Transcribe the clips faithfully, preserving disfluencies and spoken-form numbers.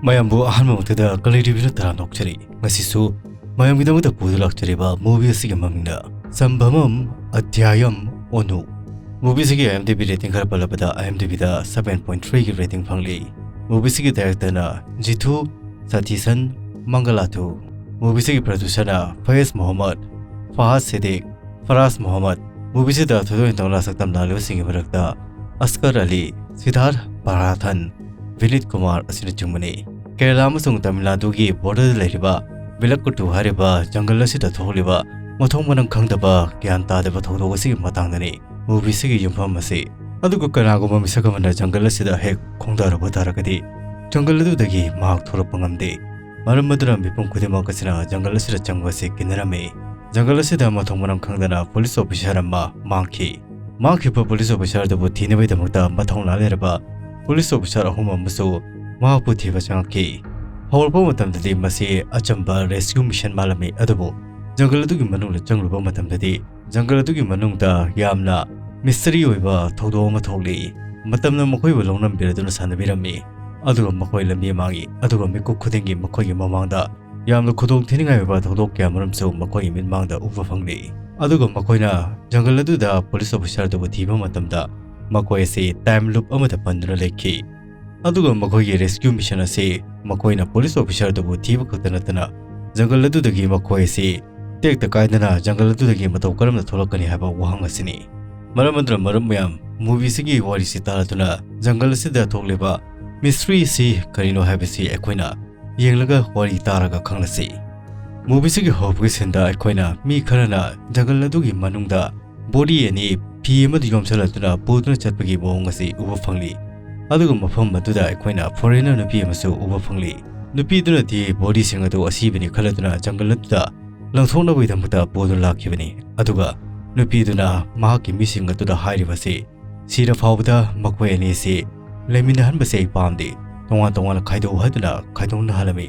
ꯃꯌꯥꯝꯕꯨ ꯑꯍꯥꯟꯕ ꯃꯛꯇꯗ ꯀꯂꯩ ꯇꯤꯚꯤꯅ ꯇꯔꯥꯝꯅ ꯑꯣꯛꯆꯔꯤ꯫ ꯉꯁꯤꯁꯨ ꯃꯌꯥꯝꯒꯤꯗꯃꯛꯇ ꯄꯨꯗꯨꯅ ꯂꯥꯛꯆꯔꯤꯕ movie ꯑꯁꯤꯒꯤ ꯃꯃꯤꯡꯅ ꯁꯝꯚꯃꯝ ꯑꯙ꯭ꯌꯥꯌꯝ ꯑꯣꯅꯨ꯫ Movie ꯑꯁꯤꯒꯤ IMDb rating ꯈꯔ ꯄꯜꯂꯕꯗ, IMDbꯗ seven point threeꯒꯤ rating ꯐꯪꯂꯤ꯫ Movie ꯑꯁꯤꯒꯤ directorꯅ ꯖꯤꯊꯨ ꯁꯇꯤꯁꯟ ꯃꯪꯒꯂꯥꯊꯨ꯫ Movie ꯑꯁꯤꯒꯤ producerꯅ ꯐꯌꯦꯖ ꯃꯣꯍꯝꯃꯗ, ꯐꯍꯥꯗ ꯁꯤꯗꯤꯛ, ꯐꯔꯥꯖ ꯃꯣꯍꯝꯃꯗ꯫ Movie ꯑꯁꯤꯗ ꯊꯣꯏꯗꯣꯛ ꯍꯦꯟꯗꯣꯛꯅ ꯁꯛꯇꯝ ꯂꯥꯡꯂꯤꯕꯁꯤꯡꯒꯤ ꯃꯔꯛꯇ ꯑꯁꯀꯔ ꯑꯂꯤ, ꯁꯤꯗꯥꯔꯊ ꯄꯔꯥꯊꯟ, ꯚꯤꯅꯤꯠ ꯀꯨꯃꯥꯔ ꯑꯁꯤꯅꯆꯤꯡꯕꯅꯤ꯫ ꯀꯦꯔꯂꯥ ꯑꯃꯁꯨꯡ ꯇꯥꯃꯤꯜ ꯅꯥꯗꯨꯒꯤ borderꯗ ꯂꯩꯔꯤꯕ ꯚꯤꯂꯛꯀꯨꯇꯨ ꯍꯥꯏꯔꯤꯕ ꯖꯪꯒꯜ ꯑꯁꯤꯗ ꯊꯣꯛꯂꯤꯕ ꯃꯊꯣꯡ ꯃꯔꯝ ꯈꯪꯗꯕ, ꯒ꯭ꯌꯥꯟ ꯇꯥꯗꯕ ꯊꯧꯗꯣꯛ ꯑꯁꯤꯒꯤ ꯃꯇꯥꯡꯗꯅꯤ movie ꯑꯁꯤꯒꯤ ꯌꯨꯝꯐꯝ ꯑꯁꯤ꯫ ꯑꯗꯨꯒ ꯀꯅꯥꯒꯨꯝꯕ ꯃꯤꯁꯛ ꯑꯃꯅ ꯖꯪꯒꯜ ꯑꯁꯤꯗ ꯍꯦꯛ ꯈꯣꯡꯗꯥꯔꯨꯕ ꯇꯥꯔꯒꯗꯤ, ꯖꯪꯒꯜ ꯑꯗꯨꯗꯒꯤ ꯃꯍꯥꯛ ꯊꯣꯛꯂꯛꯄ ꯉꯝꯗꯦ꯫ ꯃꯔꯝ ꯑꯗꯨꯅ ꯃꯤꯄꯨꯝ ꯈꯨꯗꯤꯡꯃꯛ ꯑꯁꯤꯅ ꯖꯪꯒꯜ ꯑꯁꯤꯗ ꯆꯪꯕ ꯑꯁꯤ ꯀꯤꯅꯔꯝꯃꯤ꯫ ꯖꯪꯒꯜ ꯑꯁꯤꯗ ꯃꯊꯣꯡ ꯃꯔꯝ ꯈꯪꯗꯅ police officer ꯑꯃ ꯃꯥꯡꯈꯤ꯫ ꯃꯥꯡꯈꯤꯕ police officer ꯑꯗꯨꯕꯨ ꯊꯤꯅꯕꯒꯤꯗꯃꯛꯇ ꯃꯊꯧꯅꯥ ꯂꯩꯔꯕ police officer ꯑꯍꯨꯝ ꯑꯃꯁꯨ ꯃꯍꯥꯛꯄꯨ ꯊꯤꯕ ꯆꯪꯉꯛꯈꯤ꯫ ꯍꯧꯔꯛꯄ ꯃꯇꯝꯗꯗꯤ ꯃꯁꯤ ꯑꯆꯝꯕ rescue mission ꯃꯥꯜꯂꯝꯃꯤ, ꯑꯗꯨꯕꯨ ꯖꯪꯒꯜ ꯑꯗꯨꯒꯤ ꯃꯅꯨꯡꯗ ꯆꯪꯂꯨꯕ ꯃꯇꯝꯗꯗꯤ ꯖꯪꯒꯜ ꯑꯗꯨꯒꯤ ꯃꯅꯨꯡꯗ ꯌꯥꯝꯅ mystery ꯑꯣꯏꯕ ꯊꯧꯗꯣꯛ ꯑꯃ ꯊꯣꯛꯂꯤ꯫ ꯃꯇꯝꯅ ꯃꯈꯣꯏꯕꯨ ꯂꯧꯅꯝꯕꯤꯔꯗꯨꯅ ꯁꯥꯟꯅꯕꯤꯔꯝꯃꯤ, ꯑꯗꯨꯒ ꯃꯈꯣꯏ ꯂꯝꯕꯤ ꯃꯥꯡꯏ, ꯑꯗꯨꯒ ꯃꯤꯀꯨꯞ ꯈꯨꯗꯤꯡꯒꯤ ꯃꯈꯣꯏꯒꯤ ꯃꯃꯥꯡꯗ ꯌꯥꯝꯅ ꯈꯨꯗꯣꯡ ꯊꯤꯅꯤꯡꯉꯥꯏ ꯑꯣꯏꯕ ꯊꯧꯗꯣꯛ ꯀꯌꯥ ꯃꯔꯨꯝꯁꯨ ꯃꯈꯣꯏꯒꯤ ꯃꯤꯠꯃꯥꯡꯗ ꯎꯕ ꯐꯪꯂꯤ꯫ ꯑꯗꯨꯒ ꯃꯈꯣꯏꯅ ꯖꯪꯒꯜ ꯑꯗꯨꯗ police officer ꯑꯗꯨꯕꯨ ꯊꯤꯕ ꯃꯇꯝꯗ ꯃꯈꯣꯏ ꯑꯁꯤ time loop ꯑꯃꯗ ꯄꯟꯗꯨꯅ ꯂꯩꯈꯤ꯫ ꯑꯗꯨꯒ ꯃꯈꯣꯏꯒꯤ rescue mission ꯑꯁꯤ ꯃꯈꯣꯏꯅ police officer ꯑꯗꯨꯕꯨ ꯊꯤꯕ ꯈꯛꯇ ꯅꯠꯇꯅ ꯖꯪꯒꯜ ꯑꯗꯨꯗꯒꯤ ꯃꯈꯣꯏ ꯑꯁꯤ ꯇꯦꯛꯇ ꯀꯥꯏꯗꯅ ꯖꯪꯒꯜ ꯑꯗꯨꯗꯒꯤ ꯃꯇꯧ ꯀꯔꯝꯅ ꯊꯣꯛꯂꯛꯀꯅꯤ ꯍꯥꯏꯕ ꯋꯥꯍꯪ ꯑꯁꯤꯅꯤ꯫ ꯃꯔꯝ ꯑꯗꯨꯅ ꯃꯔꯨꯞ ꯃꯌꯥꯝ, movie ꯑꯁꯤꯒꯤ ꯋꯥꯔꯤꯁꯤ ꯇꯥꯔꯗꯨꯅ ꯖꯪꯒꯜ ꯑꯁꯤꯗ ꯊꯣꯛꯂꯤꯕ mystery ꯑꯁꯤ ꯀꯔꯤꯅꯣ ꯍꯥꯏꯕꯁꯤ ꯑꯩꯈꯣꯏꯅ ꯌꯦꯡꯂꯒ ꯋꯥꯔꯤ ꯇꯥꯔꯒ ꯈꯪꯂꯁꯤ꯫ Movie ꯑꯁꯤꯒꯤ ꯍꯧꯕꯒꯤ sceneꯗ ꯑꯩꯈꯣꯏꯅ ꯃꯤ ꯈꯔꯅ ꯖꯪꯒꯜ ꯑꯗꯨꯒꯤ ꯃꯅꯨꯡꯗ body ꯑꯅꯤ ꯐꯤ ꯑꯃꯗ ꯌꯣꯝꯁꯤꯜꯂꯗꯨꯅ ꯄꯨꯗꯨꯅ ꯆꯠꯄꯒꯤ ꯃꯑꯣꯡ ꯑꯁꯤ ꯎꯕ ꯐꯪꯂꯤ꯫ ꯑꯗꯨꯒ ꯃꯐꯝ ꯑꯗꯨꯗ ꯑꯩꯈꯣꯏꯅ foreigner ꯅꯨꯄꯤ ꯑꯃꯁꯨ ꯎꯕ ꯐꯪꯂꯤ꯫ ꯅꯨꯄꯤꯗꯨꯅꯗꯤ bodyꯁꯤꯡ ꯑꯗꯨ ꯑꯁꯤꯕꯅꯤ ꯈꯜꯂꯗꯨꯅ ꯖꯪꯒꯜ ꯑꯗꯨꯗ ꯂꯪꯊꯣꯛꯅꯕꯒꯤꯗꯃꯛꯇ ꯄꯨꯗꯨꯅ ꯂꯥꯛꯈꯤꯕꯅꯤ꯫ ꯑꯗꯨꯒ ꯅꯨꯄꯤꯗꯨꯅ ꯃꯍꯥꯛꯀꯤ ꯃꯤꯁꯤꯡ ꯑꯗꯨꯗ ꯍꯥꯏꯔꯤꯕꯁꯤ, "ꯁꯤꯔ ꯐꯥꯎꯕꯗ ꯃꯈꯣꯏ ꯑꯅꯤꯁꯤ ꯂꯩꯃꯤꯟꯅꯍꯟꯕꯁꯦ ꯑꯩ ꯄꯥꯝꯗꯦ, ꯇꯣꯉꯥꯟ ꯇꯣꯉꯥꯟꯅ ꯈꯥꯏꯗꯣꯛꯎ" ꯍꯥꯏꯗꯨꯅ ꯈꯥꯏꯗꯣꯛꯅꯍꯜꯂꯝꯃꯤ꯫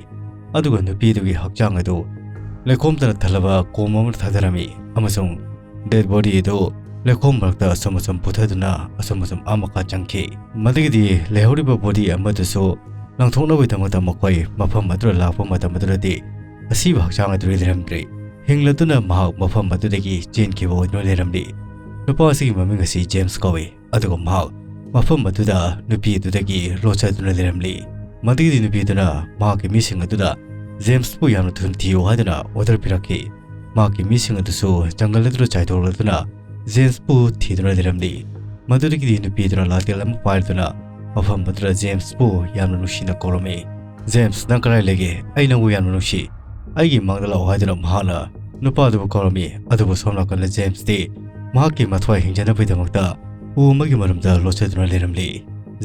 ꯑꯗꯨꯒ ꯅꯨꯄꯤꯗꯨꯒꯤ ꯍꯛꯆꯥꯡ ꯑꯗꯨ ꯂꯩꯈꯣꯝꯇꯅ ꯊꯜꯂꯕ ꯀꯣꯝ ꯑꯃꯗ ꯊꯥꯗꯔꯝꯃꯤ, ꯑꯃꯁꯨꯡ dead body ꯑꯗꯨ ꯂꯩꯈꯣꯝ ꯃꯔꯛꯇ ꯑꯁꯨꯝ ꯑꯁꯨꯝ ꯄꯨꯊꯗꯨꯅ ꯑꯁꯨꯝ ꯑꯁꯨꯝ ꯑꯥ ꯃꯈꯥ ꯆꯪꯈꯤ꯫ ꯃꯗꯨꯒꯤꯗꯤ ꯂꯩꯍꯧꯔꯤꯕ body ꯑꯃꯗꯨꯁꯨ ꯂꯪꯊꯣꯛꯅꯕꯒꯤꯗꯃꯛꯇ ꯃꯈꯣꯏ ꯃꯐꯝ ꯑꯗꯨꯗ ꯂꯥꯛꯄ ꯃꯇꯝ ꯑꯗꯨꯗꯗꯤ ꯑꯁꯤꯕ ꯍꯛꯆꯥꯡ ꯑꯗꯨꯗꯤ ꯂꯩꯔꯝꯗ꯭ꯔꯦ꯫ ꯍꯤꯡꯂꯗꯨꯅ ꯃꯍꯥꯛ ꯃꯐꯝ ꯑꯗꯨꯗꯒꯤ ꯆꯦꯟꯈꯤꯕ ꯑꯣꯏꯗꯨꯅ ꯂꯩꯔꯝꯂꯤ꯫ ꯅꯨꯄꯥ ꯑꯁꯤꯒꯤ ꯃꯃꯤꯡ ꯑꯁꯤ ꯖꯦꯝꯁ ꯀꯧꯏ, ꯑꯗꯨꯒ ꯃꯍꯥꯛ ꯃꯐꯝ ꯑꯗꯨꯗ ꯅꯨꯄꯤ ꯑꯗꯨꯗꯒꯤ ꯂꯣꯠꯆꯗꯨꯅ ꯂꯩꯔꯝꯂꯤ꯫ ꯃꯗꯨꯒꯤꯗꯤ ꯅꯨꯄꯤ ꯑꯗꯨꯅ ꯃꯍꯥꯛꯀꯤ ꯃꯤꯁꯤꯡ ꯑꯗꯨꯗ ꯖꯦꯝꯁꯄꯨ ꯌꯥꯝꯅ ꯊꯨꯅ ꯊꯤꯌꯨ ꯍꯥꯏꯗꯨꯅ ꯑꯣꯔꯗꯔ ꯄꯤꯔꯛꯈꯤ꯫ ꯃꯍꯥꯛꯀꯤ ꯃꯤꯁꯤꯡ ꯑꯗꯨꯁꯨ ꯖꯪꯒꯜ ꯑꯗꯨꯗ ꯆꯥꯏꯊꯣꯛꯂꯗꯨꯅ ꯖꯦꯝꯁꯄꯨ ꯊꯤꯗꯨꯅ ꯂꯩꯔꯝꯂꯤ꯫ ꯃꯗꯨꯗꯒꯤꯗꯤ ꯅꯨꯄꯤ ꯑꯗꯨꯅ ꯂꯥꯇꯦꯜ ꯑꯃ ꯄꯥꯏꯔꯗꯨꯅ ꯃꯐꯝ ꯑꯗꯨꯗ ꯖꯦꯝꯁꯄꯨ ꯌꯥꯝꯅ ꯅꯨꯡꯁꯤꯅ ꯀꯧꯔꯝꯃꯤ꯫ "ꯖꯦꯝꯁ, ꯅꯪ ꯀꯗꯥꯏ ꯂꯩꯒꯦ? ꯑꯩ ꯅꯪꯕꯨ ꯌꯥꯝꯅ ꯅꯨꯡꯁꯤ꯫ ꯑꯩꯒꯤ ꯃꯥꯡꯗ ꯂꯥꯛꯑꯣ" ꯍꯥꯏꯗꯨꯅ ꯃꯍꯥꯛꯅ ꯅꯨꯄꯥ ꯑꯗꯨꯕꯨ ꯀꯧꯔꯝꯃꯤ꯫ ꯑꯗꯨꯕꯨ ꯁꯣꯝ ꯅꯥꯀꯟꯗ ꯖꯦꯝꯁꯇꯤ ꯃꯍꯥꯛꯀꯤ ꯃꯊ꯭ꯋꯥꯏ ꯍꯤꯡꯖꯅꯕꯒꯤꯗꯃꯛꯇ ꯎ ꯑꯃꯒꯤ ꯃꯔꯨꯝꯗ ꯂꯣꯠꯆꯗꯨꯅ ꯂꯩꯔꯝꯂꯤ꯫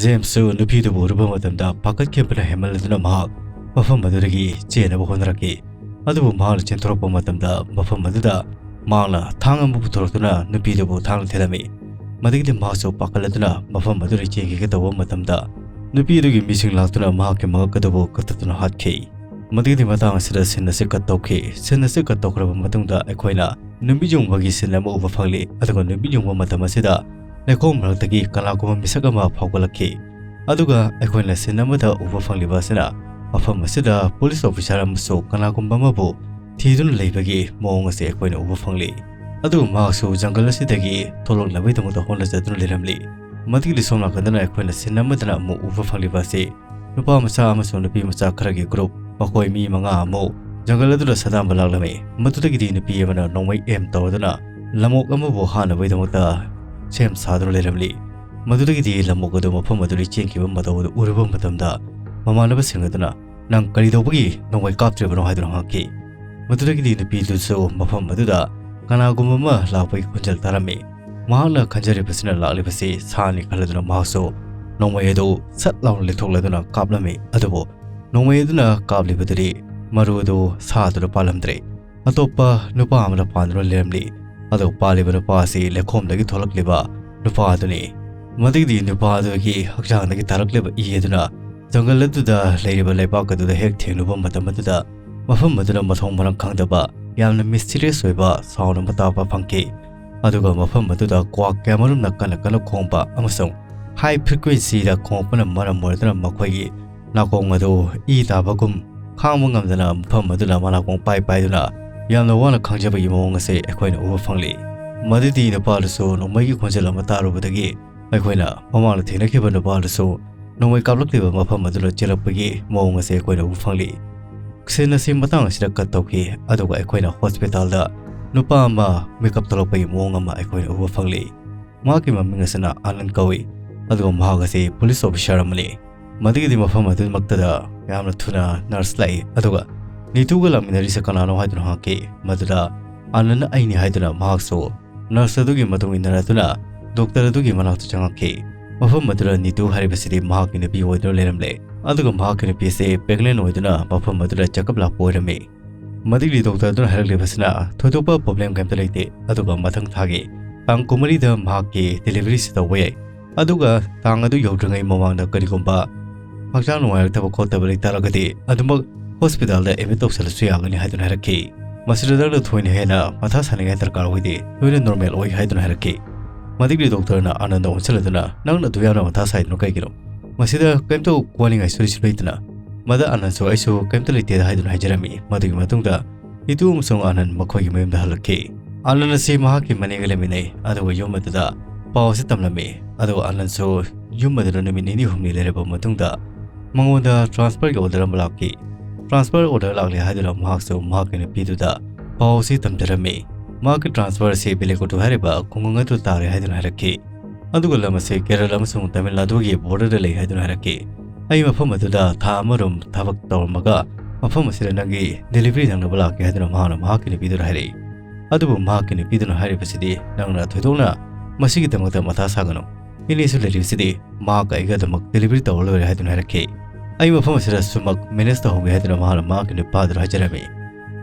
ꯖꯦꯝꯁꯁꯨ ꯅꯨꯄꯤꯗꯨꯕꯨ ꯎꯔꯨꯕ ꯃꯇꯝꯗ ꯄꯥꯈꯠꯈꯤꯕꯅ ꯍꯦꯟꯃꯜꯂꯗꯨꯅ ꯃꯍꯥꯛ ꯃꯐꯝ ꯑꯗꯨꯗꯒꯤ ꯆꯦꯟꯅꯕ ꯍꯣꯠꯅꯔꯛꯈꯤ꯫ ꯑꯗꯨꯕꯨ ꯃꯍꯥꯛꯅ ꯆꯦꯟꯊꯣꯔꯛꯄ ꯃꯇꯝꯗ ꯃꯐꯝ ꯑꯗꯨꯗ ꯃꯍꯥꯛꯅ ꯊꯥꯡ ꯑꯃ ꯄꯨꯊꯣꯔꯛꯇꯨꯅ ꯅꯨꯄꯤꯗꯨꯕꯨ ꯊꯥꯡꯅ ꯊꯤꯜꯂꯝꯃꯤ꯫ ꯃꯗꯨꯒꯤꯗꯤ ꯃꯍꯥꯛꯁꯨ ꯄꯥꯈꯠꯂꯗꯨꯅ ꯃꯐꯝ ꯑꯗꯨꯗ ꯆꯦꯟꯈꯤꯒꯦ ꯇꯧꯕ ꯃꯇꯝꯗ ꯅꯨꯄꯤ ꯑꯗꯨꯒꯤ ꯃꯤꯁꯤꯡ ꯂꯥꯛꯇꯨꯅ ꯃꯍꯥꯛꯀꯤ ꯃꯉꯛ ꯑꯗꯨꯕꯨ ꯀꯛꯊꯠꯇꯨꯅ ꯍꯥꯠꯈꯤ꯫ ꯃꯗꯨꯒꯤꯗꯤ ꯃꯇꯥꯡ ꯑꯁꯤꯗ ꯁꯤꯟ ꯑꯁꯤ ꯀꯠ ꯇꯧꯈꯤ꯫ ꯁꯤꯟ ꯑꯁꯤ ꯀꯠ ꯇꯧꯈ꯭ꯔꯕ ꯃꯇꯨꯡꯗ ꯑꯩꯈꯣꯏꯅ ꯅꯨꯃꯤꯠ ꯌꯨꯡꯕꯒꯤ ꯁꯤꯟ ꯑꯃ ꯎꯕ ꯐꯪꯂꯤ꯫ ꯑꯗꯨꯒ ꯅꯨꯃꯤꯠ ꯌꯨꯡꯕ ꯃꯇꯝ ꯑꯁꯤꯗ ꯂꯩꯈꯣꯝ ꯃꯔꯛꯇꯒꯤ ꯀꯅꯥꯒꯨꯝꯕ ꯃꯤꯁꯛ ꯑꯃ ꯐꯥꯎꯒꯠꯂꯛꯈꯤ꯫ ꯑꯗꯨꯒ ꯑꯩꯈꯣꯏꯅ ꯁꯤꯟ ꯑꯃꯗ ꯎꯕ ꯐꯪꯂꯤꯕ ꯑꯁꯤꯅ ꯃꯐꯝ ꯑꯁꯤꯗ ꯄꯨꯂꯤꯁ ꯑꯣꯐꯤꯁꯥꯔ ꯑꯃꯁꯨ ꯀꯅꯥꯒꯨꯝꯕ ꯑꯃꯕꯨ ꯊꯤꯗꯨꯅ ꯂꯩꯕꯒꯤ ꯃꯑꯣꯡ ꯑꯁꯤ ꯑꯩꯈꯣꯏꯅ ꯎꯕ ꯐꯪꯂꯤ꯫ ꯑꯗꯨꯒ ꯃꯍꯥꯛꯁꯨ ꯖꯪꯒꯜ ꯑꯁꯤꯗꯒꯤ ꯊꯣꯛꯂꯛꯅꯕꯒꯤꯗꯃꯛꯇ ꯍꯣꯠꯅꯖꯗꯨꯅ ꯂꯩꯔꯝꯂꯤ꯫ ꯃꯗꯨꯒꯤꯗꯤ ꯁꯣꯝ ꯅꯥꯀꯟꯗꯅ ꯑꯩꯈꯣꯏꯅ ꯁꯤꯟ ꯑꯃꯗꯅ ꯑꯃꯨꯛ ꯎꯕ ꯐꯪꯂꯤꯕ ꯑꯁꯤ ꯅꯨꯄꯥ ꯃꯆꯥ ꯑꯃꯁꯨꯡ ꯅꯨꯄꯤ ꯃꯆꯥ ꯈꯔꯒꯤ ꯒ꯭ꯔꯨꯞ, ꯃꯈꯣꯏ ꯃꯤ ꯃꯉꯥ ꯑꯃꯨꯛ ꯖꯪꯒꯜ ꯑꯗꯨꯗ ꯁꯥꯗꯥꯟꯕ ꯂꯥꯛꯂꯝꯃꯤ꯫ ꯃꯗꯨꯗꯒꯤꯗꯤ ꯅꯨꯄꯤ ꯑꯃꯅ ꯅꯣꯡꯃꯩ ꯑꯦꯝ ꯇꯧꯔꯗꯨꯅ ꯂꯝꯑꯣꯛ ꯑꯃꯕꯨ ꯍꯥꯠꯅꯕꯒꯤꯗꯃꯛꯇ ꯁꯦꯝ ꯁꯥꯗꯨꯅ ꯂꯩꯔꯝꯂꯤ꯫ ꯃꯗꯨꯗꯒꯤꯗꯤ ꯂꯝꯑꯣꯛ ꯑꯗꯨ ꯃꯐꯝ ꯑꯗꯨꯗꯒꯤ ꯆꯦꯟꯈꯤꯕ ꯃꯇꯧ ꯑꯗꯨ ꯎꯔꯨꯕ ꯃꯇꯝꯗ ꯃꯃꯥꯟꯅꯕꯁꯤꯡ ꯑꯗꯨꯅ, "ꯅꯪ ꯀꯔꯤ ꯇꯧꯕꯒꯤ ꯅꯣꯡꯃꯩ ꯀꯥꯞꯇ꯭ꯔꯤꯕꯅꯣ?" ꯍꯥꯏꯗꯨꯅ ꯍꯪꯉꯛꯈꯤ꯫ ꯃꯗꯨꯗꯒꯤꯗꯤ ꯅꯨꯄꯤꯗꯨꯁꯨ ꯃꯐꯝ ꯑꯗꯨꯗ ꯀꯅꯥꯒꯨꯝꯕ ꯑꯃ ꯂꯥꯛꯄꯒꯤ ꯈꯣꯟꯖꯦꯜ ꯇꯥꯔꯝꯃꯤ꯫ ꯃꯍꯥꯛꯅ ꯈꯟꯖꯔꯤꯕꯁꯤꯅ ꯂꯥꯛꯂꯤꯕꯁꯤ ꯁꯥꯅꯤ ꯈꯜꯂꯗꯨꯅ ꯃꯍꯥꯛꯁꯨ ꯅꯣꯡꯃꯩ ꯑꯗꯨ ꯁꯠ ꯂꯥꯎꯅ ꯂꯦꯟꯊꯣꯛꯂꯗꯨꯅ ꯀꯥꯞꯂꯝꯃꯤ꯫ ꯑꯗꯨꯕꯨ ꯅꯣꯡꯃꯩ ꯑꯗꯨꯅ ꯀꯥꯞꯂꯤꯕꯗꯨꯗꯤ ꯃꯔꯨ ꯑꯗꯨ ꯁꯥꯗꯨꯅ ꯄꯥꯜꯂꯝꯗ꯭ꯔꯦ꯫ ꯑꯇꯣꯞꯄ ꯅꯨꯄꯥ ꯑꯃꯅ ꯄꯥꯟꯗꯨꯅ ꯂꯩꯔꯝꯂꯤ꯫ ꯑꯗꯨ ꯄꯥꯜꯂꯤꯕ ꯅꯨꯄꯥ ꯑꯁꯤ ꯂꯩꯈꯣꯝꯗꯒꯤ ꯊꯣꯛꯂꯛꯂꯤꯕ ꯅꯨꯄꯥ ꯑꯗꯨꯅꯤ꯫ ꯃꯗꯨꯒꯤꯗꯤ ꯅꯨꯄꯥ ꯑꯗꯨꯒꯤ ꯍꯛꯆꯥꯡꯗꯒꯤ ꯇꯥꯔꯛꯂꯤꯕ ꯏ ꯑꯗꯨꯅ ꯖꯪꯒꯜ ꯑꯗꯨꯗ ꯂꯩꯔꯤꯕ ꯂꯩꯕꯥꯛ ꯑꯗꯨꯗ ꯍꯦꯛ ꯊꯦꯡꯂꯨꯕ ꯃꯇꯝ ꯑꯗꯨꯗ ꯃꯐꯝ ꯑꯗꯨꯅ ꯃꯊꯣꯡ ꯃꯔꯝ ꯈꯪꯗꯕ ꯌꯥꯝꯅ ꯃꯤꯁꯇꯤꯔꯤꯌꯁ ꯑꯣꯏꯕ ꯁꯥꯎꯟ ꯑꯃ ꯇꯥꯕ ꯐꯪꯈꯤ꯫ ꯑꯗꯨꯒ ꯃꯐꯝ ꯑꯗꯨꯗ ꯀ꯭ꯋꯥꯛ ꯀꯌꯥꯃꯔꯨꯝꯅ ꯀꯟꯅ ꯀꯟꯅ ꯈꯣꯡꯕ ꯑꯃꯁꯨꯡ ꯍꯥꯏ ꯐ꯭ꯔꯤꯀ꯭ꯋꯦꯟꯁꯤꯗ ꯈꯣꯡꯉꯛꯄꯅ ꯃꯔꯝ ꯑꯣꯏꯔꯗꯨꯅ ꯃꯈꯣꯏꯒꯤ ꯅꯥꯀꯣꯡ ꯑꯗꯨ ꯏ ꯇꯥꯕꯒꯨꯝ ꯈꯥꯡꯕ ꯉꯝꯗꯅ ꯃꯐꯝ ꯑꯗꯨꯗ ꯃꯅꯥꯀꯣꯡ ꯄꯥꯏ ꯄꯥꯏꯗꯨꯅ ꯌꯥꯝꯅ ꯋꯥꯅ ꯈꯥꯡꯖꯕꯒꯤ ꯃꯑꯣꯡ ꯑꯁꯦ ꯑꯩꯈꯣꯏꯅ ꯎꯕ ꯐꯪꯂꯤ꯫ ꯃꯗꯨꯗꯤ ꯅꯨꯄꯥ ꯑꯗꯨꯁꯨ ꯅꯣꯡꯃꯩꯒꯤ ꯈꯣꯟꯖꯦꯜ ꯑꯃ ꯇꯥꯔꯨꯕꯗꯒꯤ ꯑꯩꯈꯣꯏꯅ ꯃꯃꯥꯡꯗ ꯊꯦꯡꯅꯈꯤꯕ ꯅꯨꯄꯥ ꯑꯗꯨꯁꯨ ꯅꯣꯡꯃꯩ ꯀꯥꯞꯂꯛꯂꯤꯕ ꯃꯐꯝ ꯑꯗꯨꯗ ꯆꯦꯜꯂꯛꯄꯒꯤ ꯃꯑꯣꯡ ꯑꯁꯦ ꯑꯩꯈꯣꯏꯅ ꯎꯕ ꯐꯪꯂꯤ꯫ ꯁꯤꯟ ꯑꯁꯤ ꯃꯇꯥꯡ ꯑꯁꯤꯗ ꯀꯠ ꯇꯧꯈꯤ, ꯑꯗꯨꯒ ꯑꯩꯈꯣꯏꯅ ꯍꯣꯁꯄꯤꯇꯥꯜꯗ ꯅꯨꯄꯥ ꯑꯃ ꯃꯤꯀꯞ ꯊꯣꯛꯂꯛꯄꯒꯤ ꯃꯑꯣꯡ ꯑꯃ ꯑꯩꯈꯣꯏꯅ ꯎꯕ ꯐꯪꯂꯤ꯫ ꯃꯍꯥꯛꯀꯤ ꯃꯃꯤꯡ ꯑꯁꯤꯅ ꯑꯥꯅꯟ ꯀꯧꯏ, ꯑꯗꯨꯒ ꯃꯍꯥꯛ ꯑꯁꯤ ꯄꯨꯂꯤꯁ ꯑꯣꯐꯤꯁꯥꯔ ꯑꯃꯅꯤ꯫ ꯃꯗꯨꯒꯤꯗꯤ ꯃꯐꯝ ꯑꯗꯨꯃꯛꯇꯗ ꯌꯥꯝꯅ ꯊꯨꯅ ꯅꯔꯁ ꯂꯥꯛꯏ, ꯑꯗꯨꯒ ꯅꯤꯇꯨꯒ ꯂꯥꯛꯃꯤꯟꯅꯔꯤꯁꯦ ꯀꯅꯥꯅꯣ ꯍꯥꯏꯗꯨꯅ ꯍꯪꯉꯛꯈꯤ꯫ ꯃꯗꯨꯗ ꯑꯥꯅꯟ ꯑꯩꯅꯤ ꯍꯥꯏꯗꯨꯅ ꯃꯍꯥꯛꯁꯨ ꯅꯔꯁ ꯑꯗꯨꯒꯤ ꯃꯇꯨꯡ ꯏꯟꯅꯔꯗꯨꯅ ꯗꯣꯛꯇꯔ ꯑꯗꯨꯒꯤ ꯃꯅꯥꯛꯇ ꯆꯪꯉꯛꯈꯤ꯫ ꯃꯐꯝ ꯑꯗꯨꯗ ꯅꯤꯇꯨ ꯍꯥꯏꯔꯤꯕꯁꯤꯗꯤ ꯃꯍꯥꯛꯀꯤ ꯅꯨꯄꯤ ꯑꯣꯏꯗꯨꯅ ꯂꯩꯔꯝꯂꯦ, ꯑꯗꯨꯒ ꯃꯍꯥꯛꯀꯤ ꯅꯨꯄꯤ ꯑꯁꯤ ꯄ꯭ꯔꯦꯒꯅꯦꯟ ꯑꯣꯏꯗꯨꯅ ꯃꯐꯝ ꯑꯗꯨꯗ ꯆꯦꯛꯑꯞ ꯂꯥꯛꯄ ꯑꯣꯏꯔꯝꯃꯤ꯫ ꯃꯗꯨꯒꯤ ꯗꯣꯛꯇꯔ ꯑꯗꯨꯅ ꯍꯥꯏꯔꯛꯂꯤꯕꯁꯤꯅ ꯊꯣꯏꯗꯣꯛꯄ ꯄ꯭ꯔꯣꯕ꯭ꯂꯦꯝ ꯀꯩꯝꯇ ꯂꯩꯇꯦ, ꯑꯗꯨꯒ ꯃꯊꯪ ꯊꯥꯒꯤ ꯇꯥꯡ ꯀꯨꯟꯃꯔꯤꯗ ꯃꯍꯥꯛꯀꯤ ꯗꯦꯂꯤꯚꯔꯤꯁꯤ ꯇꯧꯕ ꯌꯥꯏ, ꯑꯗꯨꯒ ꯇꯥꯡ ꯑꯗꯨ ꯌꯧꯗ꯭ꯔꯤꯉꯩ ꯃꯃꯥꯡꯗ ꯀꯔꯤꯒꯨꯝꯕ ꯍꯛꯆꯥꯡ ꯅꯨꯡꯉꯥꯏꯔꯛꯇꯕ ꯈꯣꯠꯇꯕ ꯂꯩꯇꯥꯔꯒꯗꯤ ꯑꯗꯨꯃꯛ ꯍꯣꯁꯄꯤꯇꯥꯜꯗ ꯑꯦꯗꯃꯤꯠ ꯇꯧꯁꯜꯂꯁꯨ ꯌꯥꯒꯅꯤ ꯍꯥꯏꯗꯨꯅ ꯍꯥꯏꯔꯛꯈꯤ꯫ ꯃꯁꯤꯗ ꯅꯪꯅ ꯊꯣꯏꯅ ꯍꯦꯟꯅ ꯃꯊꯥ ꯁꯥꯅꯤꯡꯉꯥꯏ ꯗꯔꯀꯥꯔ ꯑꯣꯏꯗꯦ, ꯂꯣꯏꯅ ꯅꯣꯔꯃꯦꯜ ꯑꯣꯏ ꯍꯥꯏꯗꯨꯅ ꯍꯥꯏꯔꯛꯈꯤ꯫ ꯃꯗꯨꯒꯤ ꯗꯣꯛꯇꯔꯅ ꯑꯥꯅꯟꯗ ꯑꯣꯟꯁꯤꯜꯂꯗꯨꯅ, "ꯅꯪꯅ ꯑꯗꯨ ꯌꯥꯝꯅ ꯃꯊꯥ ꯁꯥꯏꯗꯨꯅ ꯀꯩꯒꯤꯅꯣ? ꯃꯁꯤꯗ ꯀꯔꯤꯝꯇ ꯋꯥꯅꯤꯡꯉꯥꯏꯁꯨ ꯂꯩꯁꯨ ꯂꯩꯇꯅ?" ꯃꯗ ꯑꯥꯅꯟꯁꯨ, "ꯑꯩꯁꯨ ꯀꯔꯤꯝꯇ ꯂꯩꯇꯦꯗ" ꯍꯥꯏꯗꯨꯅ ꯍꯥꯏꯖꯔꯝꯃꯤ꯫ ꯃꯗꯨꯒꯤ ꯃꯇꯨꯡꯗ ꯅꯤꯇꯨ ꯑꯃꯁꯨꯡ ꯑꯥꯅꯟ ꯃꯈꯣꯏꯒꯤ ꯃꯌꯨꯝꯗ ꯍꯜꯂꯛꯈꯤ꯫ ꯑꯥꯅꯟ ꯑꯁꯤ ꯃꯍꯥꯛꯀꯤ ꯃꯅꯦꯒ ꯂꯩꯃꯤꯟꯅꯩ, ꯑꯗꯨꯒ ꯌꯨꯝ ꯑꯗꯨꯗ ꯄꯥꯎ ꯑꯁꯤ ꯇꯝꯂꯝꯃꯤ꯫ ꯑꯗꯨꯒ ꯑꯥꯅꯟꯁꯨ ꯌꯨꯝ ꯑꯗꯨꯗ ꯅꯨꯃꯤꯠ ꯅꯤꯅꯤ ꯍꯨꯝꯅꯤ ꯂꯩꯔꯕ ꯃꯇꯨꯡꯗ ꯃꯉꯣꯟꯗ ꯇ꯭ꯔꯥꯟꯁꯐꯔꯒꯤ ꯑꯣꯔꯗꯔ ꯑꯃ ꯂꯥꯛꯈꯤ꯫ ꯇ꯭ꯔꯥꯟꯁꯐꯔ ꯑꯣꯔꯗꯔ ꯂꯥꯛꯂꯦ ꯍꯥꯏꯗꯨꯅ ꯃꯍꯥꯛꯁꯨ ꯃꯍꯥꯛꯀꯤ ꯅꯨꯄꯤꯗꯨꯗ ꯄꯥꯎ ꯑꯁꯤ ꯇꯝꯖꯔꯝꯃꯤ꯫ ꯃꯍꯥꯛꯀꯤ ꯇ꯭ꯔꯥꯟꯁꯐꯔ ꯑꯁꯤ ꯕꯦꯂꯦꯀꯨꯇꯨ ꯍꯥꯏꯔꯤꯕ ꯈꯨꯡꯒꯪ ꯑꯗꯨ ꯇꯥꯔꯦ ꯍꯥꯏꯗꯨꯅ ꯍꯥꯏꯔꯛꯈꯤ꯫ ꯑꯗꯨꯒ ꯂꯝ ꯑꯁꯤ ꯀꯦꯔꯂ ꯑꯃꯁꯨꯡ ꯇꯥꯃꯤꯜ ꯅꯥꯗꯨꯒꯤ ꯕꯣꯔꯗꯔꯗ ꯂꯩ ꯍꯥꯏꯗꯨꯅ ꯍꯥꯏꯔꯛꯈꯤ꯫ "ꯑꯩ ꯃꯐꯝ ꯑꯗꯨꯗ ꯊꯥ ꯑꯃꯔꯣꯝ ꯊꯕꯛ ꯇꯧꯔꯝꯃꯒ ꯃꯐꯝ ꯑꯁꯤꯗ ꯅꯪꯒꯤ ꯗꯦꯂꯤꯚꯔꯤ ꯅꯪꯅꯕ ꯂꯥꯛꯀꯦ" ꯍꯥꯏꯗꯨꯅ ꯃꯍꯥꯛꯅ ꯃꯍꯥꯛꯀꯤ ꯅꯨꯄꯤꯗꯨꯗ ꯍꯥꯏꯔꯛꯏ꯫ ꯑꯗꯨꯕꯨ ꯃꯍꯥꯛꯀꯤ ꯅꯨꯄꯤꯗꯨꯅ ꯍꯥꯏꯔꯤꯕꯁꯤꯗꯤ, "ꯅꯪꯅ ꯊꯣꯏꯗꯣꯛꯅ ꯃꯁꯤꯒꯤꯗꯃꯛꯇ ꯃꯊꯥ ꯁꯥꯒꯅꯨ꯫ ꯏꯅꯦꯁꯨ ꯂꯩꯔꯤꯕꯁꯤꯗꯤ ꯃꯍꯥꯛꯀ ꯑꯩꯒꯗꯃꯛ ꯗꯦꯂꯤꯚꯔꯤ ꯇꯧꯔ ꯂꯣꯏꯔꯦ" ꯍꯥꯏꯗꯨꯅ ꯍꯥꯏꯔꯛꯈꯤ꯫ "ꯑꯩ ꯃꯐꯝ ꯑꯁꯤꯗ ꯁꯨꯃꯛ ꯃꯦꯅꯦꯖ ꯇꯧꯍꯧꯒꯦ" ꯍꯥꯏꯗꯨꯅ ꯃꯍꯥꯛꯅ ꯃꯍꯥꯛꯀꯤ ꯅꯨꯄꯥꯗꯨꯗ ꯍꯥꯏꯖꯔꯝꯃꯤ꯫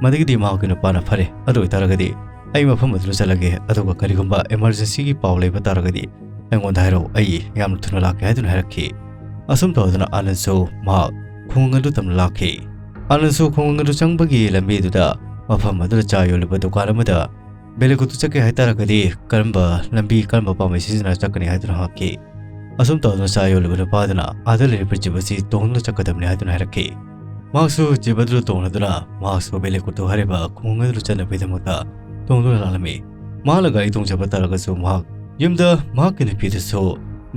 ꯃꯗꯒꯤꯗꯤ ꯃꯍꯥꯛꯀꯤ ꯅꯨꯄꯥꯅ, "ꯐꯔꯦ, ꯑꯗꯨ ꯑꯣꯏꯇꯥꯔꯒꯗꯤ ꯑꯩ ꯃꯐꯝ ꯑꯗꯨꯗ ꯆꯠꯂꯒꯦ, ꯑꯗꯨꯒ ꯀꯔꯤꯒꯨꯝꯕ ꯏꯃꯥꯔꯖꯦꯟꯁꯤꯒꯤ ꯄꯥꯎ ꯂꯩꯕ ꯇꯥꯔꯒꯗꯤ ꯑꯩꯉꯣꯟꯗ ꯍꯥꯏꯔꯛꯎ, ꯑꯩ ꯌꯥꯝꯅ ꯊꯨꯅ ꯂꯥꯛꯀꯦ" ꯍꯥꯏꯗꯨꯅ ꯍꯥꯏꯔꯛꯈꯤ꯫ ꯑꯁꯨꯝ ꯇꯧꯗꯨꯅ ꯑꯥꯅꯟꯁꯨ ꯃꯍꯥꯛ ꯈꯨꯡꯒꯪ ꯑꯗꯨ ꯇꯝꯅ ꯂꯥꯛꯈꯤ꯫ ꯑꯥꯅꯟꯁꯨ ꯈꯨꯡꯒꯪ ꯑꯗꯨ ꯆꯪꯕꯒꯤ ꯂꯝꯕꯤꯗꯨꯗ ꯃꯐꯝ ꯑꯗꯨꯗ ꯆꯥ ꯌꯣꯜꯂꯤꯕ ꯗꯨꯀꯥꯟ ꯑꯃꯗ, "ꯕꯦꯂꯦꯀꯨꯇꯨ ꯆꯠꯀꯦ ꯍꯥꯏꯇꯥꯔꯒꯗꯤ ꯀꯔꯝꯕ ꯂꯝꯕꯤ, ꯀꯔꯝꯕ ꯄꯥꯝꯕꯩ ꯁꯤꯖꯤꯟꯅ ꯆꯠꯀꯅꯤ?" ꯍꯥꯏꯗꯨꯅ ꯍꯪꯉꯛꯈꯤ꯫ ꯑꯁꯨꯝ ꯇꯧꯗꯨꯅ ꯆꯥ ꯌꯣꯜꯂꯤꯕ ꯅꯨꯄꯥꯗꯨꯅ ꯑꯥꯗ ꯂꯩꯔꯤꯕ ꯖꯤꯞ ꯑꯁꯤ ꯇꯣꯡꯗꯨꯅ ꯆꯠꯀꯗꯕꯅꯤ ꯍꯥꯏꯗꯨꯅ ꯍꯥꯏꯔꯛꯈꯤ꯫ ꯃꯍꯥꯛꯁꯨ ꯖꯤꯞ ꯑꯗꯨꯗ ꯇꯣꯡꯂꯗꯨꯅ ꯃꯍꯥꯛꯁꯨ ꯕꯦꯂꯦꯀꯨꯇꯨ ꯍꯥꯏꯔꯤꯕ ꯈꯨꯡꯒꯪ ꯑꯗꯨꯗ ꯆꯠꯅꯕꯒꯤꯗꯃꯛꯇ ꯇꯣꯡꯗꯨꯅ ꯂꯥꯛꯂꯝꯃꯤ꯫ ꯃꯍꯥꯛꯅ ꯒꯥꯔꯤ ꯇꯣꯡꯖꯕ ꯇꯥꯔꯒꯁꯨ ꯃꯍꯥꯛ ꯌꯨꯝꯗ ꯃꯍꯥꯛꯀꯤ ꯅꯨꯄꯤꯗꯨꯁꯨ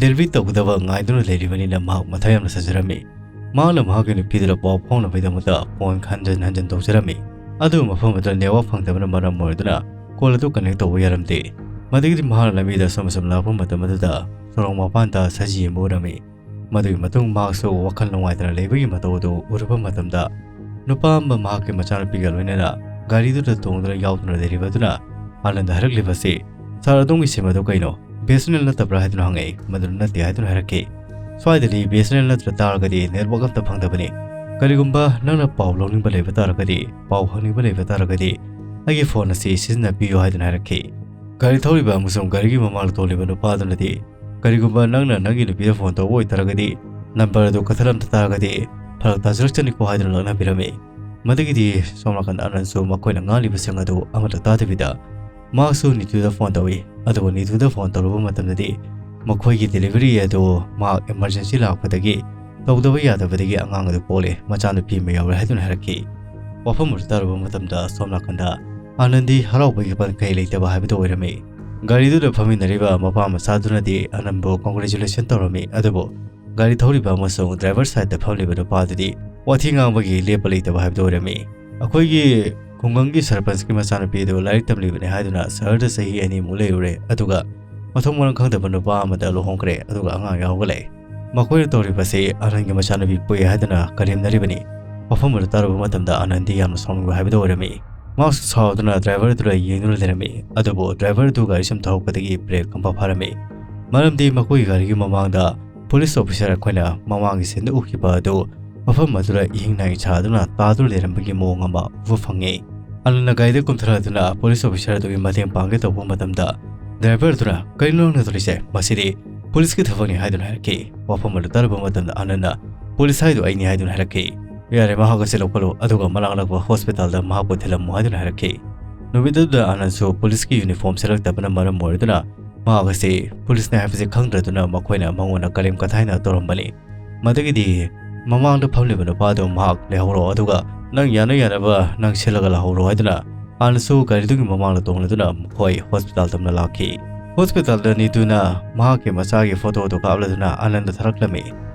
ꯗꯦꯂꯤꯚꯔꯤ ꯇꯧꯒꯗꯕ ꯉꯥꯏꯗꯨꯅ ꯂꯩꯔꯤꯕꯅꯤꯅ ꯃꯍꯥꯛ ꯃꯊꯥ ꯌꯥꯝꯅ ꯁꯥꯖꯔꯝꯃꯤ꯫ ꯃꯍꯥꯛꯅ ꯃꯍꯥꯛꯀꯤ ꯅꯨꯄꯤꯗꯨꯗ ꯄꯥꯎ ꯐꯥꯎꯅꯕꯒꯤꯗꯃꯛꯇ ꯐꯣꯟ ꯍꯟꯖꯤꯟ ꯍꯟꯖꯤꯟ ꯇꯧꯖꯔꯝꯃꯤ꯫ ꯑꯗꯨꯕꯨ ꯃꯐꯝ ꯑꯗꯨꯗ ꯅꯦꯠꯋꯥꯛ ꯐꯪꯗꯕꯅ ꯃꯔꯝ ꯑꯣꯏꯗꯨꯅ ꯀꯣꯜ ꯑꯗꯨ ꯀꯅꯦꯛ ꯇꯧꯕ ꯌꯥꯔꯝꯗꯦ꯫ ꯃꯗꯨꯗꯒꯤꯗꯤ ꯃꯍꯥꯛꯅ ꯂꯝꯕꯤꯗ ꯑꯁꯨꯝ ꯑꯁꯨꯝ ꯂꯥꯛꯄ ꯃꯇꯝ ꯑꯗꯨꯗ ꯁꯣꯔꯣꯛ ꯃꯄꯥꯟꯗ ꯁꯖꯤ ꯑꯃ ꯎꯔꯝꯃꯤ꯫ ꯃꯗꯨꯒꯤ ꯃꯇꯨꯡ ꯃꯍꯥꯛꯁꯨ ꯋꯥꯈꯜ ꯅꯨꯡꯉꯥꯏꯇꯅ ꯂꯩꯕꯒꯤ ꯃꯇꯧ ꯑꯗꯨ ꯎꯔꯨꯕ ꯃꯇꯝꯗ, ꯅꯨꯄꯥ ꯑꯃ ꯃꯍꯥꯛꯀꯤ ꯃꯆꯥꯅꯨꯄꯤꯒ ꯂꯣꯏꯅꯅ ꯒꯥꯔꯤꯗꯨꯗ ꯇꯣꯡꯗꯨꯅ ꯌꯥꯎꯗꯨꯅ ꯂꯩꯔꯤꯕ ꯑꯗꯨꯅ ꯑꯥꯅꯟꯗ ꯍꯥꯏꯔꯛꯂꯤꯕꯁꯤ, "ꯁꯥꯔ, ꯑꯗꯣꯝꯒꯤ ꯁꯤꯝ ꯑꯗꯨ ꯀꯩꯅꯣ? ꯕꯤ ꯑꯦꯁ ꯑꯦꯟ ꯑꯦꯜ ꯅꯠꯇꯕ꯭ꯔꯥ?" ꯍꯥꯏꯗꯨꯅ ꯍꯪꯉꯛꯏ꯫ ꯃꯗꯨꯅ ꯅꯠꯇꯦ ꯍꯥꯏꯗꯨꯅ ꯍꯥꯏꯔꯛꯈꯤ꯫ "ꯁ꯭ꯋꯥꯏꯗꯗꯤ ꯕꯤ ꯑꯦꯁ ꯑꯦꯟ ꯑꯦꯜ ꯅꯠꯇ꯭ꯔ ꯇꯥꯔꯒꯗꯤ ꯅꯦꯠꯋꯥꯛ ꯑꯝꯇ ꯐꯪꯗꯕꯅꯤ꯫ ꯀꯔꯤꯒꯨꯝꯕ ꯅꯪꯅ ꯄꯥꯎ ꯂꯧꯅꯤꯡꯕ ꯂꯩꯕ ꯇꯥꯔꯒꯗꯤ, ꯄꯥꯎ ꯍꯪꯅꯤꯡꯕ ꯂꯩꯕ ꯇꯥꯔꯒꯗꯤ ꯑꯩꯒꯤ ꯐꯣꯟ ꯑꯁꯤ ꯁꯤꯖꯤꯟꯅꯕꯤꯌꯨ" ꯍꯥꯏꯗꯨꯅ ꯍꯥꯏꯔꯛꯈꯤ꯫ ꯒꯥꯔꯤ ꯊꯧꯔꯤꯕ ꯑꯃꯁꯨꯡ ꯒꯥꯔꯤꯒꯤ ꯃꯃꯥꯡꯗ ꯇꯣꯡꯂꯤꯕ ꯅꯨꯄꯥ ꯑꯗꯨꯅꯗꯤ, "ꯀꯔꯤꯒꯨꯝꯕ ꯅꯪꯅ ꯅꯪꯒꯤ ꯅꯨꯄꯤꯗ ꯐꯣꯟ ꯇꯧꯕ ꯑꯣꯏꯇꯥꯔꯒꯗꯤ, ꯅꯝꯕꯔ ꯑꯗꯨ ꯀꯛꯊꯠꯂꯝꯗ ꯇꯥꯔꯒꯗꯤ ꯐꯔꯛ ꯇꯥꯖꯔꯛꯆꯅꯤꯀꯣ" ꯍꯥꯏꯗꯨꯅ ꯂꯛꯅꯕꯤꯔꯝꯃꯤ꯫ ꯃꯗꯨꯒꯤꯗꯤ ꯁꯣꯝ ꯅꯥꯀꯟꯗ ꯑꯥꯅꯟꯁꯨ ꯃꯈꯣꯏꯅ ꯉꯥꯡꯂꯤꯕꯁꯤꯡ ꯑꯗꯨ ꯑꯃꯠꯇ ꯇꯥꯗꯕꯤꯗ, ꯃꯍꯥꯛꯁꯨ ꯅꯤꯇꯨꯗ ꯐꯣꯟ ꯇꯧꯏ꯫ ꯑꯗꯨꯒ ꯅꯤꯇꯨꯗ ꯐꯣꯟ ꯇꯧꯔꯨꯕ ꯃꯇꯝꯗꯗꯤ ꯃꯈꯣꯏꯒꯤ ꯗꯦꯂꯤꯚꯔꯤ ꯑꯗꯨ ꯃꯍꯥꯛ ꯏꯃꯥꯔꯖꯦꯟꯁꯤ ꯂꯥꯛꯄꯗꯒꯤ ꯇꯧꯗꯕ ꯌꯥꯗꯕꯗꯒꯤ ꯑꯉꯥꯡ ꯑꯗꯨ ꯄꯣꯛꯂꯦ, ꯃꯆꯥꯅꯨꯄꯤ ꯑꯃ ꯌꯥꯎꯔꯦ ꯍꯥꯏꯗꯨꯅ ꯍꯥꯏꯔꯛꯈꯤ꯫ ꯋꯥꯐꯝ ꯑꯗꯨ ꯇꯥꯔꯨꯕ ꯃꯇꯝꯗ ꯁꯣꯝ ꯅꯥꯀꯟꯗ ꯑꯥꯅꯟꯗꯤ ꯍꯔꯥꯎꯕꯒꯤ ꯄꯟ ꯀꯩ ꯂꯩꯇꯕ ꯍꯥꯏꯕꯗꯨ ꯑꯣꯏꯔꯝꯃꯤ꯫ ꯒꯥꯔꯤꯗꯨꯗ ꯐꯝꯃꯤꯟꯅꯔꯤꯕ ꯃꯄꯥ ꯃꯆꯥꯗꯨꯅꯗꯤ ꯑꯥꯅꯟꯕꯨ congratulation ꯇꯧꯔꯝꯃꯤ, ꯑꯗꯨꯕꯨ ꯒꯥꯔꯤ ꯊꯧꯔꯤꯕ ꯑꯃꯁꯨꯡ ꯗ꯭ꯔꯥꯏꯚꯔ ꯁꯥꯏꯠꯇ ꯐꯝꯂꯤꯕ ꯅꯨꯄꯥꯗꯨꯗꯤ ꯋꯥꯊꯤ ꯉꯥꯡꯕꯒꯤ ꯂꯦꯞꯄ ꯂꯩꯇꯕ ꯍꯥꯏꯕꯗꯨ ꯑꯣꯏꯔꯝꯃꯤ꯫ ꯑꯩꯈꯣꯏꯒꯤ ꯈꯨꯡꯒꯪꯒꯤ ꯁꯔꯄꯟꯁꯀꯤ ꯃꯆꯥꯅꯨꯄꯤ ꯑꯗꯨ ꯂꯥꯏꯔꯤꯛ ꯇꯝꯂꯤꯕꯅꯤ ꯍꯥꯏꯗꯨꯅ ꯁꯍꯔꯗ ꯆꯍꯤ ꯑꯅꯤꯃꯨꯛ ꯂꯩꯔꯨꯔꯦ, ꯑꯗꯨꯒ ꯃꯊꯣꯡ ꯃꯔꯝ ꯈꯪꯗꯕ ꯅꯨꯄꯥ ꯑꯃꯗ ꯂꯨꯍꯣꯡꯈ꯭ꯔꯦ, ꯑꯗꯨꯒ ꯑꯉꯥꯡ ꯌꯥꯎꯕ ꯂꯩ꯫ ꯃꯈꯣꯏꯅ ꯇꯧꯔꯤꯕꯁꯤ ꯑꯥꯅꯟꯒꯤ ꯃꯆꯥꯅꯨꯄꯤ ꯄꯣꯛꯏ ꯍꯥꯏꯗꯨꯅ ꯀꯔꯦꯝꯅꯔꯤꯕꯅꯤ꯫ ꯋꯥꯐꯝ ꯑꯗꯨ ꯇꯥꯔꯨꯕ ꯃꯇꯝꯗ ꯑꯥꯅꯟꯗꯤ ꯌꯥꯝꯅ ꯁꯥꯎꯅꯤꯡꯕ ꯍꯥꯏꯕꯗꯨ ꯑꯣꯏꯔꯝꯃꯤ꯫ ꯃꯍꯥꯛꯁꯨ ꯁꯥꯎꯗꯨꯅ ꯗ꯭ꯔꯥꯏꯚꯔ ꯑꯗꯨꯗ ꯌꯦꯡꯗꯨꯅ ꯂꯩꯔꯝꯃꯤ, ꯑꯗꯨꯕꯨ ꯗ꯭ꯔꯥꯏꯚꯔ ꯑꯗꯨ ꯒꯥꯔꯤ ꯁꯨꯝ ꯊꯧꯔꯛꯄꯗꯒꯤ ꯕ꯭ꯔꯦꯛ ꯈꯪꯐꯥ ꯐꯥꯔꯝꯃꯤ꯫ ꯃꯔꯝꯗꯤ ꯃꯈꯣꯏꯒꯤ ꯒꯥꯔꯤꯒꯤ ꯃꯃꯥꯡꯗ ꯄꯨꯂꯤꯁ ꯑꯣꯐꯤꯁꯥꯔ ꯑꯩꯈꯣꯏꯅ ꯃꯃꯥꯡꯒꯤ ꯁꯤꯟꯗ ꯎꯈꯤꯕ ꯑꯗꯨ ꯃꯐꯝ ꯑꯗꯨꯗ ꯏꯍꯤꯡ ꯅꯥꯍꯤꯡ ꯁꯥꯗꯨꯅ ꯇꯥꯗꯨꯅ ꯂꯩꯔꯝꯕꯒꯤ ꯃꯑꯣꯡ ꯑꯃ ꯎꯕ ꯐꯪꯉꯤ꯫ ꯑꯥꯅꯟꯅ ꯒꯥꯔꯤꯗ ꯀꯨꯝꯊꯔꯗꯨꯅ ꯄꯨꯂꯤꯁ ꯑꯣꯐꯤꯁꯥꯔ ꯑꯗꯨꯒꯤ ꯃꯇꯦꯡ ꯄꯥꯡꯒꯦ ꯇꯧꯕ ꯃꯇꯝꯗ, ꯗ꯭ꯔꯥꯏꯚꯔ ꯑꯗꯨꯅ, "ꯀꯔꯤꯅꯣ ꯅꯪꯅ ꯇꯧꯔꯤꯁꯦ? ꯃꯁꯤꯗꯤ ꯄꯨꯂꯤꯁꯀꯤ ꯊꯕꯛꯅꯤ" ꯍꯥꯏꯗꯨꯅ ꯍꯥꯏꯔꯛꯈꯤ꯫ ꯋꯥꯐꯝ ꯑꯗꯨ ꯇꯥꯔꯨꯕ ꯃꯇꯝꯗ ꯑꯥꯅꯟꯅ, "ꯄꯨꯂꯤꯁ ꯍꯥꯏꯗꯨ ꯑꯩꯅꯤ" ꯍꯥꯏꯗꯨꯅ ꯍꯥꯏꯔꯛꯈꯤ꯫ "ꯌꯥꯔꯦ, ꯃꯍꯥꯛ ꯑꯁꯤ ꯂꯧꯈꯠꯂꯨ, ꯑꯗꯨꯒ ꯃꯅꯥꯛ ꯅꯛꯄ ꯍꯣꯁꯄꯤꯇꯥꯜꯗ ꯃꯍꯥꯛꯄꯨ ꯊꯤꯜꯂꯝꯃꯨ" ꯍꯥꯏꯗꯨꯅ ꯍꯥꯏꯔꯛꯈꯤ꯫ ꯅꯨꯃꯤꯠ ꯑꯗꯨꯗ ꯑꯥꯅꯟꯁꯨ ꯄꯨꯂꯤꯁꯀꯤ ꯌꯨꯅꯤꯐꯣꯔꯝ ꯁꯦꯠꯂꯛꯇꯕꯅ ꯃꯔꯝ ꯑꯣꯏꯔꯗꯨꯅ ꯃꯍꯥꯛ ꯑꯁꯤ ꯄꯨꯂꯤꯁꯅꯤ ꯍꯥꯏꯕꯁꯤ ꯈꯪꯗ꯭ꯔꯗꯨꯅ ꯃꯈꯣꯏꯅ ꯃꯉꯣꯟꯗ ꯀꯔꯦꯝ ꯀꯊꯥꯏꯅ ꯇꯧꯔꯝꯕꯅꯤ꯫ ꯃꯗꯨꯒꯤꯗꯤ ꯃꯃꯥꯡꯗ ꯐꯝꯂꯤꯕ ꯅꯨꯄꯥꯗꯨ ꯃꯍꯥꯛ ꯂꯩꯍꯧꯔꯣ, ꯑꯗꯨꯒ ꯅꯪ ꯌꯥꯅ ꯌꯥꯅꯕ ꯅꯪ ꯁꯤꯜꯂꯒ ꯂꯥꯛꯍꯧꯔꯣ ꯍꯥꯏꯗꯨꯅ ꯑꯥꯅꯟꯁꯨ ꯒꯥꯔꯤꯗꯨꯒꯤ ꯃꯃꯥꯡꯗ ꯇꯣꯡꯂꯗꯨꯅ ꯃꯈꯣꯏ ꯍꯣꯁꯄꯤꯇꯥꯜ ꯇꯝꯅ ꯂꯥꯛꯈꯤ꯫ ꯍꯣꯁꯄꯤꯇꯥꯜꯗ ꯅꯤꯇꯨꯅ ꯃꯍꯥꯛꯀꯤ ꯃꯆꯥꯒꯤ ꯐꯣꯇꯣꯗꯨ ꯀꯥꯞꯂꯗꯨꯅ ꯑꯥꯅꯟꯗ ꯊꯥꯔꯛꯂꯝꯃꯤ꯫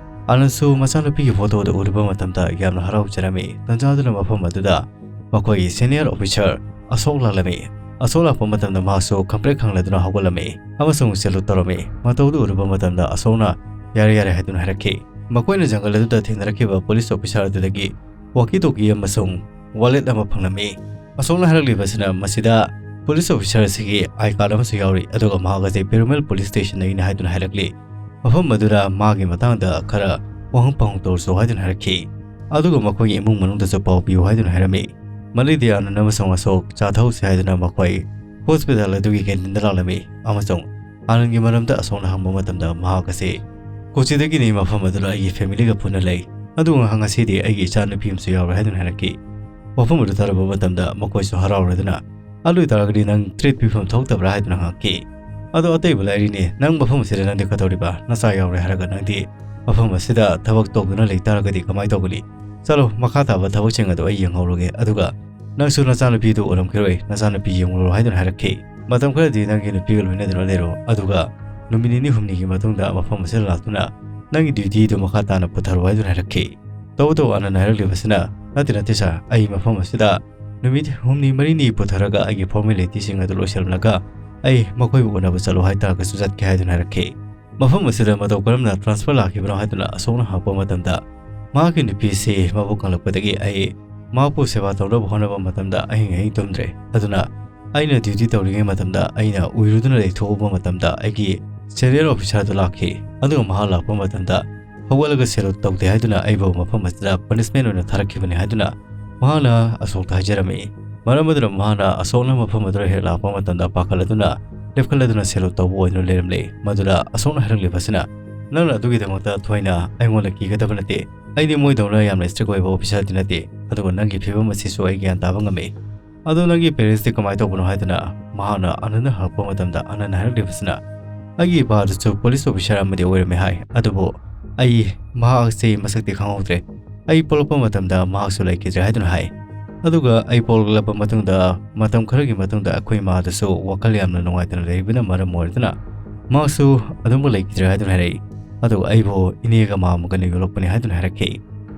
ꯑꯥꯅꯟꯁꯨ ꯃꯆꯥꯅꯨꯄꯤꯒꯤ ꯐꯣꯇꯣꯗꯨ ꯎꯔꯨꯕ ꯃꯇꯝꯗ ꯌꯥꯝꯅ ꯍꯔꯥꯎꯖꯔꯝꯃꯤ꯫ ꯇꯟꯖꯥꯗꯨꯅ ꯃꯐꯝ ꯑꯗꯨꯗ ꯃꯈꯣꯏꯒꯤ ꯁꯦꯅꯤꯌꯔ ꯑꯣꯐꯤꯁꯥꯔ ꯑꯁꯣꯛ ꯂꯥꯛꯂꯝꯃꯤ꯫ ꯑꯁꯣꯛ ꯂꯥꯛꯄ ꯃꯇꯝꯗ ꯃꯍꯥꯛꯁꯨ ꯈꯪꯄ꯭ꯔꯦꯛ ꯈꯪꯂꯗꯨꯅ ꯍꯧꯒꯠꯂꯝꯃꯤ ꯑꯃꯁꯨꯡ ꯁꯦꯂꯨꯠ ꯇꯧꯔꯝꯃꯤ꯫ ꯃꯇꯧꯗꯨ ꯎꯔꯨꯕ ꯃꯇꯝꯗ ꯑꯁꯣꯛꯅ "ꯌꯥꯔꯦ, ꯌꯥꯔꯦ" ꯍꯥꯏꯗꯨꯅ ꯍꯥꯏꯔꯛꯈꯤ꯫ ꯃꯈꯣꯏꯅ ꯖꯪꯒꯜ ꯑꯗꯨꯗ ꯊꯦꯡꯅꯔꯛꯈꯤꯕ ꯄꯨꯂꯤꯁ ꯑꯣꯐꯤꯁꯥꯔ ꯑꯗꯨꯗꯒꯤ ꯋꯥꯀꯤ ꯇꯣꯀꯤ ꯑꯃꯁꯨꯡ ꯋꯥꯂꯦꯠ ꯑꯃ ꯐꯪꯂꯝꯃꯤ꯫ ꯑꯁꯣꯛꯅ ꯍꯥꯏꯔꯛꯂꯤꯕꯁꯤꯅ ꯃꯁꯤꯗ ꯄꯨꯂꯤꯁ ꯑꯣꯐꯤꯁꯥꯔ ꯑꯁꯤꯒꯤ ꯑꯥꯏ ꯀꯥꯔꯗ ꯑꯃꯁꯨ ꯌꯥꯎꯔꯤ, ꯑꯗꯨꯒ ꯃꯍꯥꯛ ꯑꯁꯤ ꯄꯦꯔꯨꯃꯦꯜ ꯄꯨꯂꯤꯁ ꯁ꯭ꯇꯦꯁꯟꯗꯒꯤꯅꯤ ꯍꯥꯏꯗꯨꯅ ꯍꯥꯏꯔꯛꯂꯤ꯫ ꯃꯐꯝ ꯑꯗꯨꯗ ꯃꯥꯒꯤ ꯃꯇꯥꯡꯗ ꯈꯔ ꯋꯥꯍꯪ ꯄꯥꯎꯍꯪ ꯇꯧꯔꯁꯨ ꯍꯥꯏꯗꯨꯅ ꯍꯥꯏꯔꯛꯈꯤ꯫ ꯑꯗꯨꯒ ꯃꯈꯣꯏꯒꯤ ꯏꯃꯨꯡ ꯃꯅꯨꯡꯗꯁꯨ ꯄꯥꯎ ꯄꯤꯌꯨ ꯍꯥꯏꯗꯨꯅ ꯍꯥꯏꯔꯝꯃꯤ꯫ ꯃꯂꯤꯗꯤ ꯑꯥꯅꯟ ꯑꯃꯁꯨꯡ ꯑꯁꯣꯛ ꯆꯥ ꯊꯛꯎꯁꯤ ꯍꯥꯏꯗꯨꯅ ꯃꯈꯣꯏ ꯍꯣꯁꯄꯤꯇꯥꯜ ꯑꯗꯨꯒꯤ ꯀꯦꯟꯇꯤꯟꯗ ꯂꯥꯛꯂꯝꯃꯤ ꯑꯃꯁꯨꯡ ꯑꯥꯅꯟꯒꯤ ꯃꯔꯝꯗ ꯑꯁꯣꯛꯅ ꯍꯪꯕ ꯃꯇꯝꯗ ꯃꯍꯥꯛ ꯑꯁꯤ "ꯀꯣꯆꯤꯗꯒꯤꯅꯤ, ꯃꯐꯝ ꯑꯗꯨꯗ ꯑꯩꯒꯤ ꯐꯦꯃꯤꯂꯤꯒ ꯄꯨꯟꯅ ꯂꯩ, ꯑꯗꯨꯒ ꯉꯁꯤꯗꯤ ꯑꯩꯒꯤ ꯏꯆꯥꯅꯨꯄꯤ ꯑꯃꯁꯨ ꯌꯥꯎꯔꯦ" ꯍꯥꯏꯗꯨꯅ ꯍꯥꯏꯔꯛꯈꯤ꯫ ꯋꯥꯐꯝ ꯑꯗꯨ ꯇꯥꯔꯕ ꯃꯇꯝꯗ ꯃꯈꯣꯏꯁꯨ ꯍꯔꯥꯎꯔꯗꯨꯅ "ꯑꯗꯨ ꯑꯣꯏꯇꯥꯔꯒꯗꯤ ꯅꯪ ꯇ꯭ꯔꯤꯠ ꯄꯤꯐꯝ ꯊꯣꯛꯇꯕ꯭ꯔꯥ?" ꯍꯥꯏꯗꯨꯅ ꯍꯪꯉꯛꯈꯤ꯫ "ꯑꯗꯣ ꯑꯇꯩꯕꯨ ꯂꯩꯔꯤꯅꯤ, ꯅꯪ ꯃꯐꯝ ꯑꯁꯤꯗ ꯅꯪꯗꯤ ꯀꯩꯗꯧꯔꯤꯕ? ꯅꯆꯥ ꯌꯥꯎꯔꯦ ꯍꯥꯏꯔꯒ ꯅꯪꯗꯤ ꯃꯐꯝ ꯑꯁꯤꯗ ꯊꯕꯛ ꯇꯧꯗꯨꯅ ꯂꯩ ꯇꯥꯔꯒꯗꯤ ꯀꯃꯥꯏꯅ ꯇꯧꯒꯅꯤ? ꯆꯠꯂꯣ, ꯃꯈꯥ ꯇꯥꯕ ꯊꯕꯛꯁꯤꯡ ꯑꯗꯨ ꯑꯩ ꯌꯦꯡꯍꯧꯔꯒꯦ, ꯑꯗꯨꯒ ꯅꯪꯁꯨ ꯅꯆꯥꯅꯨꯄꯤꯗꯨ ꯎꯔꯝꯈꯤꯔꯣꯏ, ꯅꯆꯥꯅꯨꯄꯤ ꯌꯦꯡꯂꯨꯔꯣ" ꯍꯥꯏꯗꯨꯅ ꯍꯥꯏꯔꯛꯈꯤ꯫ "ꯃꯇꯝ ꯈꯔꯗꯤ ꯅꯪꯒꯤ ꯅꯨꯄꯤꯒ ꯂꯣꯏꯅꯗꯨꯅ ꯂꯩꯔꯣ, ꯑꯗꯨꯒ ꯅꯨꯃꯤꯠ ꯅꯤꯅꯤ ꯍꯨꯝꯅꯤꯒꯤ ꯃꯇꯨꯡꯗ ꯃꯐꯝ ꯑꯁꯤꯗ ꯂꯥꯛꯇꯨꯅ ꯅꯪꯒꯤ ꯗ꯭ꯌꯨꯇꯤꯗꯨ ꯃꯈꯥ ꯇꯥꯅ ꯄꯨꯊꯔꯣ" ꯍꯥꯏꯗꯨꯅ ꯍꯥꯏꯔꯛꯈꯤ꯫ ꯇꯧꯕꯇꯕꯨ ꯑꯥꯅꯟꯅ ꯍꯥꯏꯔꯛꯂꯤꯕꯁꯤꯅ, "ꯅꯠꯇꯦ, ꯅꯠꯇꯦ ꯁꯥꯔ, ꯑꯩ ꯃꯐꯝ ꯑꯁꯤꯗ ꯅꯨꯃꯤꯠ ꯍꯨꯝꯅꯤ ꯃꯔꯤꯅꯤ ꯄꯨꯊꯔꯒ ꯑꯩꯒꯤ ꯐꯣꯔꯃꯦꯂꯤꯇꯤꯁꯤꯡ ꯑꯗꯨ ꯂꯣꯏꯁꯤꯜꯂꯝꯂꯒ ꯑꯩ ꯃꯈꯣꯏꯕꯨ ꯎꯅꯕ ꯆꯠꯂꯣ ꯍꯥꯏꯇꯥꯔꯒꯁꯨ ꯆꯠꯀꯦ" ꯍꯥꯏꯗꯨꯅ ꯍꯥꯏꯔꯛꯈꯤ꯫ ꯃꯐꯝ ꯑꯁꯤꯗ ꯃꯇꯧ ꯀꯔꯝꯅ ꯇ꯭ꯔꯥꯟꯁꯐꯔ ꯂꯥꯛꯈꯤꯕꯅꯣ ꯍꯥꯏꯗꯨꯅ ꯑꯁꯣꯛꯅ ꯍꯪꯉꯛꯄ ꯃꯇꯝꯗ, ꯃꯍꯥꯛꯀꯤ ꯅꯨꯄꯤꯁꯤ ꯃꯕꯨꯛ ꯀꯪꯂꯛꯄꯗꯒꯤ ꯑꯩ ꯃꯍꯥꯛꯄꯨ ꯁꯦꯕꯥ ꯇꯧꯅꯕ ꯍꯣꯠꯅꯕ ꯃꯇꯝꯗ ꯑꯍꯤꯡ ꯑꯍꯤꯡ ꯇꯨꯝꯗ꯭ꯔꯦ꯫ ꯑꯗꯨꯅ ꯑꯩꯅ ꯗ꯭ꯌꯨꯇꯤ ꯇꯧꯔꯤꯉꯩ ꯃꯇꯝꯗ ꯑꯩꯅ ꯎꯏꯔꯨꯗꯨꯅ ꯂꯩꯊꯣꯛꯎꯕ ꯃꯇꯝꯗ ꯑꯩꯒꯤ ꯁꯦꯅꯤꯌꯔ ꯑꯣꯐꯤꯁꯥꯔꯗꯨ ꯂꯥꯛꯈꯤ꯫ ꯑꯗꯨꯒ ꯃꯍꯥꯛ ꯂꯥꯛꯄ ꯃꯇꯝꯗ ꯍꯧꯒꯠꯂꯒ ꯁꯦꯂꯨꯠ ꯇꯧꯗꯦ ꯍꯥꯏꯗꯨꯅ ꯑꯩꯕꯨ ꯃꯐꯝ ꯑꯁꯤꯗ ꯄꯅꯤꯁꯃꯦꯟ ꯑꯣꯏꯅ ꯊꯥꯔꯛꯈꯤꯕꯅꯤ ꯍꯥꯏꯗꯨꯅ ꯃꯍꯥꯛꯅ ꯑꯁꯣꯛꯇ ꯍꯥꯏꯖꯔꯝꯃꯤ꯫ ꯃꯔꯝ ꯑꯗꯨꯅ ꯃꯍꯥꯛꯅ ꯑꯁꯣꯛꯅ ꯃꯐꯝ ꯑꯗꯨꯗ ꯍꯦꯛ ꯂꯥꯛꯄ ꯃꯇꯝꯗ ꯄꯥꯈꯠꯂꯗꯨꯅ ꯂꯦꯞꯈꯠꯂꯗꯨꯅ ꯁꯦꯂꯨꯠ ꯇꯧꯕ ꯑꯣꯏꯗꯨꯅ ꯂꯩꯔꯝꯂꯦ꯫ ꯃꯗꯨꯗ ꯑꯁꯣꯛꯅ ꯍꯥꯏꯔꯛꯂꯤꯕꯁꯤꯅ, "ꯅꯪꯅ ꯑꯗꯨꯒꯤꯗꯃꯛꯇ ꯊꯣꯏꯅ ꯑꯩꯉꯣꯟꯗ ꯀꯤꯒꯗꯕ ꯅꯠꯇꯦ꯫ ꯑꯩꯗꯤ ꯃꯣꯏꯗꯧꯅ ꯌꯥꯝꯅ ꯏꯁꯇ꯭ꯔꯤꯛ ꯑꯣꯏꯕ ꯑꯣꯐꯤꯁꯥꯔꯗꯤ ꯅꯠꯇꯦ꯫ ꯑꯗꯨꯒ ꯅꯪꯒꯤ ꯐꯤꯕꯝ ꯑꯁꯤꯁꯨ ꯑꯩ ꯒ꯭ꯌꯥꯟ ꯇꯥꯕ ꯉꯝꯃꯤ"꯫ "ꯑꯗꯣ ꯅꯪꯒꯤ parents ꯇꯤ ꯀꯃꯥꯏꯅ ꯇꯧꯕꯅꯣ?" ꯍꯥꯏꯗꯨꯅ ꯃꯍꯥꯛꯅ ꯑꯅꯟꯗ ꯍꯪꯉꯛꯄ ꯃꯇꯝꯗ, ꯑꯅꯟꯗ ꯍꯥꯏꯔꯛꯂꯤꯕꯁꯤꯅ, "ꯑꯩꯒꯤ ꯏꯄꯥꯗꯨꯁꯨ police officer ꯑꯃꯗꯤ ꯑꯣꯏꯔꯝꯃꯦ ꯍꯥꯏ, ꯑꯗꯨꯕꯨ ꯑꯩ ꯃꯍꯥꯛꯁꯦ ꯃꯁꯛꯇꯤ ꯈꯪꯍꯧꯗ꯭ꯔꯦ꯫ ꯑꯩ ꯄꯣꯛꯂꯛꯄ ꯃꯇꯝꯗ ꯃꯍꯥꯛꯁꯨ ꯂꯩꯈꯤꯗ꯭ꯔꯦ" ꯍꯥꯏꯗꯨꯅ ꯍꯥꯏ꯫ ꯑꯗꯨꯒ ꯑꯩ ꯄꯣꯛꯂꯛꯂꯕ ꯃꯇꯨꯡꯗ, ꯃꯇꯝ ꯈꯔꯒꯤ ꯃꯇꯨꯡꯗ ꯑꯩꯈꯣꯏ ꯏꯃꯥꯗꯨꯁꯨ ꯋꯥꯈꯜ ꯌꯥꯝꯅ ꯅꯨꯡꯉꯥꯏꯇꯅ ꯂꯩꯕꯅ ꯃꯔꯝ ꯑꯣꯏꯗꯨꯅ ꯃꯍꯥꯛꯁꯨ ꯑꯗꯨꯝꯕ ꯂꯩꯈꯤꯗ꯭ꯔꯦ ꯍꯥꯏꯗꯨꯅ ꯍꯥꯏꯔꯛꯏ꯫ ꯑꯗꯨꯒ ꯑꯩꯕꯨ ꯏꯅꯦꯒ ꯃꯥꯃꯒꯅ ꯌꯣꯛꯂꯛꯄꯅꯤ ꯍꯥꯏꯗꯨꯅ ꯍꯥꯏꯔꯛꯈꯤ꯫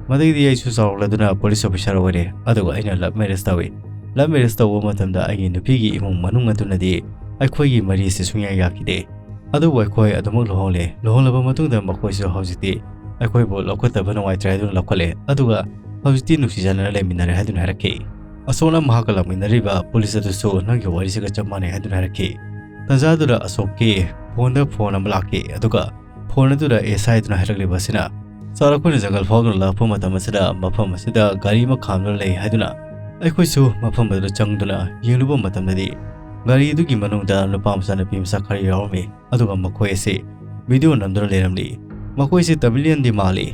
ꯃꯗꯒꯤꯗꯤ ꯑꯩꯁꯨ ꯆꯥꯎꯔꯛꯂꯗꯨꯅ police officer ꯑꯣꯏꯔꯦ, ꯑꯗꯨꯒ ꯑꯩꯅ love marriage ꯇꯧꯏ꯫ Love marriage ꯇꯧꯕ ꯃꯇꯝꯗ ꯑꯩꯒꯤ ꯅꯨꯄꯤꯒꯤ ꯏꯃꯨꯡ ꯃꯅꯨꯡ ꯑꯗꯨꯅꯗꯤ ꯑꯩꯈꯣꯏꯒꯤ ꯃꯔꯤꯁꯤ ꯁꯨꯡꯌꯥ ꯌꯥꯈꯤꯗꯦ꯫ ꯑꯗꯨꯕꯨ ꯑꯩꯈꯣꯏ ꯑꯗꯨꯃꯛ ꯂꯨꯍꯣꯡꯂꯦ꯫ ꯂꯨꯍꯣꯡꯂꯕ ꯃꯇꯨꯡꯗ ꯃꯈꯣꯏꯁꯨ ꯍꯧꯖꯤꯛꯇꯤ ꯑꯩꯈꯣꯏꯕꯨ ꯂꯧꯈꯠꯇꯕ ꯅꯨꯡꯉꯥꯏꯇ꯭ꯔꯦ ꯍꯥꯏꯗꯨꯅ ꯂꯧꯈꯠꯂꯦ, ꯑꯗꯨꯒ ꯍꯧꯖꯤꯛꯇꯤ ꯅꯨꯡꯁꯤ ꯆꯥꯟꯅꯅ ꯂꯩꯃꯤꯟꯅꯔꯦ ꯍꯥꯏꯗꯨꯅ ꯍꯥꯏꯔꯛꯈꯤ꯫ ꯑꯁꯣꯛꯅ ꯃꯍꯥꯛꯀ ꯂꯥꯛꯃꯤꯟꯅꯔꯤꯕ police ꯑꯗꯨꯁꯨ ꯅꯪꯒꯤ ꯋꯥꯔꯤꯁꯤꯒ ꯆꯞ ꯃꯥꯟꯅꯩ ꯍꯥꯏꯗꯨꯅ ꯍꯥꯏꯔꯛꯈꯤ꯫ ꯇꯟꯖꯥꯗꯨꯗ ꯑꯁꯣꯛꯀꯤ phone ꯗ phone ꯑꯃ ꯂꯥꯛꯈꯤ, ꯑꯗꯨꯒ phone ꯑꯗꯨꯗ S I ꯗꯨꯅ ꯍꯥꯏꯔꯛꯂꯤꯕ ꯑꯁꯤꯅ, "Sir, ꯑꯩꯈꯣꯏꯅ ꯖꯪꯒꯜ ꯐꯥꯎꯗꯨꯅ ꯂꯥꯛꯄ ꯃꯇꯝ ꯑꯁꯤꯗ ꯃꯐꯝ ꯑꯁꯤꯗ ꯒꯥꯔꯤ ꯑꯃ ꯈꯥꯝꯗꯨꯅ ꯂꯩ ꯍꯥꯏꯗꯨꯅ ꯑꯩꯈꯣꯏꯁꯨ ꯃꯐꯝ ꯑꯗꯨꯗ ꯆꯪꯗꯨꯅ ꯌꯦꯡꯂꯨꯕ ꯃꯇꯝꯗꯗꯤ ꯒꯥꯔꯤ ꯑꯗꯨꯒꯤ ꯃꯅꯨꯡꯗ ꯅꯨꯄꯥ ꯃꯆꯥ ꯅꯨꯄꯤ ꯃꯆꯥ ꯈꯔ ꯌꯥꯎꯔꯝꯃꯤ, ꯑꯗꯨꯒ ꯃꯈꯣꯏ ꯑꯁꯤ video ꯅꯝꯗꯨꯅ ꯂꯩꯔꯝꯂꯤ꯫ ꯃꯈꯣꯏꯁꯤ ꯇꯃꯤꯂꯤꯌꯟꯗꯤ ꯃꯥꯜꯂꯤ꯫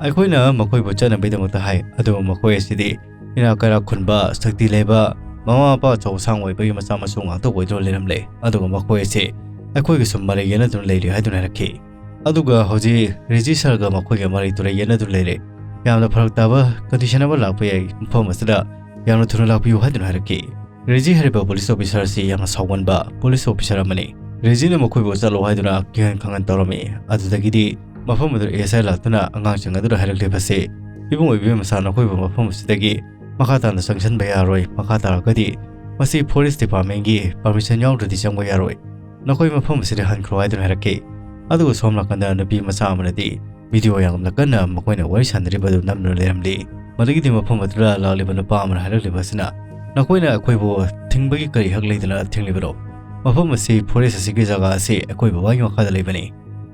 ꯑꯩꯈꯣꯏꯅ ꯃꯈꯣꯏꯕꯨ ꯆꯠꯅꯕꯒꯤꯗꯃꯛꯇ ꯍꯥꯏ, ꯑꯗꯨꯕꯨ ꯃꯈꯣꯏ ꯑꯁꯤꯗꯤ ꯏꯅꯥꯛ ꯀꯩꯔꯥꯛ ꯈꯨꯟꯕ, ꯁꯛꯇꯤ ꯂꯩꯕ, ꯃꯃꯥ ꯃꯄꯥ ꯑꯆꯧ ꯑꯁꯥꯡ ꯑꯣꯏꯕꯒꯤ ꯃꯆꯥ ꯃꯁꯨ ꯉꯥꯛꯇ ꯑꯣꯏꯗꯨꯅ ꯂꯩꯔꯝꯂꯦ꯫ ꯑꯗꯨꯒ ꯃꯈꯣꯏ ꯑꯁꯤ ꯑꯩꯈꯣꯏꯒꯁꯨ ꯃꯔꯩ ꯌꯦꯠꯅꯗꯨꯅ ꯂꯩꯔꯤ" ꯍꯥꯏꯗꯨꯅ ꯍꯥꯏꯔꯛꯈꯤ꯫ ꯑꯗꯨꯒ ꯍꯧꯖꯤꯛ ꯔꯦꯖꯤ sir ꯒ ꯃꯈꯣꯏꯒ ꯃꯔꯩ ꯇꯨꯔꯩ ꯌꯦꯠꯅꯗꯨꯅ ꯂꯩꯔꯦ꯫ ꯌꯥꯝꯅ ꯐꯔꯛ ꯇꯥꯕ condition ꯑꯃ ꯂꯥꯛꯄ ꯌꯥꯏ, ꯃꯐꯝ ꯑꯁꯤꯗ ꯌꯥꯝꯅ ꯊꯨꯅ ꯂꯥꯛꯄꯤꯌꯨ ꯍꯥꯏꯗꯨꯅ ꯍꯥꯏꯔꯛꯈꯤ꯫ ꯔꯦꯖꯤ ꯍꯥꯏꯔꯤꯕ police officer ꯑꯁꯤ ꯌꯥꯝꯅ ꯁꯥꯎꯒꯟꯕ police officer ꯑꯃꯅꯤ꯫ ꯔꯦꯖꯤꯅ ꯃꯈꯣꯏꯕꯨ ꯆꯠꯂꯣ ꯍꯥꯏꯗꯨꯅ ꯀꯤꯍꯟ ꯈꯪꯍꯟ ꯇꯧꯔꯝꯃꯤ꯫ ꯑꯗꯨꯗꯒꯤꯗꯤ ꯃꯐꯝ ꯑꯗꯨꯗ S I ꯂꯥꯛꯇꯨꯅ ꯑꯉꯥꯡꯁꯤꯡ ꯑꯗꯨꯗ ꯍꯥꯏꯔꯛꯂꯤꯕꯁꯤ, "ꯏꯕꯨꯡ ꯑꯣꯏꯕꯤ ꯃꯆꯥ, ꯅꯈꯣꯏꯕꯨ ꯃꯐꯝ ꯑꯁꯤꯗꯒꯤ ꯃꯈꯥ ꯇꯥꯅ ꯆꯪꯁꯤꯟꯕ ꯌꯥꯔꯣꯏ꯫ ꯃꯈꯥ ꯇꯥꯔꯒꯗꯤ ꯃꯁꯤ forest department ꯀꯤ permission ꯌꯥꯎꯗ꯭ꯔꯗꯤ ꯆꯪꯕ ꯌꯥꯔꯣꯏ꯫ ꯅꯈꯣꯏ ꯃꯐꯝ ꯑꯁꯤꯗ ꯍꯟꯈ꯭ꯔꯣ" ꯍꯥꯏꯗꯨꯅ ꯍꯥꯏꯔꯛꯈꯤ꯫ ꯑꯗꯨꯒ ꯁꯣꯝ ꯅꯥꯀꯟꯗ ꯅꯨꯄꯤ ꯃꯆꯥ ꯑꯃꯅꯗꯤ video ꯌꯥꯝꯅ ꯀꯟꯅ ꯃꯈꯣꯏꯅ ꯋꯥꯔꯤ ꯁꯥꯟꯅꯔꯤꯕ ꯑꯗꯨ ꯅꯝꯗꯨꯅ ꯂꯩꯔꯝꯂꯤ꯫ ꯃꯗꯨꯒꯤꯗꯤ ꯃꯐꯝ ꯑꯗꯨꯗ ꯂꯥꯛꯂꯤꯕ ꯅꯨꯄꯥ ꯑꯃꯅ ꯍꯥꯏꯔꯛꯂꯤꯕ ꯑꯁꯤꯅ, "ꯅꯈꯣꯏꯅ ꯑꯩꯈꯣꯏꯕꯨ ꯊꯤꯡꯕꯒꯤ ꯀꯔꯤ ꯍꯛ ꯂꯩꯗꯅ ꯊꯤꯡꯂꯤꯕꯅꯣ? ꯃꯐꯝ ꯑꯁꯤ, forest ꯑꯁꯤꯒꯤ ꯖꯒꯥ ꯑꯁꯤ ꯑꯩꯈꯣꯏ ꯕꯕꯥꯒꯤ ꯃꯈꯥꯗ ꯂꯩꯕꯅꯤ"꯫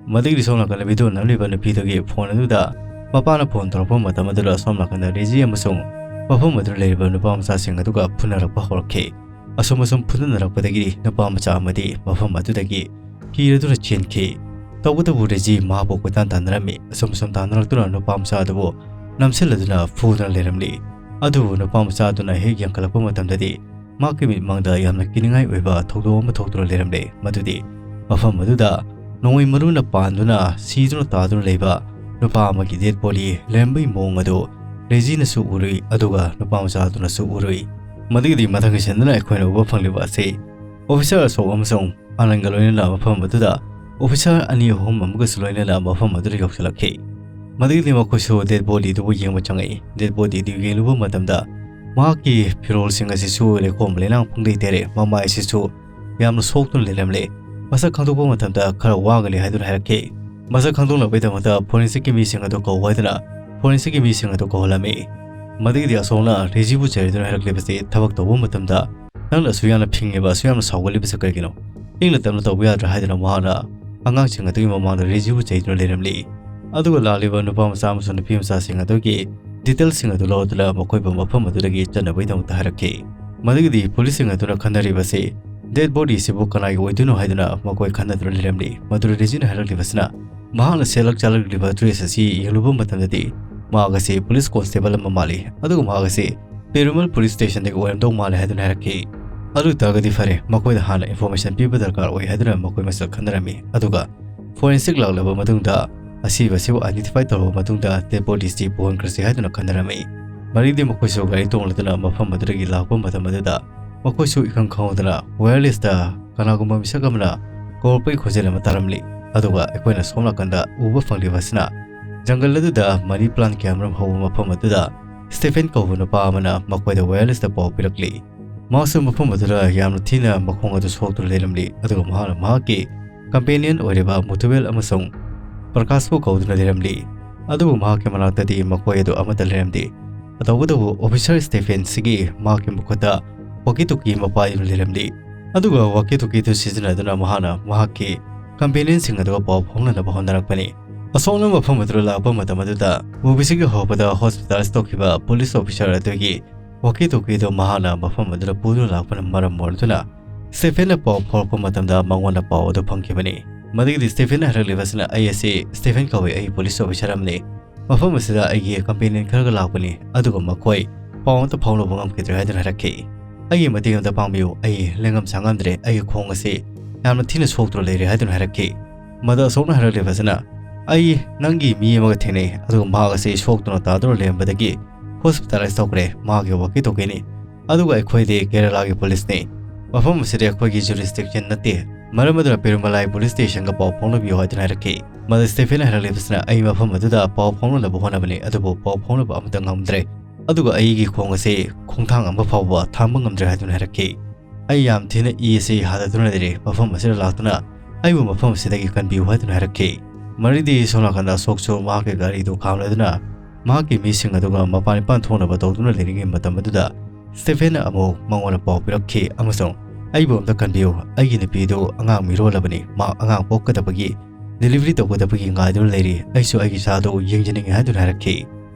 ꯃꯗꯨꯒꯤꯗꯤ ꯁꯣꯝ ꯅꯥꯀꯟꯗ video ꯅꯝꯂꯤꯕ ꯅꯨꯄꯤꯗꯨꯒꯤ phone ꯑꯗꯨꯗ ꯃꯄꯥꯅ phone ꯇꯧꯔꯛꯄ ꯃꯇꯝ ꯑꯗꯨꯗ ꯁꯣꯝ ꯅꯥꯀꯟꯗ ꯔꯦꯖꯤ ꯑꯃꯁꯨꯡ ꯃꯐꯝ ꯑꯗꯨꯗ ꯂꯩꯔꯤꯕ ꯅꯨꯄꯥ ꯃꯆꯥꯁꯤꯡ ꯑꯗꯨꯒ ꯐꯨꯅꯔꯛꯄ ꯍꯧꯔꯛꯈꯤ꯫ ꯑꯁꯨꯝ ꯑꯁꯨꯝ ꯐꯨꯅꯅꯔꯛꯄꯗꯒꯤ ꯅꯨꯄꯥ ꯃꯆꯥ ꯑꯃꯗꯤ ꯃꯐꯝ ꯑꯗꯨꯗꯒꯤ ꯀꯤꯔꯗꯨꯅ ꯆꯦꯟꯈꯤ꯫ ꯇꯧꯕꯇꯕꯨ ꯔꯦꯖꯤ ꯃꯍꯥꯛꯄꯨ ꯀꯣꯏꯇꯥꯟ ꯇꯥꯟꯅꯔꯝꯃꯤ꯫ ꯑꯁꯨꯝ ꯑꯁꯨꯝ ꯇꯥꯟꯅꯔꯛꯇꯨꯅ ꯅꯨꯄꯥ ꯃꯆꯥ ꯑꯗꯨꯕꯨ ꯅꯝꯁꯤꯜꯂꯗꯨꯅ ꯐꯨꯗꯨꯅ ꯂꯩꯔꯝꯂꯤ꯫ ꯑꯗꯨꯕꯨ ꯅꯨꯄꯥ ꯃꯆꯥ ꯑꯗꯨꯅ ꯍꯦꯛ ꯌꯦꯡꯈꯠꯂꯛꯄ ꯃꯇꯝꯗꯗꯤ ꯃꯍꯥꯛꯀꯤ ꯃꯤꯠꯃꯥꯡꯗ ꯌꯥꯝꯅ ꯀꯤꯅꯤꯡꯉꯥꯏ ꯑꯣꯏꯕ ꯊꯧꯗꯣꯛ ꯑꯃ ꯊꯣꯛꯇꯨꯅ ꯂꯩꯔꯝꯂꯦ꯫ ꯃꯗꯨꯗꯤ ꯃꯐꯝ ꯑꯗꯨꯗ ꯅꯣꯡꯃꯩ ꯃꯔꯨꯅ ꯄꯥꯟꯗꯨꯅ ꯁꯤꯗꯨꯅ ꯇꯥꯗꯨꯅ ꯂꯩꯕ ꯅꯨꯄꯥ ꯑꯃꯒꯤ ꯗꯦꯗ ꯕꯣꯗꯤ ꯂꯩꯔꯝꯕꯒꯤ ꯃꯑꯣꯡ ꯑꯗꯨ ꯔꯦꯖꯤꯅꯁꯨ ꯎꯔꯨꯏ, ꯑꯗꯨꯒ ꯅꯨꯄꯥ ꯃꯆꯥ ꯑꯗꯨꯅꯁꯨ ꯎꯔꯨꯏ꯫ ꯃꯗꯨꯒꯤꯗꯤ ꯃꯊꯪꯒꯤ ꯁꯤꯟꯗꯨꯅ ꯑꯩꯈꯣꯏꯅ ꯎꯕ ꯐꯪꯂꯤꯕ ꯑꯁꯤ ꯑꯣꯐꯤꯁꯥꯔ ꯑꯁꯣꯛ ꯑꯃꯁꯨꯡ ꯑꯅꯟꯒ ꯂꯣꯏꯅꯅ ꯃꯐꯝ ꯑꯗꯨꯗ ꯑꯣꯐꯤꯁꯥꯔ ꯑꯅꯤ ꯑꯍꯨꯝ ꯑꯃꯒꯁꯨ ꯂꯣꯏꯅꯅ ꯃꯐꯝ ꯑꯗꯨꯗ ꯌꯧꯁꯤꯜꯂꯛꯈꯤ꯫ ꯃꯗꯨꯒꯤꯗꯤ ꯃꯈꯣꯏꯁꯨ ꯗꯦꯗ ꯕꯣꯗꯤꯗꯨꯕꯨ ꯌꯦꯡꯕ ꯆꯪꯉꯛꯏ꯫ ꯗꯦꯗ ꯕꯣꯗꯤꯗꯨ ꯌꯦꯡꯂꯨꯕ ꯃꯇꯝꯗ ꯃꯍꯥꯛꯀꯤ ꯐꯤꯔꯣꯜꯁꯤꯡ ꯑꯁꯤꯁꯨ ꯂꯩꯈꯣꯝ ꯂꯩꯅꯥꯡ ꯄꯨꯡꯂꯩ ꯇꯩꯔꯦ꯫ ꯃꯃꯥꯏ ꯑꯁꯤꯁꯨ ꯌꯥꯝꯅ ꯁꯣꯛꯇꯨꯅ ꯂꯩꯔꯝꯂꯦ꯫ ꯃꯁꯛ ꯈꯪꯗꯣꯛꯄ ꯃꯇꯝꯗ ꯈꯔ ꯋꯥꯒꯅꯤ ꯍꯥꯏꯗꯨꯅ ꯍꯥꯏꯔꯛꯈꯤ꯫ ꯃꯁꯛ ꯈꯪꯗꯣꯛꯅꯕꯒꯤꯗꯃꯛꯇ ꯐꯣꯔꯦꯟꯁꯤꯛꯀꯤ ꯃꯤꯁꯤꯡ ꯑꯗꯨ ꯀꯧ ꯍꯥꯏꯗꯨꯅ ꯐꯣꯔꯦꯟꯁꯤꯛꯀꯤ ꯃꯤꯁꯤꯡ ꯑꯗꯨ ꯀꯧꯍꯜꯂꯝꯃꯤ꯫ ꯃꯗꯨꯒꯤꯗꯤ ꯑꯁꯣꯛꯅ ꯔꯦꯖꯤꯕꯨ ꯆꯩꯔꯗꯨꯅ ꯍꯥꯏꯔꯛꯂꯤꯕꯁꯤ ꯊꯕꯛ ꯇꯧꯕ ꯃꯇꯝꯗ ꯅꯪꯅ ꯑꯁꯨꯛ ꯌꯥꯝꯅ ꯐꯤꯡꯉꯤꯕ, ꯑꯁꯨꯛ ꯌꯥꯝꯅ ꯁꯥꯎꯒꯠꯂꯤꯕꯁꯤ ꯀꯔꯤꯒꯤꯅꯣ? ꯏꯪꯅ ꯇꯞꯅ ꯇꯧꯕ ꯌꯥꯗ꯭ꯔꯥ ꯍꯥꯏꯗꯨꯅ ꯃꯍꯥꯛꯅ ꯑꯉꯥꯡꯁꯤꯡ ꯑꯗꯨꯒꯤ ꯃꯃꯥꯡꯗ ꯔꯦꯖꯤꯕꯨ ꯆꯩꯗꯨꯅ ꯂꯩꯔꯝꯂꯤ꯫ ꯑꯗꯨꯒ ꯂꯥꯛꯂꯤꯕ ꯅꯨꯄꯥ ꯃꯆꯥ ꯑꯃꯁꯨꯡ ꯅꯨꯄꯤ ꯃꯆꯥꯁꯤꯡ ꯑꯗꯨꯒꯤ ꯗꯤꯇꯦꯜꯁꯤꯡ ꯑꯗꯨ ꯂꯧꯗꯨꯅ ꯃꯈꯣꯏꯕꯨ ꯃꯐꯝ ꯑꯗꯨꯗꯒꯤ ꯆꯠꯅꯕꯒꯤꯗꯃꯛꯇ ꯍꯥꯏꯔꯛꯈꯤ꯫ ꯃꯗꯨꯒꯤꯗꯤ ꯄꯨꯂꯤꯁꯁꯤꯡ ꯑꯗꯨꯅ ꯈꯟꯅꯔꯤꯕꯁꯤ ꯗꯦꯗ ꯕꯣꯗꯤꯁꯤꯕꯨ ꯀꯅꯥꯒꯤ ꯑꯣꯏꯗꯣꯏꯅꯣ ꯍꯥꯏꯗꯨꯅ ꯃꯈꯣꯏ ꯈꯟꯅꯗꯨꯅ ꯂꯩꯔꯝꯂꯤ꯫ ꯃꯗꯨꯗ ꯔꯦꯖꯤꯅ ꯍꯥꯏꯔꯛꯂꯤꯕꯁꯤꯅ ꯃꯍꯥꯛꯅ ꯁꯦꯠꯂꯛ ꯆꯥꯔꯛꯂꯤꯕ ꯗ꯭ꯔꯦꯁ ꯑꯁꯤ ꯌꯦꯡꯂꯨꯕ ꯃꯇꯝꯗꯗꯤ ꯃꯍꯥꯛ ꯑꯁꯤ ꯄꯨꯂꯤꯁ ꯀꯣꯟꯁꯇꯦꯕꯜ ꯑꯃ ꯃꯥꯜꯂꯤ, ꯑꯗꯨꯒ ꯃꯍꯥꯛ ꯑꯁꯤ ꯄꯦꯔꯨꯃꯜ ꯄꯨꯂꯤꯁ ꯁ꯭ꯇꯦꯁꯟꯗꯒꯤ ꯑꯣꯏꯔꯝꯗꯧ ꯃꯥꯜꯂꯦ ꯍꯥꯏꯗꯨꯅ ꯍꯥꯏꯔꯛꯈꯤ꯫ ꯑꯗꯨ ꯑꯣꯏꯇꯥꯔꯒꯗꯤ ꯐꯔꯦ, ꯃꯈꯣꯏꯗ ꯍꯥꯟꯅ ꯏꯟꯐꯣꯔꯃꯦꯁꯟ ꯄꯤꯕ ꯗꯔꯀꯥꯔ ꯑꯣꯏ ꯍꯥꯏꯗꯨꯅ ꯃꯈꯣꯏ ꯃꯁꯦꯜ ꯈꯟꯅꯔꯝꯃꯤ꯫ ꯑꯗꯨꯒ ꯐꯣꯔꯦꯟꯁꯤꯛ ꯂꯥꯛꯂꯕ ꯃꯇꯨꯡꯗ ꯑꯁꯤꯕꯁꯤꯕꯨ ꯑꯥꯏꯗꯦꯟꯇꯤꯐꯥꯏ ꯇꯧꯔꯕ ꯃꯇꯨꯡꯗ ꯗꯦꯗ ꯕꯣꯗꯤꯁꯤ ꯄꯨꯍꯟꯈ꯭ꯔꯁꯤ ꯍꯥꯏꯗꯨꯅ ꯈꯟꯅꯔꯝꯃꯤ꯫ ꯃꯔꯤꯗꯤ ꯃꯈꯣꯏꯁꯨ ꯒꯥꯔꯤ ꯇꯣꯡꯂꯗꯨꯅ ꯃꯐꯝ ꯑꯗꯨꯗꯒꯤ ꯂꯥꯛꯄ ꯃꯇꯝ ꯑꯗꯨꯗ ꯃꯈꯣꯏꯁꯨ ꯏꯈꯪ ꯈꯪꯍꯧꯗꯅ ꯋꯥꯌꯔꯂꯦꯁꯇ ꯀꯅꯥꯒꯨꯝꯕ ꯃꯤꯁꯛ ꯑꯃꯅ ꯀꯧꯔꯛꯄꯒꯤ ꯈꯣꯟꯖꯦꯜ ꯑꯃ ꯇꯥꯔꯝꯂꯤ꯫ ꯑꯗꯨꯒ ꯑꯩꯈꯣꯏꯅ ꯁꯣꯝ ꯅꯥꯀꯟꯗ ꯎꯕ ꯐꯪꯂꯤꯕ ꯑꯁꯤꯅ ꯖꯪꯒꯜ ꯑꯗꯨꯗ ꯃꯅꯤ ꯄ꯭ꯂꯥꯟ ꯀꯌꯥꯃꯔꯨꯝ ꯍꯧꯕ ꯃꯐꯝ ꯑꯗꯨꯗ ꯁ꯭ꯇꯦꯐꯦꯟ ꯀꯧꯕ ꯅꯨꯄꯥ ꯑꯃꯅ ꯃꯈꯣꯏꯗ ꯋꯥꯌꯔꯂꯦꯁꯇ ꯄꯥꯎ ꯄꯤꯔꯛꯂꯤ꯫ ꯃꯍꯥꯛꯁꯨ ꯃꯐꯝ ꯑꯗꯨꯗ ꯌꯥꯝꯅ ꯊꯤꯅ ꯃꯈꯣꯡ ꯑꯗꯨ ꯁꯣꯛꯇꯨꯅ ꯂꯩꯔꯝꯂꯤ, ꯑꯗꯨꯒ ꯃꯍꯥꯛꯅ ꯃꯍꯥꯛꯀꯤ ꯀꯝꯄꯦꯅꯤꯌꯟ ꯑꯣꯏꯔꯤꯕ ꯃꯨꯇꯨꯕꯦꯜ ꯑꯃꯁꯨꯡ ꯄ꯭ꯔꯀꯥꯁꯄꯨ ꯀꯧꯗꯨꯅ ꯂꯩꯔꯝꯂꯤ꯫ ꯑꯗꯨꯕꯨ ꯃꯍꯥꯛꯀꯤ ꯃꯅꯥꯛꯇꯗꯤ ꯃꯈꯣꯏ ꯑꯗꯨ ꯑꯃꯠꯇ ꯂꯩꯔꯝꯗꯦ꯫ ꯇꯧꯕꯇꯕꯨ ꯑꯣꯐꯤꯁꯥꯔ ꯁ꯭ꯇꯦꯐꯦꯟꯁꯤꯒꯤ ꯃꯍꯥꯛꯀꯤ ꯃꯈꯨꯠꯇ ꯋꯥꯀꯤ ꯇꯣꯀꯤ ꯑꯃ ꯄꯥꯏꯗꯨꯅ ꯂꯩꯔꯝꯂꯤ꯫ ꯑꯗꯨꯒ ꯋꯥꯀꯤ ꯇꯣꯀꯤꯗꯨ ꯁꯤꯖꯤꯟꯅꯗꯨꯅ ꯃꯍꯥꯛꯅ ꯃꯍꯥꯛꯀꯤ ꯀꯝꯄꯦꯅꯤꯌꯟꯁꯤꯡ ꯑꯗꯨꯒ ꯄꯥꯎ ꯐꯥꯎꯅꯅꯕ ꯍꯣꯠꯅꯔꯛꯄꯅꯤ꯫ ꯑꯁꯣꯝꯅ ꯃꯐꯝ ꯑꯗꯨꯗ ꯂꯥꯛꯄ ꯃꯇꯝ ꯑꯗꯨꯗ ꯃꯨꯚꯤꯁꯤꯒꯤ ꯍꯧꯔꯛꯄꯗ ꯍꯣꯁꯄꯤꯇꯥꯂꯥꯏꯁ ꯇꯧꯈꯤꯕ ꯄꯨꯂꯤꯁ ꯑꯣꯐꯤꯁꯥꯔ ꯑꯗꯨꯒꯤ ꯋꯥꯀꯤ ꯇꯣꯀꯤꯗꯨ ꯃꯍꯥꯛꯅ ꯃꯐꯝ ꯑꯗꯨꯗ ꯄꯨꯗꯨꯅ ꯂꯥꯛꯄꯅ ꯃꯔꯝ ꯑꯣꯏꯔꯗꯨꯅ ꯁ꯭ꯇꯦꯐꯦꯟꯅ ꯄꯥꯎ ꯐꯥꯎꯔꯛꯄ ꯃꯇꯝꯗ ꯃꯉꯣꯟꯗ ꯄꯥꯎ ꯑꯗꯨ ꯐꯪꯈꯤꯕꯅꯤ꯫ ꯃꯗꯨꯒꯤꯗꯤ ꯁ꯭ꯇꯦꯐꯦꯟꯅ ꯍꯥꯏꯔꯛꯂꯤꯕꯁꯤꯅ, "ꯑꯩ ꯑꯁꯤ ꯁ꯭ꯇꯦꯐꯦꯟ ꯀꯧꯏ, ꯑꯩ ꯄꯨꯂꯤꯁ ꯑꯣꯐꯤꯁꯥꯔ ꯑꯃꯅꯤ꯫ ꯃꯐꯝ ꯑꯁꯤꯗ ꯑꯩꯒꯤ ꯀꯝꯄꯦꯅꯤꯌꯟ ꯈꯔꯒ ꯂꯥꯛꯄꯅꯤ, ꯑꯗꯨꯒ ꯃꯈꯣꯏ ꯄꯥꯎ ꯑꯃꯠꯇ ꯐꯥꯎꯅꯕ ꯉꯝꯈꯤꯗ꯭ꯔꯦ ꯍꯥꯏꯗꯨꯅ ꯍꯥꯏꯔꯛꯈꯤ꯫ "ꯑꯩꯒꯤ ꯃꯇꯦꯡ ꯑꯝꯇ ꯄꯥꯡꯕꯤꯌꯨ, ꯑꯩ ꯂꯦꯡꯉꯝ ꯁꯥꯉꯝꯗ꯭ꯔꯦ, ꯑꯩꯒꯤ ꯈꯣꯡ ꯑꯁꯤ ꯌꯥꯝꯅ ꯊꯤꯅ ꯁꯣꯛꯇꯨꯅ ꯂꯩꯔꯦ" ꯍꯥꯏꯗꯨꯅ ꯍꯥꯏꯔꯛꯈꯤ꯫ ꯃꯗ ꯑꯁꯣꯛꯅ ꯍꯥꯏꯔꯛꯂꯤꯕ ꯑꯁꯤꯅ, "ꯑꯩ ꯅꯪꯒꯤ ꯃꯤ ꯑꯃꯒ ꯊꯦꯡꯅꯩ, ꯑꯗꯨꯒ ꯃꯍꯥꯛ ꯑꯁꯤ ꯁꯣꯛꯇꯨꯅ ꯇꯥꯗꯨꯅ ꯂꯩꯔꯝꯕꯗꯒꯤ ꯍꯣꯁꯄꯤꯇꯥꯂꯥꯏꯁ ꯇꯧꯈ꯭ꯔꯦ, ꯃꯍꯥꯛꯀꯤ ꯋꯥꯀꯤ ꯇꯣꯀꯤꯅꯤ꯫ ꯑꯗꯨꯒ ꯑꯩꯈꯣꯏꯗꯤ ꯀꯦꯔꯂꯥꯒꯤ ꯄꯨꯂꯤꯁꯅꯤ꯫ ꯃꯐꯝ ꯑꯁꯤꯗꯤ ꯑꯩꯈꯣꯏꯒꯤ ꯖꯨꯔꯤꯁꯗꯤꯛꯁꯟ ꯅꯠꯇꯦ, ꯃꯔꯝ ꯑꯗꯨꯅ ꯄꯦꯔꯨꯃꯂꯥꯏ ꯄꯨꯂꯤꯁ ꯁ꯭ꯇꯦꯁꯟꯒ ꯄꯥꯎ ꯐꯥꯎꯅꯕꯤꯌꯨ" ꯍꯥꯏꯗꯨꯅ ꯍꯥꯏꯔꯛꯈꯤ꯫ ꯃꯗ ꯁ꯭ꯇꯦꯐꯦꯟ ꯍꯥꯏꯔꯛꯂꯤꯕꯁꯤꯅ, "ꯑꯩ ꯃꯐꯝ ꯑꯗꯨꯗ ꯄꯥꯎ ꯐꯥꯎꯅꯅꯕ ꯍꯣꯠꯅꯕꯅꯤ, ꯑꯗꯨꯕꯨ ꯄꯥꯎ ꯐꯥꯎꯅꯕ ꯑꯃꯠꯇ ꯉꯝꯗ꯭ꯔꯦ, ꯑꯗꯨꯒ ꯑꯩꯒꯤ ꯈꯣꯡ ꯑꯁꯤ ꯈꯣꯡꯊꯥꯡ ꯑꯃ ꯐꯥꯎꯕ ꯊꯥꯡꯕ ꯉꯝꯗ꯭ꯔꯦ" ꯍꯥꯏꯗꯨꯅ ꯍꯥꯏꯔꯛꯈꯤ꯫ "ꯑꯩ ꯌꯥꯝ ꯊꯤꯅ ꯏ ꯑꯁꯤ ꯍꯥꯗꯗꯨꯅ ꯂꯩꯔꯦ, ꯃꯐꯝ ꯑꯁꯤꯗ ꯂꯥꯛꯇꯨꯅ ꯑꯩꯕꯨ ꯃꯐꯝ ꯑꯁꯤꯗꯒꯤ ꯀꯟꯕꯤꯌꯨ" ꯍꯥꯏꯗꯨꯅ ꯍꯥꯏꯔꯛꯈꯤ꯫ ꯃꯔꯤꯗꯤ ꯁꯣꯝ ꯅꯥꯀꯟꯗ ꯑꯁꯣꯛꯁꯨ ꯃꯍꯥꯛꯀꯤ ꯒꯥꯔꯤꯗꯨ ꯈꯥꯝꯂꯗꯨꯅ ꯃꯍꯥꯛꯀꯤ ꯃꯤꯁꯤꯡ ꯑꯗꯨꯒ ꯃꯄꯥꯟ ꯏꯄꯥꯟ ꯊꯣꯛꯅꯕ ꯇꯧꯗꯨꯅ ꯂꯩꯔꯤꯉꯩ ꯃꯇꯝ ꯑꯗꯨꯗ, ꯁ꯭ꯇꯦꯐꯦꯟꯅ ꯑꯃꯨꯛ ꯃꯉꯣꯟꯗ ꯄꯥꯎ ꯄꯤꯔꯛꯈꯤ ꯑꯃꯁꯨꯡ, "ꯑꯩꯕꯨ ꯑꯝꯇ ꯀꯟꯕꯤꯌꯨ, ꯑꯩꯒꯤ ꯅꯨꯄꯤꯗꯨ ꯑꯉꯥꯡ ꯃꯤꯔꯣꯜꯂꯕꯅꯤ, ꯃꯥ ꯑꯉꯥꯡ ꯄꯣꯛꯀꯗꯕꯒꯤ, ꯗꯦꯂꯤꯚꯔꯤ ꯇꯧꯒꯗꯕꯒꯤ ꯉꯥꯏꯗꯨꯅ ꯂꯩꯔꯤ, ꯑꯩꯁꯨ ꯑꯩꯒꯤ ꯏꯆꯥꯗꯨ ꯌꯦꯡꯖꯅꯤꯡꯉꯤ" ꯍꯥꯏꯗꯨꯅ ꯍꯥꯏꯔꯛꯈꯤ꯫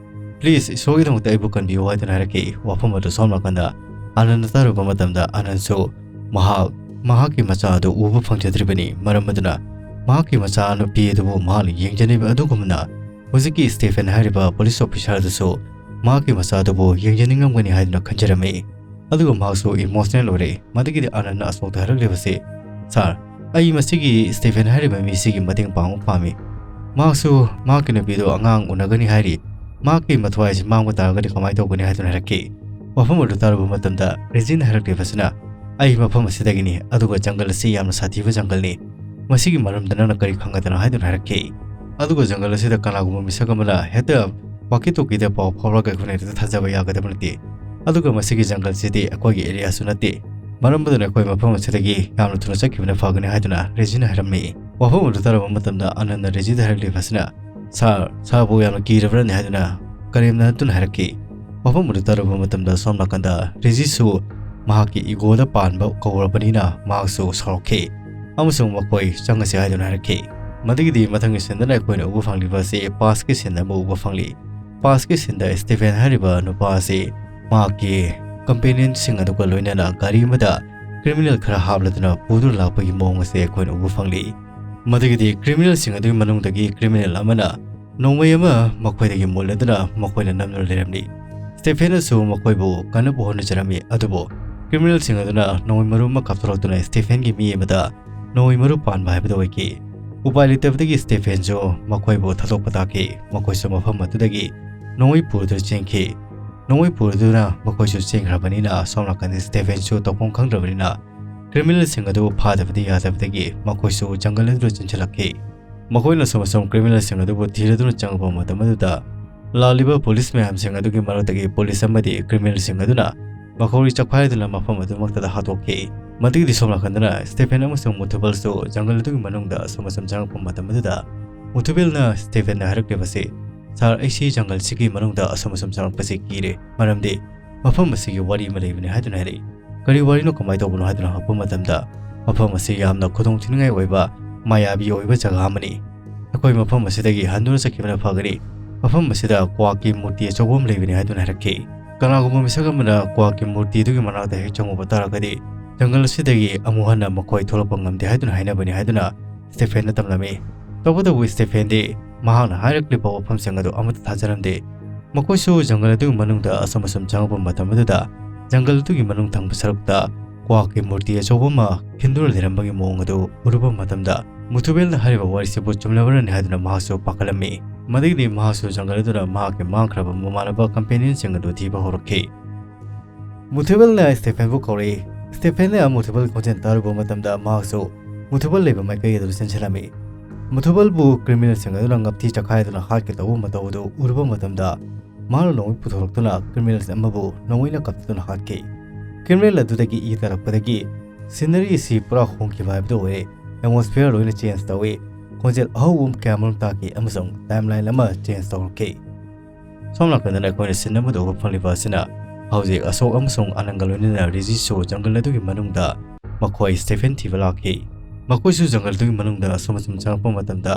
"ꯄ꯭ꯂꯤꯖ, ꯏꯁꯣꯔꯒꯤꯗꯃꯛꯇ ꯑꯩꯕꯨ ꯀꯟꯕꯤꯌꯨ" ꯍꯥꯏꯗꯨꯅ ꯍꯥꯏꯔꯛꯈꯤ꯫ ꯋꯥꯐꯝ ꯑꯗꯨ ꯁꯣꯝ ꯅꯥꯀꯟꯗ ꯑꯅꯟꯅ ꯇꯥꯔꯨꯕ ꯃꯇꯝꯗ, ꯑꯅꯟꯁꯨ ꯃꯍꯥꯛ ꯃꯍꯥꯛꯀꯤ ꯃꯆꯥ ꯑꯗꯨ ꯎꯕ ꯐꯪꯖꯗ꯭ꯔꯤꯕꯅꯤ, ꯃꯔꯝ ꯑꯗꯨꯅ ꯃꯍꯥꯛꯀꯤ ꯃꯆꯥ ꯅꯨꯄꯤ ꯑꯗꯨꯕꯨ ꯃꯍꯥꯛꯅ ꯌꯦꯡꯖꯅꯤꯡꯕ ꯑꯗꯨꯒꯨꯝꯅ ꯍꯧꯖꯤꯛꯀꯤ ꯁ꯭ꯇꯦꯐꯦꯟ ꯍꯥꯏꯔꯤꯕ ꯄꯨꯂꯤꯁ ꯑꯣꯐꯤꯁꯥꯔ ꯑꯗꯨꯁꯨ ꯃꯍꯥꯛꯀꯤ ꯃꯆꯥ ꯑꯗꯨꯕꯨ ꯌꯦꯡꯖꯅꯤꯡꯂꯝꯒꯅꯤ ꯍꯥꯏꯗꯨꯅ ꯈꯟꯖꯔꯝꯃꯤ꯫ ꯑꯗꯨꯒ ꯃꯍꯥꯛꯁꯨ ꯏꯃꯣꯁꯅꯦꯜ ꯑꯣꯏꯔꯦ꯫ ꯃꯗꯨꯒꯤꯗꯤ ꯑꯅꯟꯅ ꯑꯁꯣꯛꯇ ꯍꯥꯏꯔꯛꯂꯤꯕꯁꯤ, "ꯁꯥꯔ, ꯑꯩ ꯃꯁꯤꯒꯤ ꯁ꯭ꯇꯦꯐꯦꯟ ꯍꯥꯏꯔꯤꯕ ꯃꯤꯁꯤꯒꯤ ꯃꯇꯦꯡ ꯄꯥꯡꯕ ꯄꯥꯝꯃꯤ꯫ ꯃꯍꯥꯛꯁꯨ ꯃꯍꯥꯛꯀꯤ ꯅꯨꯄꯤꯗꯨ ꯑꯉꯥꯡ ꯎꯅꯒꯅꯤ ꯍꯥꯏꯔꯤ꯫ ꯃꯍꯥꯛꯀꯤ ꯃꯊ꯭ꯋꯥꯏꯁꯤ ꯃꯥꯡꯕ ꯇꯥꯔꯒꯗꯤ ꯀꯃꯥꯏꯅ ꯇꯧꯒꯅꯤ?" ꯍꯥꯏꯗꯨꯅ ꯍꯥꯏꯔꯛꯈꯤ꯫ ꯋꯥꯐꯝ ꯑꯗꯨ ꯇꯥꯔꯨꯕ ꯃꯇꯝꯗ ꯔꯦꯖꯤꯟ ꯍꯥꯏꯔꯛꯂꯤꯕꯁꯤꯅ, "ꯑꯩ ꯃꯐꯝ ꯑꯁꯤꯗꯒꯤꯅꯤ, ꯑꯗꯨꯒ ꯖꯪꯒꯜ ꯑꯁꯤ ꯌꯥꯝꯅ ꯁꯥꯊꯤꯕ ꯖꯪꯒꯜꯅꯤ꯫ ꯃꯁꯤꯒꯤ ꯃꯔꯝꯗ ꯅꯪꯅ ꯀꯔꯤ ꯈꯪꯒꯗꯅ?" ꯍꯥꯏꯗꯨꯅ ꯍꯥꯏꯔꯛꯈꯤ꯫ ꯑꯗꯨꯒ ꯖꯪꯒꯜ ꯑꯁꯤꯗ ꯀꯅꯥꯒꯨꯝꯕ ꯃꯤꯁꯛ ꯑꯃꯅ ꯍꯦꯛꯇ ꯋꯥꯀꯤ ꯇꯣꯀꯤꯗ ꯄꯥꯎ ꯐꯥꯎꯔꯒ ꯑꯩꯈꯣꯏꯅ ꯍꯦꯛꯇ ꯊꯥꯖꯕ ꯌꯥꯒꯗꯕ ꯅꯠꯇꯦ꯫ ꯑꯗꯨꯒ ꯃꯁꯤꯒꯤ ꯖꯪꯒꯜꯁꯤꯗꯤ ꯑꯩꯈꯣꯏꯒꯤ ꯑꯦꯔꯤꯌꯥꯁꯨ ꯅꯠꯇꯦ꯫ ꯃꯔꯝ ꯑꯗꯨꯅ ꯑꯩꯈꯣꯏ ꯃꯐꯝ ꯑꯁꯤꯗꯒꯤ ꯌꯥꯝꯅ ꯊꯨꯅ ꯆꯠꯈꯤꯕꯅ ꯐꯒꯅꯤ ꯍꯥꯏꯗꯨꯅ ꯔꯦꯖꯤꯅ ꯍꯥꯏꯔꯝꯃꯤ꯫ ꯋꯥꯐꯝ ꯑꯗꯨ ꯇꯥꯔꯕ ꯃꯇꯝꯗ ꯑꯅꯟꯅ ꯔꯦꯖꯤꯗ ꯍꯥꯏꯔꯛꯂꯤꯕ ꯑꯁꯤꯅ, "ꯁꯥꯔ, ꯁꯥꯔꯕꯨ ꯌꯥꯝꯅ ꯀꯤꯔꯕ꯭ꯔꯅꯦ?" ꯍꯥꯏꯗꯨꯅ ꯀꯔꯦꯝꯅ ꯅꯠꯇꯨꯅ ꯍꯥꯏꯔꯛꯈꯤ꯫ ꯋꯥꯐꯝ ꯑꯗꯨ ꯇꯥꯔꯨꯕ ꯃꯇꯝꯗ ꯁꯣꯝ ꯅꯥꯀꯟꯗ ꯔꯦꯖꯤꯁꯨ ꯃꯍꯥꯛꯀꯤ ꯏꯒꯣꯗ ꯄꯥꯟꯕ ꯀꯧꯔꯕꯅꯤꯅ ꯃꯍꯥꯛꯁꯨ ꯁꯥꯎꯔꯛꯈꯤ ꯑꯃꯁꯨꯡ ꯃꯈꯣꯏ ꯆꯪꯉꯁꯤ ꯍꯥꯏꯗꯨꯅ ꯍꯥꯏꯔꯛꯈꯤ꯫ ꯃꯗꯨꯒꯤꯗꯤ ꯃꯊꯪꯒꯤ ꯁꯤꯟꯗꯅ ꯑꯩꯈꯣꯏꯅ ꯎꯕ ꯐꯪꯂꯤꯕ ꯑꯁꯤ ꯄꯥꯁꯀꯤ ꯁꯤꯟ ꯑꯃ ꯎꯕ ꯐꯪꯂꯤ꯫ ꯄꯥꯁꯀꯤ ꯁꯤꯟꯗ ꯁ꯭ꯇꯤꯐꯦꯟ ꯍꯥꯏꯔꯤꯕ ꯅꯨꯄꯥ ꯑꯁꯤ ꯃꯍꯥꯛꯀꯤ ꯀꯝꯄꯦꯅꯤꯌꯟꯁꯤꯡ ꯑꯗꯨꯒ ꯂꯣꯏꯅꯅ ꯒꯥꯔꯤ ꯑꯃꯗ ꯀ꯭ꯔꯤꯃꯤꯅꯦꯜ ꯈꯔ ꯍꯥꯞꯂꯗꯨꯅ ꯄꯨꯗꯨꯅ ꯂꯥꯛꯄꯒꯤ ꯃꯑꯣꯡ ꯑꯁꯤ ꯑꯩꯈꯣꯏꯅ ꯎꯕ ꯐꯪꯂꯤ꯫ ꯃꯗꯨꯒꯤꯗꯤ ꯀ꯭ꯔꯤꯃꯤꯅꯦꯜꯁꯤꯡ ꯑꯗꯨꯒꯤ ꯃꯅꯨꯡꯗꯒꯤ ꯀ꯭ꯔꯤꯃꯤꯅꯦꯜ ꯑꯃꯅ ꯅꯣꯡꯃꯩ ꯑꯃ ꯃꯈꯣꯏꯗꯒꯤ ꯃꯨꯜꯂꯗꯨꯅ ꯃꯈꯣꯏꯅ ꯅꯝꯗꯨꯅ ꯂꯩꯔꯝꯂꯤ꯫ ꯁ꯭ꯇꯦꯐꯦꯟꯅꯁꯨ ꯃꯈꯣꯏꯕꯨ ꯀꯟꯅꯕ ꯍꯣꯠꯅꯖꯔꯝꯃꯤ, ꯑꯗꯨꯕꯨ ꯀ꯭ꯔꯤꯃꯤꯅꯦꯜꯁꯤꯡ ꯑꯗꯨꯅ ꯅꯣꯡꯃꯩ ꯃꯔꯨ ꯑꯃ ꯀꯥꯞꯊꯣꯔꯛꯇꯨꯅ ꯁ꯭ꯇꯦꯐꯦꯟꯒꯤ ꯃꯤ ꯑꯃꯗ ꯅꯣꯡꯃꯩ ꯃꯔꯨ ꯄꯥꯟꯕ ꯍꯥꯏꯕꯗꯨ ꯑꯣꯏꯈꯤ꯫ ꯎꯄꯥꯏ ꯂꯩꯇꯕꯗꯒꯤ ꯁ꯭ꯇꯦꯐꯦꯟꯁꯨ ꯃꯈꯣꯏꯕꯨ ꯊꯥꯗꯣꯛꯄ ꯇꯥꯈꯤ꯫ ꯃꯈꯣꯏꯁꯨ ꯃꯐꯝ ꯑꯗꯨꯗꯒꯤ ꯅꯣꯡꯃꯩ ꯄꯨꯔꯗꯨꯅ ꯆꯦꯟꯈꯤ꯫ ꯅꯣꯡꯃꯩ ꯄꯨꯔꯗꯨꯅ ꯃꯈꯣꯏꯁꯨ ꯆꯦꯟꯈ꯭ꯔꯕꯅꯤꯅ, ꯁꯣꯝ ꯅꯥꯀꯟꯗ ꯁ꯭ꯇꯦꯐꯦꯟꯁꯨ ꯇꯧꯐꯝ ꯈꯪꯗ꯭ꯔꯕꯅꯤꯅ, ꯀ꯭ꯔꯤꯃꯤꯅꯦꯜꯁꯤꯡ ꯑꯗꯨ ꯐꯥꯗꯕꯗꯤ ꯌꯥꯗꯕꯗꯒꯤ ꯃꯈꯣꯏꯁꯨ ꯖꯪꯒꯜ ꯑꯗꯨꯗ ꯆꯦꯟꯁꯤꯜꯂꯛꯈꯤ꯫ ꯃꯈꯣꯏꯅ ꯑꯁꯨꯝ ꯑꯁꯨꯝ ꯀ꯭ꯔꯤꯃꯤꯅꯦꯜꯁꯤꯡ ꯑꯗꯨꯕꯨ ꯊꯤꯔꯗꯨꯅ ꯆꯪꯂꯛꯄ ꯃꯇꯝ ꯑꯗꯨꯗ, ꯂꯥꯛꯂꯤꯕ ꯄꯨꯂꯤꯁ ꯃꯌꯥꯝꯁꯤꯡ ꯑꯗꯨꯒꯤ ꯃꯔꯛꯇꯒꯤ ꯄꯨꯂꯤꯁ ꯑꯃꯗꯤ ꯀ꯭ꯔꯤꯃꯤꯅꯦꯜꯁꯤꯡ ꯑꯗꯨꯅ ꯃꯈꯣꯏ ꯆꯈꯥꯏꯗꯨꯅ ꯃꯐꯝ ꯑꯗꯨꯃꯛꯇꯗ ꯍꯥꯠꯇꯣꯛꯈꯤ꯫ ꯃꯗꯨꯒꯤꯗꯤ ꯁꯣꯝ ꯅꯥꯀꯟꯗꯅ ꯁ꯭ꯇꯦꯐꯦꯟ ꯑꯃꯁꯨꯡ ꯃꯨꯊꯨꯕꯜꯁꯨ ꯖꯪꯒꯜ ꯑꯗꯨꯒꯤ ꯃꯅꯨꯡꯗ ꯑꯁꯨꯝ ꯑꯁꯨꯝ ꯆꯪꯂꯛꯄ ꯃꯇꯝ ꯑꯗꯨꯗ, ꯃꯨꯊꯨꯕꯦꯜꯅ ꯁ꯭ꯇꯦꯐꯦꯟꯗ ꯍꯥꯏꯔꯛꯂꯤꯕꯁꯤ, "ꯁꯥꯔ, ꯑꯩꯁꯤ ꯖꯪꯒꯜꯁꯤꯒꯤ ꯃꯅꯨꯡꯗ ꯑꯁꯨꯝ ꯑꯁꯨꯝ ꯆꯪꯂꯛꯄꯁꯤ ꯀꯤꯔꯦ, ꯃꯔꯝꯗꯤ ꯃꯐꯝ ꯑꯁꯤꯒꯤ ꯋꯥꯔꯤ ꯑꯃ ꯂꯩꯕꯅꯤ" ꯍꯥꯏꯗꯨꯅ ꯍꯥꯏꯔꯛꯏ꯫ "ꯀꯔꯤ ꯋꯥꯔꯤꯅꯣ, ꯀꯃꯥꯏꯅ ꯇꯧꯕꯅꯣ?" ꯍꯥꯏꯗꯨꯅ ꯍꯪꯉꯛꯄ ꯃꯇꯝꯗ, "ꯃꯐꯝ ꯑꯁꯤ ꯌꯥꯝꯅ ꯈꯨꯗꯣꯡꯊꯤꯅꯤꯡꯉꯥꯏ ꯑꯣꯏꯕ, ꯃꯥꯌꯥꯕꯤ ꯑꯣꯏꯕ ꯖꯒꯥ ꯑꯃꯅꯤ꯫ ꯑꯩꯈꯣꯏ ꯃꯐꯝ ꯑꯁꯤꯗꯒꯤ ꯍꯟꯗꯨꯅ ꯆꯠꯈꯤꯕꯅ ꯐꯒꯅꯤ꯫ ꯃꯐꯝ ꯑꯁꯤꯗ ꯀ꯭ꯋꯥꯛꯀꯤ ꯃꯨꯔꯇꯤ ꯑꯆꯧꯕ ꯑꯃ ꯂꯩꯕꯅꯤ" ꯍꯥꯏꯗꯨꯅ ꯍꯥꯏꯔꯛꯈꯤ꯫ "ꯀꯅꯥꯒꯨꯝꯕ ꯃꯤꯁꯛ ꯑꯃꯅ ꯀ꯭ꯋꯥꯛꯀꯤ ꯃꯨꯔꯇꯤ ꯑꯗꯨꯒꯤ ꯃꯅꯥꯛꯇ ꯍꯦꯛ ꯆꯪꯉꯨꯕ ꯇꯥꯔꯒꯗꯤ, ꯖꯪꯒꯜ ꯑꯁꯤꯗꯒꯤ ꯑꯃꯨꯛ ꯍꯟꯅ ꯃꯈꯣꯏ ꯊꯣꯛꯂꯛꯄ ꯉꯝꯗꯦ" ꯍꯥꯏꯗꯨꯅ ꯍꯥꯏꯅꯕꯅꯤ ꯍꯥꯏꯗꯨꯅ ꯁ꯭ꯇꯦꯐꯦꯟꯅ ꯇꯝꯂꯝꯃꯤ꯫ ꯇꯧꯕꯇꯕꯨ ꯁ꯭ꯇꯦꯐꯦꯟꯗꯤ ꯃꯍꯥꯛꯅ ꯍꯥꯏꯔꯛꯂꯤꯕ ꯋꯥꯐꯝꯁꯤꯡ ꯑꯗꯨ ꯑꯃꯠꯇ ꯊꯥꯖꯔꯝꯗꯦ꯫ ꯃꯈꯣꯏꯁꯨ ꯖꯪꯒꯜ ꯑꯗꯨꯒꯤ ꯃꯅꯨꯡꯗ ꯑꯁꯨꯝ ꯑꯁꯨꯝ ꯆꯪꯂꯛꯄ ꯃꯇꯝ ꯑꯗꯨꯗ, ꯖꯪꯒꯜ ꯑꯗꯨꯒꯤ ꯃꯅꯨꯡ ꯊꯪꯕ ꯁꯔꯨꯛꯇ ꯀ꯭ꯋꯥꯛꯀꯤ ꯃꯨꯔꯇꯤ ꯑꯆꯧꯕ ꯑꯃ ꯈꯤꯟꯗꯨꯅ ꯂꯩꯔꯝꯕꯒꯤ ꯃꯑꯣꯡ ꯑꯗꯨ ꯎꯔꯨꯕ ꯃꯇꯝꯗ, ꯃꯨꯊꯨꯕꯦꯜꯅ ꯍꯥꯏꯔꯤꯕ ꯋꯥꯔꯤꯁꯤꯕꯨ ꯆꯨꯝꯂꯕ꯭ꯔꯅꯤ ꯍꯥꯏꯗꯨꯅ ꯃꯍꯥꯛꯁꯨ ꯄꯥꯈꯠꯂꯝꯃꯤ꯫ ꯃꯗꯨꯒꯤꯗꯤ ꯃꯍꯥꯛꯁꯨ ꯖꯪꯒꯜ ꯑꯗꯨꯗ ꯃꯍꯥꯛꯀꯤ ꯃꯥꯡꯈ꯭ꯔꯕ ꯃꯃꯥꯟꯅꯕ ꯀꯝꯄꯦꯅꯤꯌꯟꯁꯤꯡ ꯑꯗꯨ ꯊꯤꯕ ꯍꯧꯔꯛꯈꯤ꯫ ꯃꯨꯊꯨꯕꯦꯜꯅ ꯁ꯭ꯇꯦꯐꯦꯟꯕꯨ ꯀꯧꯔꯛꯏ꯫ ꯁ꯭ꯇꯦꯐꯦꯟꯅ ꯃꯨꯊꯨꯕꯦꯜꯒꯤ ꯈꯣꯟꯖꯦꯜ ꯇꯥꯔꯨꯕ ꯃꯇꯝꯗ ꯃꯍꯥꯛꯁꯨ ꯃꯨꯊꯨꯕꯦꯜ ꯂꯩꯕ ꯃꯥꯏꯀꯩ ꯑꯗꯨꯗ ꯆꯦꯟꯁꯤꯜꯂꯝꯃꯤ꯫ ꯃꯨꯊꯨꯕꯦꯜꯕꯨ ꯀ꯭ꯔꯤꯃꯤꯅꯦꯜꯁꯤꯡ ꯑꯗꯨꯅ ꯉꯞꯊꯤ ꯆꯈꯥꯏꯗꯨꯅ ꯍꯥꯠꯀꯦ ꯇꯧꯕ ꯃꯇꯧ ꯑꯗꯨ ꯎꯔꯨꯕ ꯃꯇꯝꯗ, ꯃꯍꯥꯛꯅ ꯅꯣꯡꯃꯩ ꯄꯨꯊꯣꯔꯛꯇꯨꯅ ꯀ꯭ꯔꯤꯃꯤꯅꯦꯜ ꯑꯃꯕꯨ ꯅꯣꯡꯃꯩꯅ ꯀꯥꯞꯊꯗꯨꯅ ꯍꯥꯠꯈꯤ꯫ ꯀ꯭ꯔꯤꯃꯤꯅꯦꯜ ꯑꯗꯨꯗꯒꯤ ꯏ ꯇꯥꯔꯛꯄꯗꯒꯤ ꯁꯤꯅꯔꯤ ꯑꯁꯤ ꯄꯨꯔꯥ ꯍꯣꯡꯈꯤꯕ ꯍꯥꯏꯕꯗꯨ ꯑꯣꯏꯔꯦ꯫ ꯑꯦꯠꯃꯣꯁꯐꯤꯌꯔ ꯂꯣꯏꯅ ꯆꯦꯟꯖ ꯇꯧꯏ꯫ ꯈꯣꯟꯖꯦꯜ ꯑꯍꯧꯕ ꯀꯌꯥ ꯑꯃꯔꯣꯝ ꯇꯥꯈꯤ ꯑꯃꯁꯨꯡ ꯇꯥꯏꯝꯂꯥꯏꯟ ꯑꯃ ꯆꯦꯟꯖ ꯇꯧꯔꯛꯈꯤ꯫ ꯁꯣꯝ ꯅꯥꯀꯟꯗꯅ ꯑꯩꯈꯣꯏꯅ ꯁꯤꯟ ꯑꯃꯗ ꯎꯕ ꯐꯪꯂꯤꯕ ꯑꯁꯤꯅ, ꯍꯧꯖꯤꯛ ꯑꯁꯣꯛ ꯑꯃꯁꯨꯡ ꯑꯅꯪꯒ ꯂꯣꯏꯅꯅ ꯔꯤꯖꯤꯁꯨ ꯖꯪꯒꯜ ꯑꯗꯨꯒꯤ ꯃꯅꯨꯡꯗ ꯃꯈꯣꯏ ꯁ꯭ꯇꯦꯐꯦꯟ ꯊꯤꯕ ꯂꯥꯛꯈꯤ꯫ ꯃꯈꯣꯏꯁꯨ ꯖꯪꯒꯜ ꯑꯗꯨꯒꯤ ꯃꯅꯨꯡꯗ ꯑꯁꯨꯝ ꯑꯁꯨꯝ ꯆꯪꯂꯛꯄ ꯃꯇꯝꯗ,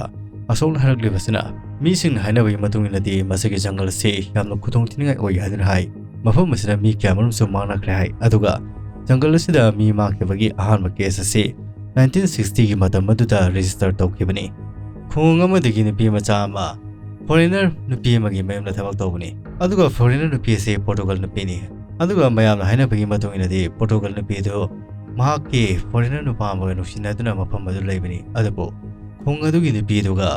ꯑꯁꯣꯛꯅ ꯍꯥꯏꯔꯛꯂꯤꯕꯁꯤꯅ, ꯃꯤꯁꯤꯡꯅ ꯍꯥꯏꯅꯕꯒꯤ ꯃꯇꯨꯡ ꯏꯟꯅꯗꯤ ꯃꯁꯤꯒꯤ ꯖꯪꯒꯜ ꯑꯁꯤ ꯌꯥꯝꯅ ꯈꯨꯗꯣꯡꯊꯤꯅꯤꯡꯉꯥꯏ ꯑꯣꯏ ꯍꯥꯏꯗꯨꯅ ꯍꯥꯏ꯫ ꯃꯐꯝ ꯑꯁꯤꯗ ꯃꯤ ꯀꯌꯥꯃꯔꯨꯝꯁꯨ ꯃꯥꯡꯅꯈ꯭ꯔꯦ ꯍꯥꯏ, ꯑꯗꯨꯒ ꯖꯪꯒꯜ ꯑꯁꯤꯗ ꯃꯤ ꯃꯥꯡꯈꯤꯕꯒꯤ ꯑꯍꯥꯟꯕ ꯀꯦꯁ ꯑꯁꯤ ꯅꯥꯏꯟꯇꯤꯟ ꯁꯤꯛꯁꯇꯤꯒꯤ ꯃꯇꯝ ꯑꯗꯨꯗ ꯔꯦꯖꯤꯁꯇꯔ ꯇꯧꯈꯤꯕꯅꯤ꯫ ꯈꯨꯡꯒꯪ ꯑꯃꯗꯒꯤ ꯅꯨꯄꯤ ꯃꯆꯥ ꯑꯃ ꯐꯣꯔꯦꯅꯔ ꯅꯨꯄꯤ ꯑꯃꯒꯤ ꯃꯌꯨꯝꯗ ꯊꯕꯛ ꯇꯧꯕꯅꯤ꯫ ꯑꯗꯨꯒ ꯐꯣꯔꯦꯅꯔ ꯅꯨꯄꯤ ꯑꯁꯤ ꯄꯣꯔꯇꯨꯒꯜ ꯅꯨꯄꯤꯅꯤ꯫ ꯑꯗꯨꯒ ꯃꯌꯥꯝꯅ ꯍꯥꯏꯅꯕꯒꯤ ꯃꯇꯨꯡ ꯏꯟꯅꯗꯤ ꯄꯣꯔꯇꯨꯒꯜ ꯅꯨꯄꯤ ꯑꯗꯨ ꯃꯍꯥꯛꯀꯤ ꯐꯣꯔꯦꯅꯔ ꯅꯨꯄꯥ ꯑꯃꯒ ꯅꯨꯡꯁꯤꯅꯗꯨꯅ ꯃꯐꯝ ꯑꯗꯨ ꯂꯩꯕꯅꯤ꯫ ꯑꯗꯨꯕꯨ ꯈꯨꯡ ꯑꯗꯨꯒꯤ ꯅꯨꯄꯤꯗꯨꯒ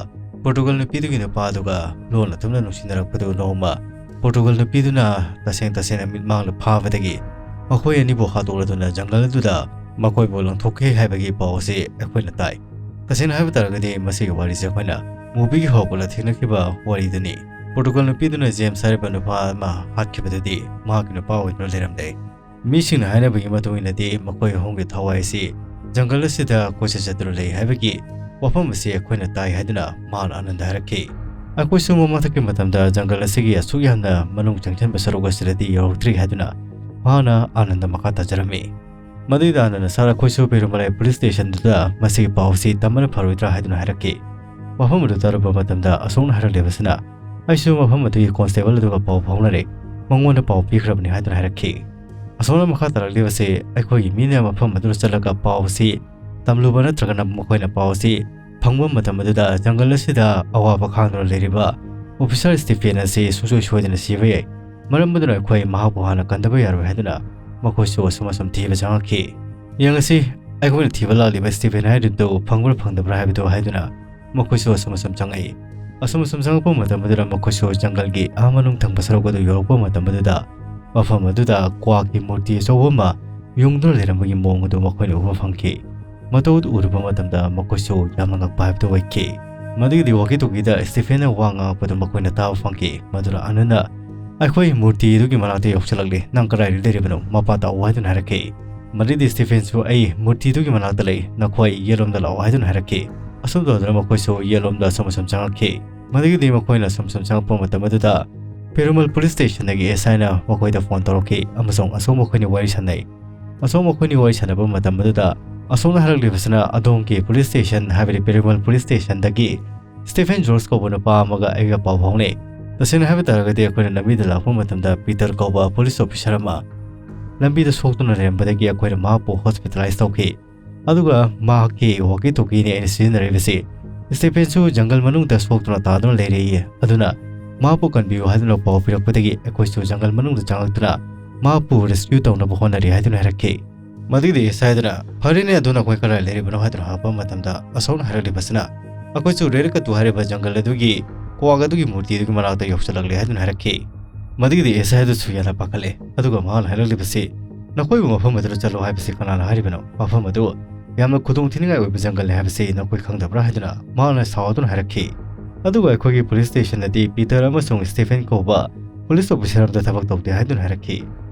ꯄꯣꯔꯇꯨꯒꯜ ꯅꯨꯄꯤꯗꯨꯒꯤ ꯅꯨꯄꯥꯗꯨꯒ ꯂꯣꯟꯅ ꯊꯨꯝꯅ ꯅꯨꯡꯁꯤꯅꯔꯛꯄꯗꯨ ꯅꯣꯡꯃ ꯄꯣꯔꯇꯨꯒꯜ ꯅꯨꯄꯤꯗꯨꯅ ꯇꯁꯦꯡ ꯇꯁꯦꯡꯅ ꯃꯤꯠꯃꯥꯡꯗ ꯐꯥꯕꯗꯒꯤ ꯃꯈꯣꯏ ꯑꯅꯤꯕꯨ ꯍꯥꯠꯇꯣꯛꯂꯗꯨꯅ ꯖꯪꯒꯜ ꯑꯗꯨꯗ ꯃꯈꯣꯏꯕꯨ ꯂꯪꯊꯣꯛꯈꯤ ꯍꯥꯏꯕꯒꯤ ꯄꯥꯎ ꯑꯁꯤ ꯑꯩꯈꯣꯏꯅ ꯇꯥꯏ꯫ ꯇꯁꯦꯡꯅ ꯍꯥꯏꯕ ꯇꯥꯔꯒꯗꯤ ꯃꯁꯤꯒꯤ ꯋꯥꯔꯤꯁꯦ ꯑꯩꯈꯣꯏꯅ ꯃꯨꯚꯤꯒꯤ ꯍꯧꯔꯛꯄꯗ ꯊꯦꯡꯅꯈꯤꯕ ꯋꯥꯔꯤꯗꯨꯅꯤ꯫ ꯄꯣꯔꯇꯨꯒꯜ ꯅꯨꯄꯤꯗꯨꯅ ꯖꯦꯝꯁ ꯍꯥꯏꯔꯤꯕ ꯅꯨꯄꯥ ꯑꯃ ꯍꯥꯠꯈꯤꯕꯗꯨꯗꯤ ꯃꯍꯥꯛꯀꯤ ꯅꯨꯄꯥ ꯑꯣꯏꯗꯨꯅ ꯂꯩꯔꯝꯂꯦ꯫ ꯃꯤꯁꯤꯡꯅ ꯍꯥꯏꯅꯕꯒꯤ ꯃꯇꯨꯡ ꯏꯟꯅꯗꯤ ꯃꯈꯣꯏ ꯑꯍꯨꯝꯒꯤ ꯊꯋꯥꯏ ꯑꯁꯤ ꯖꯪꯒꯜ ꯑꯁꯤꯗ ꯀꯣꯏꯆꯠ ꯆꯠꯇꯨꯅ ꯂꯩ ꯍꯥꯏꯕꯒꯤ ꯋꯥꯐꯝ ꯑꯁꯤ ꯑꯩꯈꯣꯏꯅ ꯇꯥꯏ ꯍꯥꯏꯗꯨꯅ ꯃꯍꯥꯛꯅ ꯑꯥꯅꯟꯗ ꯍꯥꯏꯔꯛꯈꯤ꯫ ꯑꯩꯈꯣꯏꯁꯨ ꯃꯃꯥꯡꯊꯛꯀꯤ ꯃꯇꯝꯗ ꯖꯪꯒꯜ ꯑꯁꯤꯒꯤ ꯑꯁꯨꯛ ꯌꯥꯝꯅ ꯃꯅꯨꯡ ꯆꯪꯁꯤꯟꯕ ꯁꯔꯨꯛ ꯑꯁꯤꯗꯗꯤ ꯌꯧꯔꯛꯇ꯭ꯔꯤ ꯍꯥꯏꯗꯨꯅ ꯃꯍꯥꯛꯅ ꯑꯥꯅꯟꯗ ꯃꯈꯥ ꯇꯥꯖꯔꯝꯃꯤ꯫ ꯃꯗꯨꯒꯤꯗ ꯑꯥꯅꯟꯗ ꯁꯥꯔ ꯑꯩꯈꯣꯏꯁꯨ ꯄꯦꯔꯨꯃꯂꯥꯏ ꯄꯨꯂꯤꯁ ꯁ꯭ꯇꯦꯁꯟꯗꯨꯗ ꯃꯁꯤꯒꯤ ꯄꯥꯎ ꯑꯁꯤ ꯇꯝꯕꯅ ꯐꯔꯣꯏꯗ꯭ꯔꯥ ꯍꯥꯏꯗꯨꯅ ꯍꯥꯏꯔꯛꯈꯤ꯫ ꯋꯥꯐꯝ ꯑꯗꯨ ꯇꯥꯔꯨꯕ ꯃꯇꯝꯗ ꯑꯁꯣꯛꯅ ꯍꯥꯏꯔꯛꯂꯤꯕꯁꯤꯅ ꯑꯩꯁꯨ ꯃꯐꯝ ꯑꯗꯨꯒꯤ ꯀꯣꯟꯁꯇꯦꯕꯜ ꯑꯗꯨꯒ ꯄꯥꯎ ꯐꯥꯎꯅꯔꯦ, ꯃꯉꯣꯟꯗ ꯄꯥꯎ ꯄꯤꯈ꯭ꯔꯕꯅꯤ ꯍꯥꯏꯗꯨꯅ ꯍꯥꯏꯔꯛꯈꯤ꯫ ꯑꯁꯣꯝꯅ ꯃꯈꯥ ꯇꯥꯔꯛꯂꯤꯕꯁꯤ ꯑꯩꯈꯣꯏꯒꯤ ꯃꯤꯅ ꯃꯐꯝ ꯑꯗꯨꯗ ꯆꯠꯂꯒ ꯄꯥꯎ ꯑꯁꯤ ꯇꯝꯂꯨꯕ ꯅꯠꯇ꯭ꯔꯒꯅ ꯃꯈꯣꯏꯅ ꯄꯥꯎ ꯑꯁꯤ ꯐꯪꯕ ꯃꯇꯝ ꯑꯗꯨꯗ ꯖꯪꯒꯜ ꯑꯁꯤꯗ ꯑꯋꯥꯕ ꯈꯥꯡꯗꯨꯅ ꯂꯩꯔꯤꯕ ꯑꯣꯐꯤꯁꯥꯔ ꯁ꯭ꯇꯤꯐꯦꯟ ꯑꯁꯤ ꯁꯨꯡꯁꯣꯏ ꯁꯣꯏꯗꯅ ꯁꯤꯕ ꯌꯥꯏ꯫ ꯃꯔꯝ ꯑꯗꯨꯅ ꯑꯩꯈꯣꯏ ꯃꯍꯥꯛꯄꯨ ꯍꯥꯟꯅ ꯀꯟꯗꯕ ꯌꯥꯔꯣꯏ ꯍꯥꯏꯗꯨꯅ ꯃꯈꯣꯏꯁꯨ ꯑꯁꯨꯝ ꯑꯁꯨꯝ ꯊꯤꯕ ꯆꯪꯉꯛꯈꯤ꯫ ꯌꯦꯡꯉꯁꯤ, ꯑꯩꯈꯣꯏꯅ ꯊꯤꯕ ꯂꯥꯛꯂꯤꯕ ꯁ꯭ꯇꯤꯐꯦꯟ ꯍꯥꯏꯔꯤꯕꯗꯨ ꯐꯪꯕ꯭ꯔꯥ ꯐꯪꯗꯕ꯭ꯔꯥ ꯍꯥꯏꯕꯗꯨ ꯍꯥꯏꯗꯨꯅ ꯃꯈꯣꯏꯁꯨ ꯑꯁꯨꯝ ꯑꯁꯨꯝ ꯆꯪꯉꯛꯏ꯫ ꯑꯁꯨꯝ ꯑꯁꯨꯝ ꯆꯪꯉꯛꯄ ꯃꯇꯝ ꯑꯗꯨꯗ ꯃꯈꯣꯏꯁꯨ ꯖꯪꯒꯜꯒꯤ ꯑꯥ ꯃꯅꯨꯡ ꯊꯪꯕ ꯁꯔꯨꯛ ꯑꯗꯨ ꯌꯧꯔꯛꯄ ꯃꯇꯝ ꯑꯗꯨꯗ ꯃꯐꯝ ꯑꯗꯨꯗ ꯀ꯭ꯋꯥꯛꯀꯤ ꯃꯨꯔꯇꯤ ꯑꯆꯧꯕ ꯑꯃ ꯌꯨꯡꯗꯨꯅ ꯂꯩꯔꯝꯕꯒꯤ ꯃꯑꯣꯡ ꯑꯗꯨ ꯃꯈꯣꯏꯅ ꯎꯕ ꯐꯪꯈꯤ꯫ ꯃꯇꯧ ꯑꯗꯨ ꯎꯔꯨꯕ ꯃꯇꯝꯗ ꯃꯈꯣꯏꯁꯨ ꯌꯥꯝꯅ ꯉꯛꯄ ꯍꯥꯏꯕꯗꯨ ꯑꯣꯏꯈꯤ꯫ ꯃꯗꯨꯒꯤꯗꯤ ꯋꯥꯀꯤ ꯇꯣꯀꯤꯗ ꯁ꯭ꯇꯤꯐꯦꯟꯅ ꯋꯥ ꯉꯥꯡꯉꯛꯄꯗꯨ ꯃꯈꯣꯏꯅ ꯇꯥꯕ ꯐꯪꯈꯤ꯫ ꯃꯗꯨꯅ ꯑꯥꯅꯟꯗ, "ꯑꯩꯈꯣꯏ ꯃꯨꯔꯇꯤ ꯑꯗꯨꯒꯤ ꯃꯅꯥꯛꯇ ꯌꯧꯁꯤꯜꯂꯛꯂꯦ, ꯅꯪ ꯀꯗꯥꯏꯗ ꯂꯩꯔꯤꯕꯅꯣ? ꯃꯄꯥ ꯇꯥꯛꯎ" ꯍꯥꯏꯗꯨꯅ ꯍꯥꯏꯔꯛꯈꯤ꯫ ꯃꯗꯨꯒꯤꯗꯤ ꯁ꯭ꯇꯤꯐꯦꯟꯁꯨ, "ꯑꯩ ꯃꯨꯔꯇꯤꯗꯨꯒꯤ ꯃꯅꯥꯛꯇ ꯂꯩ, ꯅꯈꯣꯏ ꯌꯦꯠꯂꯣꯝꯗ ꯂꯥꯛꯑꯣ" ꯍꯥꯏꯗꯨꯅ ꯍꯥꯏꯔꯛꯈꯤ꯫ ꯑꯁꯨꯝ ꯇꯧꯗꯨꯅ ꯃꯈꯣꯏꯁꯨ ꯌꯦꯠꯂꯣꯝꯗ ꯑꯁꯨꯝ ꯑꯁꯨꯝ ꯆꯪꯉꯛꯈꯤ꯫ ꯃꯗꯨꯒꯤꯗꯤ ꯃꯈꯣꯏꯅ ꯑꯁꯨꯝ ꯑꯁꯨꯝ ꯆꯪꯉꯛꯄ ꯃꯇꯝ ꯑꯗꯨꯗ ꯄꯦꯔꯨꯃꯜ ꯄꯨꯂꯤꯁ ꯁ꯭ꯇꯦꯁꯟꯗꯒꯤ ꯑꯦꯁ ꯑꯥꯏꯅ ꯃꯈꯣꯏꯗ ꯐꯣꯟ ꯇꯧꯔꯛꯈꯤ ꯑꯃꯁꯨꯡ ꯑꯁꯣꯝ ꯃꯈꯣꯏꯅꯤ ꯋꯥꯔꯤ ꯁꯥꯟꯅꯩ꯫ ꯑꯁꯣꯝ ꯃꯈꯣꯏꯅꯤ ꯋꯥꯔꯤ ꯁꯥꯟꯅꯕ ꯃꯇꯝ ꯑꯗꯨꯗ ꯑꯁꯣꯝꯅ ꯍꯥꯏꯔꯛꯂꯤꯕꯁꯤꯅ ꯑꯗꯣꯝꯒꯤ ꯄꯨꯂꯤꯁ ꯁ꯭ꯇꯦꯁꯟ, ꯍꯥꯏꯕꯗꯤ ꯄꯦꯔꯨꯃꯜ ꯄꯨꯂꯤꯁ ꯁ꯭ꯇꯦꯁꯟꯗꯒꯤ ꯁ꯭ꯇꯤꯐꯦꯟ ꯖꯣꯔꯖ ꯀꯧꯕ ꯅꯨꯄꯥ ꯑꯃꯒ ꯑꯩꯒ ꯄꯥꯎ ꯐꯥꯎꯅꯩ꯫ ꯇꯁꯦꯡꯅ ꯍꯥꯏꯕ ꯇꯥꯔꯒꯗꯤ ꯑꯩꯈꯣꯏꯅ ꯂꯝꯕꯤꯗ ꯂꯥꯛꯄ ꯃꯇꯝꯗ ꯄꯤꯇꯔ ꯀꯧꯕ ꯄꯨꯂꯤꯁ ꯑꯣꯐꯤꯁꯥꯔ ꯑꯃ ꯂꯝꯕꯤꯗ ꯁꯣꯛꯇꯨꯅ ꯂꯩꯔꯝꯕꯗꯒꯤ ꯑꯩꯈꯣꯏꯅ ꯃꯍꯥꯛꯄꯨ ꯍꯣꯁꯄꯤꯇꯥꯂꯥꯏꯁ ꯇꯧꯈꯤ꯫ ꯑꯗꯨꯒ ꯃꯍꯥꯛꯀꯤ ꯋꯥꯀꯤ ꯇꯣꯀꯤꯅꯤ ꯑꯩꯅ ꯁꯤꯖꯤꯟꯅꯔꯤꯕꯁꯤ꯫ ꯁ꯭ꯇꯤꯐꯦꯟꯁꯨ ꯖꯪꯒꯜ ꯃꯅꯨꯡꯗ ꯁꯣꯛꯇꯨꯅ ꯇꯥꯗꯨꯅ ꯂꯩꯔꯦꯌꯦ꯫ ꯑꯗꯨꯅ ꯃꯍꯥꯛꯄꯨ ꯀꯟꯕꯤꯌꯨ ꯍꯥꯏꯗꯨꯅ ꯄꯥꯎ ꯄꯤꯔꯛꯄꯗꯒꯤ ꯑꯩꯈꯣꯏꯁꯨ ꯖꯪꯒꯜ ꯃꯅꯨꯡꯗ ꯆꯪꯂꯛꯇꯨꯅ ꯃꯍꯥꯛꯄꯨ ꯔꯦꯁꯀ꯭ꯌꯨ ꯇꯧꯅꯕ ꯍꯣꯠꯅꯔꯤ ꯍꯥꯏꯗꯨꯅ ꯍꯥꯏꯔꯛꯈꯤ꯫ ꯃꯗꯨꯒꯤꯗꯤ ꯑꯦꯁ ꯑꯥꯏ ꯑꯗꯨꯅ, "ꯐꯔꯦꯅꯦ, ꯑꯗꯨ ꯅꯈꯣꯏ ꯀꯗꯥꯏ ꯂꯩꯔꯤꯕꯅꯣ?" ꯍꯥꯏꯗꯨꯅ ꯍꯪꯉꯛꯄ ꯃꯇꯝꯗ ꯑꯁꯣꯛꯅ ꯍꯥꯏꯔꯛꯂꯤꯕꯁꯤꯅ, "ꯑꯩꯈꯣꯏꯁꯨ ꯔꯦꯔꯀꯠꯇꯨ ꯍꯥꯏꯔꯤꯕ ꯖꯪꯒꯜ ꯑꯗꯨꯒꯤ ꯀ꯭ꯋꯥꯛ ꯑꯗꯨꯒꯤ ꯃꯨꯔꯇꯤ ꯑꯗꯨꯒꯤ ꯃꯅꯥꯛꯇ ꯌꯧꯁꯤꯜꯂꯛꯂꯦ" ꯍꯥꯏꯗꯨꯅ ꯍꯥꯏꯔꯛꯈꯤ꯫ ꯃꯗꯨꯒꯤꯗꯤ ꯑꯦꯁ ꯑꯥꯏ ꯑꯗꯨꯁꯨ ꯌꯥꯝꯅ ꯄꯥꯈꯠꯂꯦ꯫ ꯑꯗꯨꯒ ꯃꯍꯥꯛꯅ ꯍꯥꯏꯔꯛꯂꯤꯕꯁꯤ, "ꯅꯈꯣꯏꯕꯨ ꯃꯐꯝ ꯑꯗꯨꯗ ꯆꯠꯂꯣ ꯍꯥꯏꯕꯁꯤ ꯀꯅꯥꯅ ꯍꯥꯏꯔꯤꯕꯅꯣ? ꯃꯐꯝ ꯑꯗꯨ ꯌꯥꯝꯅ ꯈꯨꯗꯣꯡ ꯊꯤꯅꯤꯡꯉꯥꯏ ꯑꯣꯏꯕ ꯖꯪꯒꯜꯅꯤ ꯍꯥꯏꯕꯁꯤ ꯅꯈꯣꯏ ꯈꯪꯗꯕ꯭ꯔꯥ?" ꯍꯥꯏꯗꯨꯅ ꯃꯍꯥꯛꯅ ꯁꯥꯎꯗꯨꯅ ꯍꯥꯏꯔꯛꯈꯤ꯫ ꯑꯗꯨꯒ ꯑꯩꯈꯣꯏꯒꯤ ꯄꯨꯂꯤꯁ ꯁ꯭ꯇꯦꯁꯟꯗꯗꯤ ꯄꯤꯇꯔ ꯑꯃꯁꯨꯡ ꯁ꯭ꯇꯤꯐꯦꯟ ꯀꯧꯕ ꯄꯨꯂꯤꯁ ꯑꯣꯐꯤꯁꯔ ꯑꯃꯗ ꯊꯕꯛ ꯇꯧꯗꯦ ꯍꯥꯏꯗꯨꯅ ꯍꯥꯏꯔꯛꯈꯤ꯫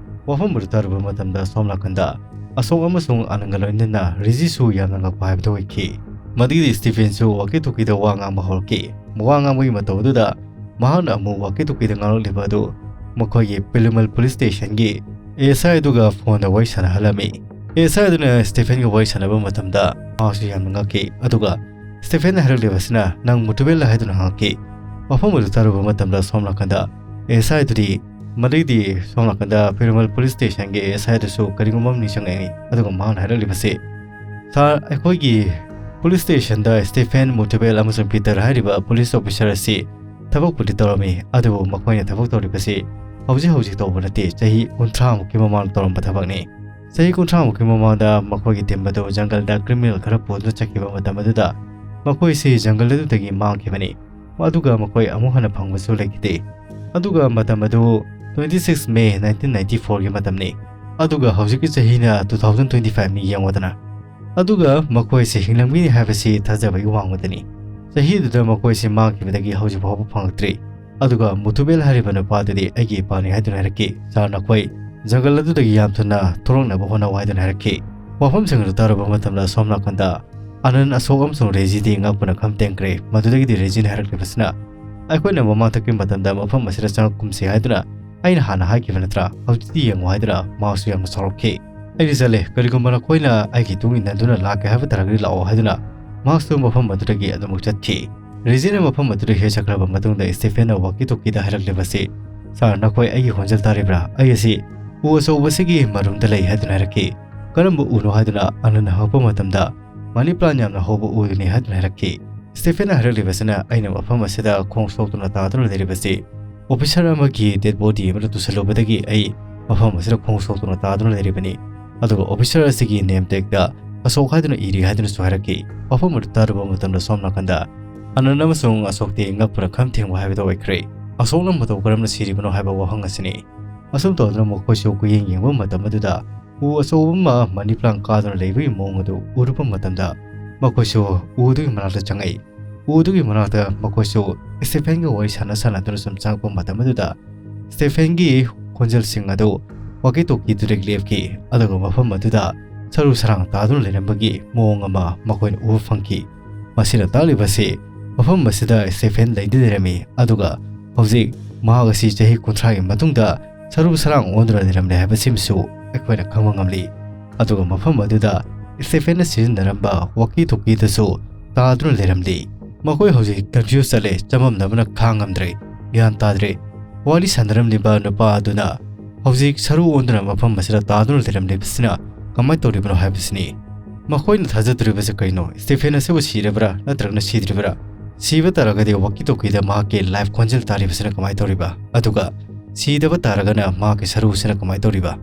ꯋꯥꯐꯝ ꯑꯗꯨ ꯇꯥꯔꯨꯕ ꯃꯇꯝꯗ ꯁꯣꯝ ꯅꯥꯀꯟꯗ ꯑꯁꯣꯛ ꯑꯃꯁꯨꯡ ꯑꯅꯟꯒ ꯂꯣꯏꯅꯅ ꯔꯤꯖꯤꯁꯨ ꯌꯥꯝꯅ ꯉꯛꯄ ꯍꯥꯏꯕꯗꯨ ꯑꯣꯏꯈꯤ꯫ ꯃꯗꯨꯒꯤꯗꯤ ꯁ꯭ꯇꯤꯐꯦꯟꯁꯨ ꯋꯥꯀꯤ ꯇꯣꯀꯤꯗ ꯋꯥ ꯉꯥꯡꯕ ꯍꯧꯔꯛꯈꯤ꯫ ꯋꯥ ꯉꯥꯡꯕꯒꯤ ꯃꯇꯧ ꯑꯗꯨꯗ ꯃꯍꯥꯛꯅ ꯑꯃꯨꯛ ꯋꯥꯀꯤ ꯇꯣꯀꯤꯗ ꯉꯥꯡꯂꯛꯂꯤꯕ ꯑꯗꯨ ꯃꯈꯣꯏꯒꯤ ꯄꯤꯂꯨꯃꯜ ꯄꯨꯂꯤꯁ ꯁ꯭ꯇꯦꯁꯟꯒꯤ ꯑꯦꯁ ꯑꯥꯏ ꯑꯗꯨꯒ ꯐꯣꯟꯗ ꯋꯥꯔꯤ ꯁꯥꯟꯅꯍꯜꯂꯝꯃꯤ꯫ ꯑꯦꯁ ꯑꯥꯏ ꯑꯗꯨꯅ ꯁ꯭ꯇꯤꯐꯦꯟꯒ ꯋꯥꯔꯤ ꯁꯥꯟꯅꯕ ꯃꯇꯝꯗ ꯃꯍꯥꯛꯁꯨ ꯌꯥꯝꯅ ꯉꯛꯈꯤ꯫ ꯑꯗꯨꯒ ꯁ꯭ꯇꯤꯐꯦꯟꯅ ꯍꯥꯏꯔꯛꯂꯤꯕꯁꯤꯅ, "ꯅꯪ ꯃꯨꯇꯨꯕꯦꯜꯂ?" ꯍꯥꯏꯗꯨꯅ ꯍꯪꯉꯛꯈꯤ꯫ ꯋꯥꯐꯝ ꯑꯗꯨ ꯇꯥꯔꯨꯕ ꯃꯇꯝꯗ ꯁꯣꯝ ꯅꯥꯀꯟꯗ ꯑꯦꯁ ꯑꯥꯏ ꯑꯗꯨꯗꯤ, ꯃꯗꯩꯗꯤ ꯁꯣꯝ ꯅꯥꯀꯟꯗ ꯄꯤꯔꯃꯜ ꯄꯨꯂꯤꯁ ꯁ꯭ꯇꯦꯁꯟꯒꯤ ꯑꯦꯁ ꯑꯥꯏ ꯑꯗꯨꯁꯨ ꯀꯔꯤꯒꯨꯝꯕ ꯑꯃ ꯅꯤꯡꯁꯤꯡꯂꯛꯏ꯫ ꯑꯗꯨꯒ ꯃꯍꯥꯛꯅ ꯍꯥꯏꯔꯛꯂꯤꯕꯁꯤ, "ꯁꯥꯔ, ꯑꯩꯈꯣꯏꯒꯤ ꯄꯨꯂꯤꯁ ꯁ꯭ꯇꯦꯁꯟꯗ ꯁ꯭ꯇꯤꯐꯦꯟ, ꯃꯨꯇꯨꯕꯦꯜ ꯑꯃꯁꯨꯡ ꯄꯤꯇꯔ ꯍꯥꯏꯔꯤꯕ ꯄꯨꯂꯤꯁ ꯑꯣꯐꯤꯁꯔ ꯑꯁꯤ ꯊꯕꯛꯄꯨꯗꯤ ꯇꯧꯔꯝꯃꯤ, ꯑꯗꯨꯕꯨ ꯃꯈꯣꯏꯅ ꯊꯕꯛ ꯇꯧꯔꯤꯕꯁꯤ ꯍꯧꯖꯤꯛ ꯍꯧꯖꯤꯛ ꯇꯧꯕ ꯅꯠꯇꯦ, ꯆꯍꯤ ꯀꯨꯟꯊ꯭ꯔꯥꯃꯨꯛꯀꯤ ꯃꯃꯥꯡꯗ ꯇꯧꯔꯝꯕ ꯊꯕꯛꯅꯤ꯫ ꯆꯍꯤ ꯀꯨꯟꯊ꯭ꯔꯥꯃꯨꯛꯀꯤ ꯃꯃꯥꯡꯗ ꯃꯈꯣꯏꯒꯤ ꯇꯤꯝ ꯑꯗꯨ ꯖꯪꯒꯜꯗ ꯀ꯭ꯔꯤꯃꯤꯅꯦꯜ ꯈꯔ ꯄꯨꯗꯨꯅ ꯆꯠꯈꯤꯕ ꯃꯇꯝ ꯑꯗꯨꯗ ꯃꯈꯣꯏꯁꯤ ꯖꯪꯒꯜ ꯑꯗꯨꯗꯒꯤ ꯃꯥꯡꯈꯤꯕꯅꯤ꯫ ꯑꯗꯨꯒ ꯃꯈꯣꯏ ꯑꯃꯨꯛ ꯍꯟꯅ ꯐꯪꯕꯁꯨ ꯂꯩꯈꯤꯗꯦ꯫ ꯑꯗꯨꯒ ꯃꯇꯝ ꯑꯗꯨ twenty six May nineteen ninety four ꯒꯤ ꯃꯇꯝꯅꯤ꯫ ꯑꯗꯨꯒ ꯍꯧꯖꯤꯛꯀꯤ ꯆꯍꯤꯅ two thousand twenty five ꯅꯤ ꯌꯦꯡꯉꯨꯗꯅ꯫ ꯑꯗꯨꯒ ꯃꯈꯣꯏꯁꯤ ꯍꯤꯡꯂꯝꯒꯅꯤ ꯍꯥꯏꯕꯁꯤ ꯊꯥꯖꯕꯒꯤ ꯋꯥꯡꯃꯗꯅꯤ꯫ ꯆꯍꯤꯗꯨꯗ ꯃꯈꯣꯏꯁꯤ ꯃꯥꯡꯈꯤꯕꯗꯒꯤ ꯍꯧꯖꯤꯛ ꯐꯥꯎꯕ ꯐꯪꯂꯛꯇ꯭ꯔꯤ꯫ ꯑꯗꯨꯒ ꯃꯨꯇꯨꯕꯦꯜ ꯍꯥꯏꯔꯤꯕ ꯅꯨꯄꯥꯗꯨꯗꯤ ꯑꯩꯒꯤ ꯏꯄꯥꯅꯤ ꯍꯥꯏꯗꯨꯅ ꯍꯥꯏꯔꯛꯈꯤ꯫ ꯁꯥꯔ, ꯅꯈꯣꯏ ꯖꯪꯒꯜ ꯑꯗꯨꯗꯒꯤ ꯌꯥꯝ ꯊꯨꯅ ꯊꯣꯛꯂꯛꯅꯕ ꯍꯣꯠꯅꯧ ꯍꯥꯏꯗꯨꯅ ꯍꯥꯏꯔꯛꯈꯤ꯫ ꯋꯥꯐꯝꯁꯤꯡ ꯑꯗꯨ ꯇꯥꯔꯨꯕ ꯃꯇꯝꯗ ꯁꯣꯝ ꯅꯥꯀꯟꯗ ꯑꯅꯟ, ꯑꯁꯣꯛ ꯑꯃꯁꯨꯡ ꯔꯦꯖꯤꯗꯤ ꯉꯛꯄꯅ ꯈꯝ ꯇꯦꯡꯈ꯭ꯔꯦ꯫ ꯃꯗꯨꯗꯒꯤꯗꯤ ꯔꯦꯖꯤꯅ ꯍꯥꯏꯔꯛꯂꯤꯕꯁꯤꯅ, "ꯑꯩꯈꯣꯏꯅ ꯃꯃꯥꯡ ꯊꯛꯀꯤ ꯃꯇꯝꯗ ꯃꯐꯝ ꯑꯁꯤꯗ ꯆꯪꯉꯛꯀꯨꯝꯁꯤ ꯍꯥꯏꯗꯨꯅ ꯑꯩꯅ ꯍꯥꯟꯅ ꯍꯥꯏꯈꯤꯕ ꯅꯠꯇ꯭ꯔꯥ? ꯍꯧꯖꯤꯛꯇꯤ ꯌꯦꯡꯉꯨ" ꯍꯥꯏꯗꯨꯅ ꯃꯍꯥꯛꯁꯨ ꯌꯥꯝꯅ ꯁꯥꯎꯔꯛꯈꯤ꯫ "ꯑꯩꯗꯤ ꯆꯠꯂꯦ, ꯀꯔꯤꯒꯨꯝꯕ ꯅꯈꯣꯏꯅ ꯑꯩꯒꯤ ꯇꯨꯡ ꯏꯟꯅꯗꯨꯅ ꯂꯥꯛꯀꯦ ꯍꯥꯏꯕ ꯇꯥꯔꯒꯗꯤ ꯂꯥꯛꯑꯣ" ꯍꯥꯏꯗꯨꯅ ꯃꯍꯥꯛꯁꯨ ꯃꯐꯝ ꯑꯗꯨꯗꯒꯤ ꯑꯗꯨꯃꯛ ꯆꯠꯈꯤ꯫ ꯔꯦꯖꯤꯅ ꯃꯐꯝ ꯑꯗꯨꯗ ꯍꯦꯛ ꯆꯠꯈ꯭ꯔꯕ ꯃꯇꯨꯡꯗ ꯁ꯭ꯇꯤꯐꯦꯟꯅ ꯋꯥꯀꯤ ꯇꯣꯀꯤꯗ ꯍꯥꯏꯔꯛꯂꯤꯕꯁꯤ, "ꯁꯥꯔ, ꯅꯈꯣꯏ ꯑꯩꯒꯤ ꯈꯣꯟꯖꯦꯜ ꯇꯥꯔꯤꯕ꯭ꯔꯥ? ꯑꯩ ꯑꯁꯤ ꯎ ꯑꯆꯧꯕꯁꯤꯒꯤ ꯃꯔꯨꯝꯗ ꯂꯩ" ꯍꯥꯏꯗꯨꯅ ꯍꯥꯏꯔꯛꯈꯤ꯫ "ꯀꯔꯝꯕ ꯎꯅꯣ?" ꯍꯥꯏꯗꯨꯅ ꯑꯅꯟꯅ ꯍꯪꯉꯛꯄ ꯃꯇꯝꯗ, "ꯃꯅꯤ ꯄ꯭ꯂꯥꯟ ꯌꯥꯝꯅ ꯍꯧꯕ ꯎꯗꯨꯅꯤ" ꯍꯥꯏꯗꯨꯅ ꯍꯥꯏꯔꯛꯈꯤ꯫ ꯁ꯭ꯇꯤꯐꯦꯟꯅ ꯍꯥꯏꯔꯛꯂꯤꯕꯁꯤꯅ ꯑꯩꯅ ꯃꯐꯝ ꯑꯁꯤꯗ ꯈꯣꯡ ꯁꯣꯛꯇꯨꯅ ꯇꯥꯗꯨꯅ ꯂꯩꯔꯤꯕꯁꯤ ꯑꯣꯐꯤꯁꯔ ꯑꯃꯒꯤ ꯗꯦꯗ ꯕꯣꯗꯤ ꯑꯃꯗ ꯇꯨꯁꯤꯜꯂꯨꯕꯗꯒꯤ ꯑꯩ ꯃꯐꯝ ꯑꯁꯤꯗ ꯈꯣꯡ ꯁꯣꯛꯇꯨꯅ ꯇꯥꯗꯨꯅ ꯂꯩꯔꯤꯕꯅꯤ꯫ ꯑꯗꯨꯒ ꯑꯣꯐꯤꯁꯔ ꯑꯁꯤꯒꯤ ꯅꯦꯝ ꯇꯦꯛꯇ ꯑꯁꯣꯛ ꯍꯥꯏꯗꯨꯅ ꯏꯔꯤ ꯍꯥꯏꯗꯨꯅꯁꯨ ꯍꯥꯏꯔꯛꯈꯤ꯫ ꯃꯐꯝ ꯑꯗꯨ ꯇꯥꯔꯨꯕ ꯃꯇꯝꯗ ꯁꯣꯝ ꯅꯥꯀꯟꯗ ꯑꯅꯟ ꯑꯃꯁꯨꯡ ꯑꯁꯣꯛꯇꯤ ꯉꯛꯄꯅ ꯈꯝ ꯊꯦꯡꯕ ꯍꯥꯏꯕꯗꯨ ꯑꯣꯏꯈ꯭ꯔꯦ꯫ ꯑꯁꯣꯛꯅ ꯃꯇꯧ ꯀꯔꯝꯅ ꯁꯤꯔꯤꯕꯅꯣ ꯍꯥꯏꯕ ꯋꯥꯍꯪ ꯑꯁꯤꯅꯤ꯫ ꯑꯁꯨꯝ ꯇꯧꯗꯨꯅ ꯃꯈꯣꯏꯁꯨ ꯀꯨꯌꯦꯡ ꯌꯦꯡꯕ ꯃꯇꯝ ꯑꯗꯨꯗ ꯎ ꯑꯆꯧꯕ ꯑꯃ ꯃꯅꯤ ꯄ꯭ꯂꯥꯟ ꯀꯥꯗꯨꯅ ꯂꯩꯕꯒꯤ ꯃꯑꯣꯡ ꯑꯗꯨ ꯎꯔꯨꯕ ꯃꯇꯝꯗ ꯃꯈꯣꯏꯁꯨ ꯎꯗꯨꯒꯤ ꯃꯅꯥꯛꯇ ꯆꯪꯉꯛꯏ꯫ ꯎꯗꯨꯒꯤ ꯃꯅꯥꯛꯇ ꯃꯈꯣꯏꯁꯨ ꯁ꯭ꯇꯤꯐꯦꯟꯒ ꯋꯥꯔꯤ ꯁꯥꯟꯅ ꯁꯥꯟꯅꯗꯨꯅ ꯁꯨꯝ ꯆꯪꯉꯛꯄ ꯃꯇꯝ ꯑꯗꯨꯗ ꯁ꯭ꯇꯤꯐꯦꯟꯒꯤ ꯈꯣꯟꯖꯦꯜꯁꯤꯡ ꯑꯗꯨ ꯋꯥꯀꯤ ꯇꯣꯀꯤꯗꯨꯗ ꯂꯦꯞꯈꯤ꯫ ꯑꯗꯨꯒ ꯃꯐꯝ ꯑꯗꯨꯗ ꯁꯔꯨ ꯁꯔꯥꯡ ꯇꯥꯗꯨꯅ ꯂꯩꯔꯝꯕꯒꯤ ꯃꯑꯣꯡ ꯑꯃ ꯃꯈꯣꯏꯅ ꯎꯕ ꯐꯪꯈꯤ꯫ ꯃꯁꯤꯅ ꯇꯥꯛꯂꯤꯕꯁꯤ ꯃꯐꯝ ꯑꯁꯤꯗ ꯁ꯭ꯇꯤꯐꯦꯟ ꯂꯩꯗꯨꯅ ꯂꯩꯔꯝꯃꯤ꯫ ꯑꯗꯨꯒ ꯍꯧꯖꯤꯛ ꯃꯍꯥꯛ ꯑꯁꯤ ꯆꯍꯤ ꯀꯨꯟꯊ꯭ꯔꯥꯒꯤ ꯃꯇꯨꯡꯗ ꯁꯔꯨ ꯁꯔꯥꯡ ꯑꯣꯟꯗꯨꯅ ꯂꯩꯔꯝꯂꯦ ꯍꯥꯏꯕꯁꯤꯃꯁꯨ ꯑꯩꯈꯣꯏꯅ ꯈꯪꯕ ꯉꯝꯂꯤ꯫ ꯑꯗꯨꯒ ꯃꯐꯝ ꯑꯗꯨꯗ ꯁ꯭ꯇꯤꯐꯦꯟꯅ ꯁꯤꯖꯤꯟꯅꯔꯝꯕ ꯋꯥꯀꯤ ꯇꯣꯀꯤꯗꯁꯨ ꯇꯥꯗꯨꯅ ꯂꯩꯔꯝꯂꯤ꯫ ꯃꯈꯣꯏ ꯍꯧꯖꯤꯛ ꯀꯟꯐ꯭ꯌꯨꯁ ꯆꯠꯂꯦ, ꯆꯃꯝꯅꯕꯅ ꯈꯥꯡꯉꯝꯗ꯭ꯔꯦ, ꯒ꯭ꯌꯥꯟ ꯇꯥꯗ꯭ꯔꯦ꯫ ꯋꯥꯔꯤ ꯁꯥꯟꯅꯔꯝꯂꯤꯕ ꯅꯨꯄꯥ ꯑꯗꯨꯅ ꯍꯧꯖꯤꯛ ꯁꯔꯨ ꯑꯣꯟꯗꯨꯅ ꯃꯐꯝ ꯑꯁꯤꯗ ꯇꯥꯗꯨꯅ ꯂꯩꯔꯝꯂꯤꯕꯁꯤꯅ ꯀꯃꯥꯏꯅ ꯇꯧꯔꯤꯕꯅꯣ ꯍꯥꯏꯕꯁꯤꯅꯤ꯫ ꯃꯈꯣꯏꯅ ꯊꯥꯖꯗꯣꯔꯤꯕꯁꯤ ꯀꯔꯤꯅꯣ? ꯁ꯭ꯇꯤꯐꯦꯟ ꯑꯁꯤꯕꯨ ꯁꯤꯔꯕ꯭ꯔꯥ ꯅꯠꯇ꯭ꯔꯒꯅ ꯁꯤꯗ꯭ꯔꯤꯕ꯭ꯔꯥ? ꯁꯤꯕ ꯇꯥꯔꯒꯗꯤ ꯋꯥꯀꯤ ꯇꯣꯀꯤꯗ ꯃꯍꯥꯛꯀꯤ ꯂꯥꯏꯐ ꯈꯣꯟꯖꯦꯜ ꯇꯥꯔꯤꯕꯁꯤꯅ ꯀꯃꯥꯏꯅ ꯇꯧꯔꯤꯕ? ꯑꯗꯨꯒ ꯁꯤꯗꯕ ꯇꯥꯔꯒꯅ ꯃꯍꯥꯛꯀꯤ ꯁꯔꯨꯁꯤꯅ ꯀꯃꯥꯏꯅ ꯇꯧꯔꯤꯕ?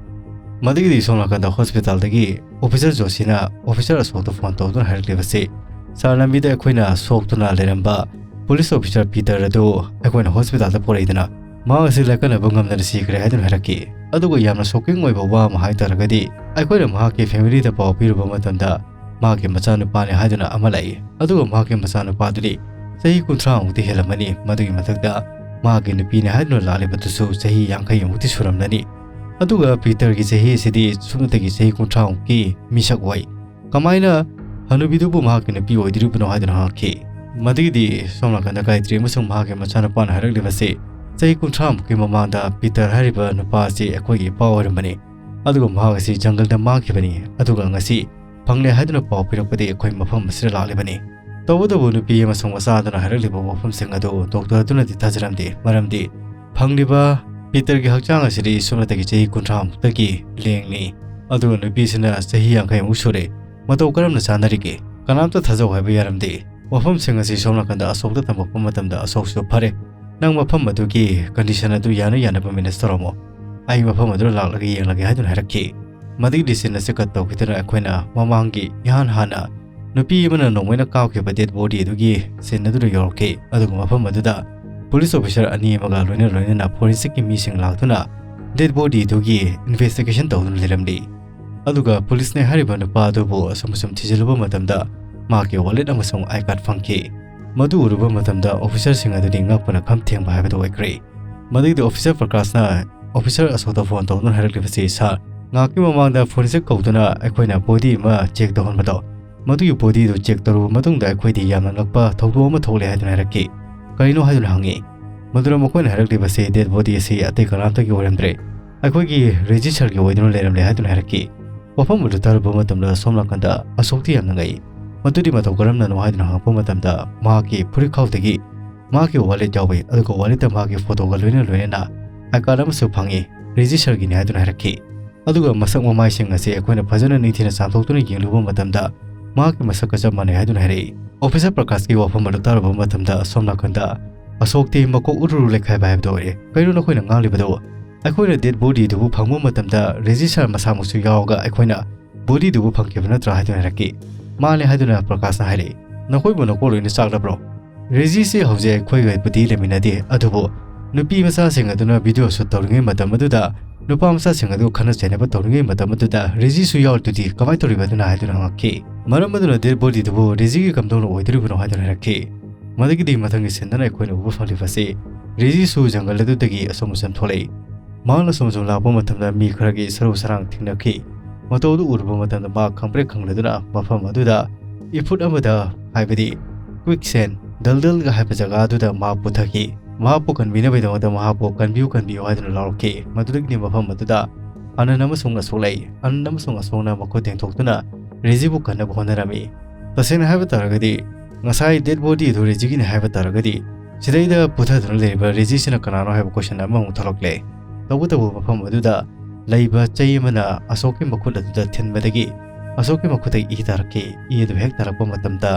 ꯃꯗꯨꯒꯤꯗꯤ ꯁꯣꯝ ꯅꯥꯀꯟꯗ ꯍꯣꯁꯄꯤꯇꯥꯜꯗꯒꯤ ꯑꯣꯐꯤꯁꯔ ꯖꯣꯁꯤꯅ ꯑꯣꯐꯤꯁꯔ ꯑꯁꯣꯛꯇ ꯐꯣꯟ ꯇꯧꯗꯨꯅ ꯍꯥꯏꯔꯛꯂꯤꯕꯁꯤ, "ꯁꯥꯔ, ꯂꯝꯕꯤꯗ ꯑꯩꯈꯣꯏꯅ ꯁꯣꯛꯇꯨꯅ ꯂꯩꯔꯝꯕ ꯄꯨꯂꯤꯁ ꯑꯣꯐꯤꯁꯔ ꯄꯤꯇꯔ ꯑꯗꯨ ꯑꯩꯈꯣꯏꯅ ꯍꯣꯁꯄꯤꯇꯥꯜꯗ ꯄꯨꯔꯛꯏꯗꯅ ꯃꯍꯥꯛ ꯑꯁꯤ ꯂꯥꯏꯀꯠꯅꯕ ꯉꯝꯗꯅ ꯁꯤꯈ꯭ꯔꯦ" ꯍꯥꯏꯗꯨꯅ ꯍꯥꯏꯔꯛꯈꯤ꯫ ꯑꯗꯨꯒ ꯌꯥꯝꯅ ꯁꯣꯛꯀꯤꯡ ꯑꯣꯏꯕ ꯋꯥ ꯑꯃ ꯍꯥꯏ ꯇꯥꯔꯒꯗꯤ, ꯑꯩꯈꯣꯏꯅ ꯃꯍꯥꯛꯀꯤ ꯐꯦꯃꯤꯂꯤꯗ ꯄꯥꯎ ꯄꯤꯔꯨꯕ ꯃꯇꯝꯗ ꯃꯍꯥꯛꯀꯤ ꯃꯆꯥꯅꯨꯄꯥꯅꯤ ꯍꯥꯏꯗꯨꯅ ꯑꯃ ꯂꯥꯛꯏ꯫ ꯑꯗꯨꯒ ꯃꯍꯥꯛꯀꯤ ꯃꯆꯥꯅꯨꯄꯥꯗꯨꯗꯤ ꯆꯍꯤ ꯀꯨꯟꯊ꯭ꯔꯥ ꯃꯨꯛꯇꯤ ꯍꯦꯜꯂꯝꯃꯅꯤ꯫ ꯃꯗꯨꯒꯤ ꯃꯊꯛꯇ ꯃꯍꯥꯛꯀꯤ ꯅꯨꯄꯤꯅꯤ ꯍꯥꯏꯗꯨꯅ ꯂꯥꯛꯂꯤꯕꯗꯨꯁꯨ ꯆꯍꯤ ꯌꯥꯡꯈꯩ ꯃꯨꯛꯇꯤ ꯁꯨꯔꯝꯂꯅꯤ꯫ ꯑꯗꯨꯒ ꯄꯤꯇꯔꯒꯤ ꯆꯍꯤ ꯑꯁꯤꯗꯤ ꯁꯨꯞꯅꯇꯒꯤ ꯆꯍꯤ ꯀꯨꯟꯊ꯭ꯔꯥ ꯃꯨꯛꯀꯤ ꯃꯤꯁꯛ ꯑꯣꯏ꯫ ꯀꯃꯥꯏꯅ ꯍꯅꯨꯕꯤꯗꯨꯕꯨ ꯃꯍꯥꯛꯀꯤ ꯅꯨꯄꯤ ꯑꯣꯏꯗꯣꯔꯤꯕꯅꯣ ꯍꯥꯏꯗꯨꯅ ꯍꯪꯉꯛꯈꯤ꯫ ꯃꯗꯨꯒꯤꯗꯤ ꯁꯣꯝ ꯅꯥꯀꯟꯗ ꯒꯥꯌꯇ꯭ꯔꯤ ꯑꯃꯁꯨꯡ ꯃꯍꯥꯛꯀꯤ ꯃꯆꯥꯅꯨꯄꯥꯅ ꯍꯥꯏꯔꯛꯂꯤꯕꯁꯤ, ꯆꯍꯤ ꯀꯨꯟꯊ꯭ꯔꯥ ꯃꯨꯛꯀꯤ ꯃꯃꯥꯡꯗ ꯄꯤꯇꯔ ꯍꯥꯏꯔꯤꯕ ꯅꯨꯄꯥ ꯑꯁꯤ ꯑꯩꯈꯣꯏꯒꯤ ꯏꯄꯥ ꯑꯣꯏꯔꯝꯕꯅꯤ꯫ ꯑꯗꯨꯒ ꯃꯍꯥꯛ ꯑꯁꯤ ꯖꯪꯒꯜꯗ ꯃꯥꯡꯈꯤꯕꯅꯤ꯫ ꯑꯗꯨꯒ ꯉꯁꯤ ꯐꯪꯂꯦ ꯍꯥꯏꯗꯨꯅ ꯄꯥꯎ ꯄꯤꯔꯛꯄꯗꯒꯤ ꯑꯩꯈꯣꯏ ꯃꯐꯝ ꯑꯁꯤꯗ ꯂꯥꯛꯂꯤꯕꯅꯤ꯫ ꯇꯧꯕꯇꯕꯨ ꯅꯨꯄꯤ ꯑꯃꯁꯨꯡ ꯃꯆꯥ ꯑꯗꯨꯅ ꯍꯥꯏꯔꯛꯂꯤꯕ ꯋꯥꯐꯝꯁꯤꯡ ꯑꯗꯨ ꯗꯣꯛꯇꯔ ꯑꯗꯨꯅꯗꯤ ꯊꯥꯖꯔꯝꯗꯦ꯫ ꯃꯔꯝꯗꯤ ꯐꯪꯂꯤꯕ ꯄꯤꯇꯔꯒꯤ ꯍꯛꯆꯥꯡ ꯑꯁꯤꯗꯤ ꯁꯨꯞꯅꯇꯒꯤ ꯆꯍꯤ ꯀꯨꯟꯊ꯭ꯔꯥ ꯃꯨꯛꯇꯒꯤ ꯂꯦꯡꯂꯤ꯫ ꯑꯗꯨꯒ ꯅꯨꯄꯤꯁꯤꯅ ꯆꯍꯤ ꯌꯥꯡꯈꯩ ꯃꯨꯛ ꯁꯨꯔꯦ꯫ ꯃꯇꯧ ꯀꯔꯝꯅ ꯆꯥꯟꯅꯔꯤꯒꯦ? ꯀꯅꯥꯝꯇ ꯊꯥꯖꯧ ꯍꯥꯏꯕ ꯌꯥꯔꯝꯗꯦ꯫ ꯋꯥꯐꯝꯁꯤꯡ ꯑꯁꯤ ꯁꯣꯝ ꯅꯥꯀꯟꯗ ꯑꯁꯣꯛꯇ ꯇꯝꯃꯛꯄ ꯃꯇꯝꯗ ꯑꯁꯣꯛꯁꯨ ꯐꯔꯦ, ꯅꯪ ꯃꯐꯝ ꯑꯗꯨꯒꯤ ꯀꯟꯗꯤꯁꯟ ꯑꯗꯨ ꯌꯥꯅ ꯌꯥꯅꯕ ꯃꯦꯅꯦꯖ ꯇꯧꯔꯝꯃꯣ, ꯑꯩ ꯃꯐꯝ ꯑꯗꯨꯗ ꯂꯥꯛꯂꯒ ꯌꯦꯡꯂꯒꯦ ꯍꯥꯏꯗꯨꯅ ꯍꯥꯏꯔꯛꯈꯤ꯫ ꯃꯗꯨꯒꯤ ꯁꯤꯟ ꯑꯁꯤ ꯀꯠ ꯇꯧꯈꯤꯗꯨꯅ ꯑꯩꯈꯣꯏꯅ ꯃꯃꯥꯡꯒꯤ ꯏꯍꯥꯟ ꯍꯥꯟꯅ ꯅꯨꯄꯤ ꯑꯃꯅ ꯅꯣꯡꯃꯩꯅ ꯀꯥꯞꯈꯤꯕ ꯗꯦꯗ ꯕꯣꯗꯤ ꯑꯗꯨꯒꯤ ꯁꯤꯟ ꯑꯗꯨꯗ ꯌꯧꯔꯛꯈꯤ꯫ ꯑꯗꯨꯒ ꯃꯐꯝ ꯑꯗꯨꯗ ꯄꯨꯂꯤꯁ ꯑꯣꯐꯤꯁꯥꯔ ꯑꯅꯤ ꯑꯃꯒ ꯂꯣꯏꯅ ꯂꯣꯏꯅꯅ ꯐꯣꯔꯦꯟꯁꯤꯛꯀꯤ ꯃꯤꯁꯤꯡ ꯂꯥꯛꯇꯨꯅ ꯗꯦꯗ ꯕꯣꯗꯤ ꯑꯗꯨꯒꯤ ꯏꯟꯚꯦꯁꯇꯤꯒꯦꯁꯟ ꯇꯧꯗꯨꯅ ꯂꯩꯔꯝꯂꯤ꯫ ꯑꯗꯨꯒ ꯄꯨꯂꯤꯁꯅ ꯍꯥꯏꯔꯤꯕ ꯅꯨꯄꯥ ꯑꯗꯨꯕꯨ ꯑꯁꯨꯝ ꯑꯁꯨꯝ ꯊꯤꯖꯤꯜꯂꯨꯕ ꯃꯇꯝꯗ ꯃꯍꯥꯛꯀꯤ ꯋꯥꯂꯦꯠ ꯑꯃꯁꯨꯡ ꯑꯥꯏ ꯀꯥꯔꯗ ꯐꯪꯈꯤ꯫ ꯃꯗꯨ ꯎꯔꯨꯕ ꯃꯇꯝꯗ ꯑꯣꯐꯤꯁꯥꯔꯁꯤꯡ ꯑꯗꯨꯗꯤ ꯉꯛꯄꯅ ꯈꯝ ꯊꯦꯡꯕ ꯍꯥꯏꯕꯗꯨ ꯑꯣꯏꯈ꯭ꯔꯦ꯫ ꯃꯗꯨꯒꯤꯗꯤ ꯑꯣꯐꯤꯁꯥꯔ ꯄ꯭ꯔꯀꯥꯁꯅ ꯑꯣꯐꯤꯁꯥꯔ ꯑꯁꯣꯛꯇ ꯐꯣꯟ ꯇꯧꯗꯨꯅ ꯍꯥꯏꯔꯛꯂꯤꯕꯁꯤ, "ꯁꯥꯔ, ꯉꯥꯏꯍꯥꯛꯀꯤ ꯃꯃꯥꯡꯗ ꯐꯣꯔꯦꯟꯁꯤꯛ ꯀꯧꯗꯨꯅ ꯑꯩꯈꯣꯏꯅ ꯕꯣꯗꯤ ꯑꯃ ꯆꯦꯛ ꯇꯧꯍꯟꯕꯗꯣ, ꯃꯗꯨꯒꯤ ꯕꯣꯗꯤꯗꯨ ꯆꯦꯛ ꯇꯧꯔꯨꯕ ꯃꯇꯨꯡꯗ ꯑꯩꯈꯣꯏꯗꯤ ꯌꯥꯝꯅ ꯉꯛꯄ ꯊꯧꯗꯣꯛ ꯑꯃ ꯊꯣꯛꯂꯦ" ꯍꯥꯏꯗꯨꯅ ꯍꯥꯏꯔꯛꯈꯤ꯫ "ꯀꯔꯤꯅꯣ?" ꯍꯥꯏꯗꯨꯅ ꯍꯪꯉꯤ꯫ ꯃꯗꯨꯗ ꯃꯈꯣꯏꯅ ꯍꯥꯏꯔꯛꯂꯤꯕꯁꯤ ꯗꯦꯗ ꯕꯣꯗꯤ ꯑꯁꯤ ꯑꯇꯩ ꯀꯅꯥꯝꯇꯒꯤ ꯑꯣꯏꯔꯝꯗ꯭ꯔꯦ, ꯑꯩꯈꯣꯏꯒꯤ ꯔꯦꯖꯤꯁꯥꯔꯒꯤ ꯑꯣꯏꯗꯨꯅ ꯂꯩꯔꯝꯂꯦ ꯍꯥꯏꯗꯨꯅ ꯍꯥꯏꯔꯛꯈꯤ꯫ ꯋꯥꯐꯝ ꯑꯗꯨ ꯇꯥꯔꯨꯕ ꯃꯇꯝꯗ ꯁꯣꯝ ꯅꯥꯀꯟꯗ ꯑꯁꯣꯛꯇꯤ ꯌꯥꯝꯅ ꯉꯛꯏ꯫ "ꯃꯗꯨꯗꯤ ꯃꯇꯧ ꯀꯔꯝꯅꯅꯣ?" ꯍꯥꯏꯗꯨꯅ ꯍꯪꯉꯛꯄ ꯃꯇꯝꯗ ꯃꯍꯥꯛꯀꯤ ꯐꯨꯔꯤꯠꯈꯥꯎꯗꯒꯤ ꯃꯍꯥꯛꯀꯤ ꯋꯥꯂꯦꯠ ꯌꯥꯎꯏ, ꯑꯗꯨꯒ ꯋꯥꯂꯦꯠꯇ ꯃꯍꯥꯛꯀꯤ ꯐꯣꯇꯣꯒ ꯂꯣꯏꯅ ꯂꯣꯏꯅꯅ ꯑꯥꯏ ꯀꯥꯔꯗ ꯑꯃꯁꯨ ꯐꯪꯉꯤ, ꯔꯦꯖꯤꯁꯥꯔꯒꯤꯅꯤ ꯍꯥꯏꯗꯨꯅ ꯍꯥꯏꯔꯛꯈꯤ꯫ ꯑꯗꯨꯒ ꯃꯁꯛ ꯃꯃꯥꯏꯁꯤꯡ ꯑꯁꯤ ꯑꯩꯈꯣꯏꯅ ꯐꯖꯅ ꯅꯤꯡꯊꯤꯅ ꯆꯥꯝꯊꯣꯛꯇꯨꯅ ꯌꯦꯡꯂꯨꯕ ꯃꯇꯝꯗ ꯃꯍꯥꯛꯀꯤ ꯃꯁꯛꯀ ꯆꯞ ꯃꯥꯟꯅꯩ ꯍꯥꯏꯗꯨꯅ ꯍꯥꯏꯔꯛꯏ꯫ ꯑꯣꯐꯤꯁꯥꯔ ꯄ꯭ꯔꯀꯥꯁꯀꯤ ꯋꯥꯐꯝ ꯑꯗꯨ ꯇꯥꯔꯨꯕ ꯃꯇꯝꯗ ꯁꯣꯝ ꯅꯥꯀꯟꯗ ꯑꯁꯣꯛꯇꯤ ꯃꯀꯣꯛ ꯎꯔꯨꯔꯨ ꯂꯩꯈꯥꯏꯕ ꯍꯥꯏꯕꯗꯨ ꯑꯣꯏꯔꯦ꯫ "ꯀꯩꯅꯣ ꯅꯈꯣꯏꯅ ꯉꯥꯡꯂꯤꯕꯗꯨ? ꯑꯩꯈꯣꯏꯅ ꯗꯦꯗ ꯕꯣꯗꯤꯗꯨꯕꯨ ꯐꯪꯕ ꯃꯇꯝꯗ ꯔꯦꯖꯤꯁꯥꯔ ꯃꯁꯥꯃꯛꯁꯨ ꯌꯥꯎꯔꯒ ꯑꯩꯈꯣꯏꯅ ꯕꯣꯗꯤꯗꯨꯕꯨ ꯐꯪꯈꯤꯕ ꯅꯠꯇ꯭ꯔꯥ?" ꯍꯥꯏꯗꯨꯅ ꯍꯥꯏꯔꯛꯈꯤ꯫ "ꯃꯥꯅꯦ" ꯍꯥꯏꯗꯨꯅ ꯄ꯭ꯔꯀꯥꯁꯅ ꯍꯥꯏꯔꯛꯏ꯫ "ꯅꯈꯣꯏꯕꯨ ꯅꯀꯣꯛ ꯂꯣꯏꯅ ꯆꯥꯛꯂꯕ꯭ꯔꯣ? ꯔꯦꯖꯤꯁꯤ ꯍꯧꯖꯤꯛ ꯑꯩꯈꯣꯏꯒꯕꯨꯗꯤ ꯂꯩꯃꯤꯟꯅꯗꯦ, ꯑꯗꯨꯕꯨ ꯅꯨꯄꯤ ꯃꯆꯥꯁꯤꯡ ꯑꯗꯨꯅ ꯚꯤꯗꯤꯑꯣ ꯁꯨꯠ ꯇꯧꯔꯤꯉꯩ ꯃꯇꯝ ꯑꯗꯨꯗ, ꯅꯨꯄꯥ ꯃꯆꯥꯁꯤꯡ ꯑꯗꯨ ꯈꯠꯅ ꯆꯩꯅꯕ ꯇꯧꯔꯤꯉꯩ ꯃꯇꯝ ꯑꯗꯨꯗ ꯔꯦꯖꯤꯁꯨ ꯌꯥꯎꯔꯤꯗꯨꯗꯤ ꯀꯃꯥꯏꯅ ꯇꯧꯔꯤꯕ?" ꯑꯗꯨꯅ ꯍꯥꯏꯗꯨꯅ ꯍꯪꯉꯛꯈꯤ꯫ ꯃꯔꯝ ꯑꯗꯨꯅ ꯗꯦꯗ ꯕꯣꯗꯤꯗꯨꯕꯨ ꯔꯦꯖꯤꯒꯤ ꯀꯝꯗꯧꯅ ꯑꯣꯏꯗꯣꯔꯤꯕꯅꯣ ꯍꯥꯏꯗꯨꯅ ꯍꯥꯏꯔꯛꯈꯤ꯫ ꯃꯗꯨꯒꯤꯗꯤ ꯃꯊꯪꯒꯤ ꯁꯤꯟꯗꯅ ꯑꯩꯈꯣꯏꯅ ꯎꯕ ꯐꯪꯂꯤꯕꯁꯤ ꯔꯦꯖꯤꯁꯨ ꯖꯪꯒꯜ ꯑꯗꯨꯗꯒꯤ ꯑꯁꯣꯝ ꯑꯁꯣꯝ ꯊꯣꯛꯂꯛꯏ꯫ ꯃꯍꯥꯛꯅ ꯑꯁꯣꯝ ꯑꯁꯣꯝ ꯂꯥꯛꯄ ꯃꯇꯝꯗ ꯃꯤ ꯈꯔꯒꯤ ꯁꯔꯨ ꯁꯔꯥꯡ ꯊꯦꯡꯅꯈꯤ꯫ ꯃꯇꯧ ꯑꯗꯨ ꯎꯔꯨꯕ ꯃꯇꯝꯗ ꯃꯍꯥꯛ ꯈꯪꯄ꯭ꯔꯦꯛ ꯈꯪꯂꯗꯨꯅ ꯃꯐꯝ ꯑꯗꯨꯗ ꯏꯐꯨꯠ ꯑꯃꯗ, ꯍꯥꯏꯕꯗꯤ ꯀ꯭ꯋꯤꯛꯁꯦꯟ, ꯗꯜꯗꯜꯒ ꯍꯥꯏꯕ ꯖꯒꯥ ꯑꯗꯨꯗ ꯃꯍꯥꯛ ꯄꯨꯊꯈꯤ꯫ ꯃꯍꯥꯛꯄꯨ ꯀꯟꯕꯤꯅꯕꯒꯤꯗꯃꯛꯇ ꯃꯍꯥꯛꯄꯨ "ꯀꯟꯕꯤꯌꯨ, ꯀꯟꯕꯤꯌꯨ" ꯍꯥꯏꯗꯨꯅ ꯂꯥꯎꯔꯛꯈꯤ꯫ ꯃꯗꯨꯗꯒꯤꯗꯤ ꯃꯐꯝ ꯑꯗꯨꯗ ꯑꯅꯟ ꯑꯃꯁꯨꯡ ꯑꯁꯣꯛ ꯂꯩ꯫ ꯑꯅꯟ ꯑꯃꯁꯨꯡ ꯑꯁꯣꯛꯅ ꯃꯈꯨꯠ ꯇꯦꯡꯊꯣꯛꯇꯨꯅ ꯔꯦꯖꯤꯕꯨ ꯀꯟꯅꯕ ꯍꯣꯠꯅꯔꯝꯃꯤ꯫ ꯇꯁꯦꯡꯅ ꯍꯥꯏꯕ ꯇꯥꯔꯒꯗꯤ, ꯉꯁꯥꯏ ꯗꯦꯗ ꯕꯣꯗꯤ ꯑꯗꯨ ꯔꯦꯖꯤꯒꯤꯅꯤ ꯍꯥꯏꯕ ꯇꯥꯔꯒꯗꯤ, ꯁꯤꯗꯩꯗ ꯄꯨꯊꯗꯨꯅ ꯂꯩꯔꯤꯕ ꯔꯦꯖꯤꯁꯤꯅ ꯀꯅꯥꯅꯣ ꯍꯥꯏꯕ ꯀꯣꯏꯁꯟ ꯑꯃꯃꯨꯛ ꯊꯣꯛꯂꯛꯂꯦ꯫ ꯇꯧꯕꯇꯕꯨ ꯃꯐꯝ ꯑꯗꯨꯗ ꯂꯩꯕ ꯆꯩ ꯑꯃꯅ ꯑꯁꯣꯛꯀꯤ ꯃꯈꯨꯠ ꯑꯗꯨꯗ ꯊꯤꯟꯕꯗꯒꯤ ꯑꯁꯣꯛꯀꯤ ꯃꯈꯨꯠꯇꯒꯤ ꯏ ꯇꯥꯔꯛꯈꯤ꯫ ꯏ ꯑꯗꯨ ꯍꯦꯛ ꯇꯥꯔꯛꯄ ꯃꯇꯝꯗ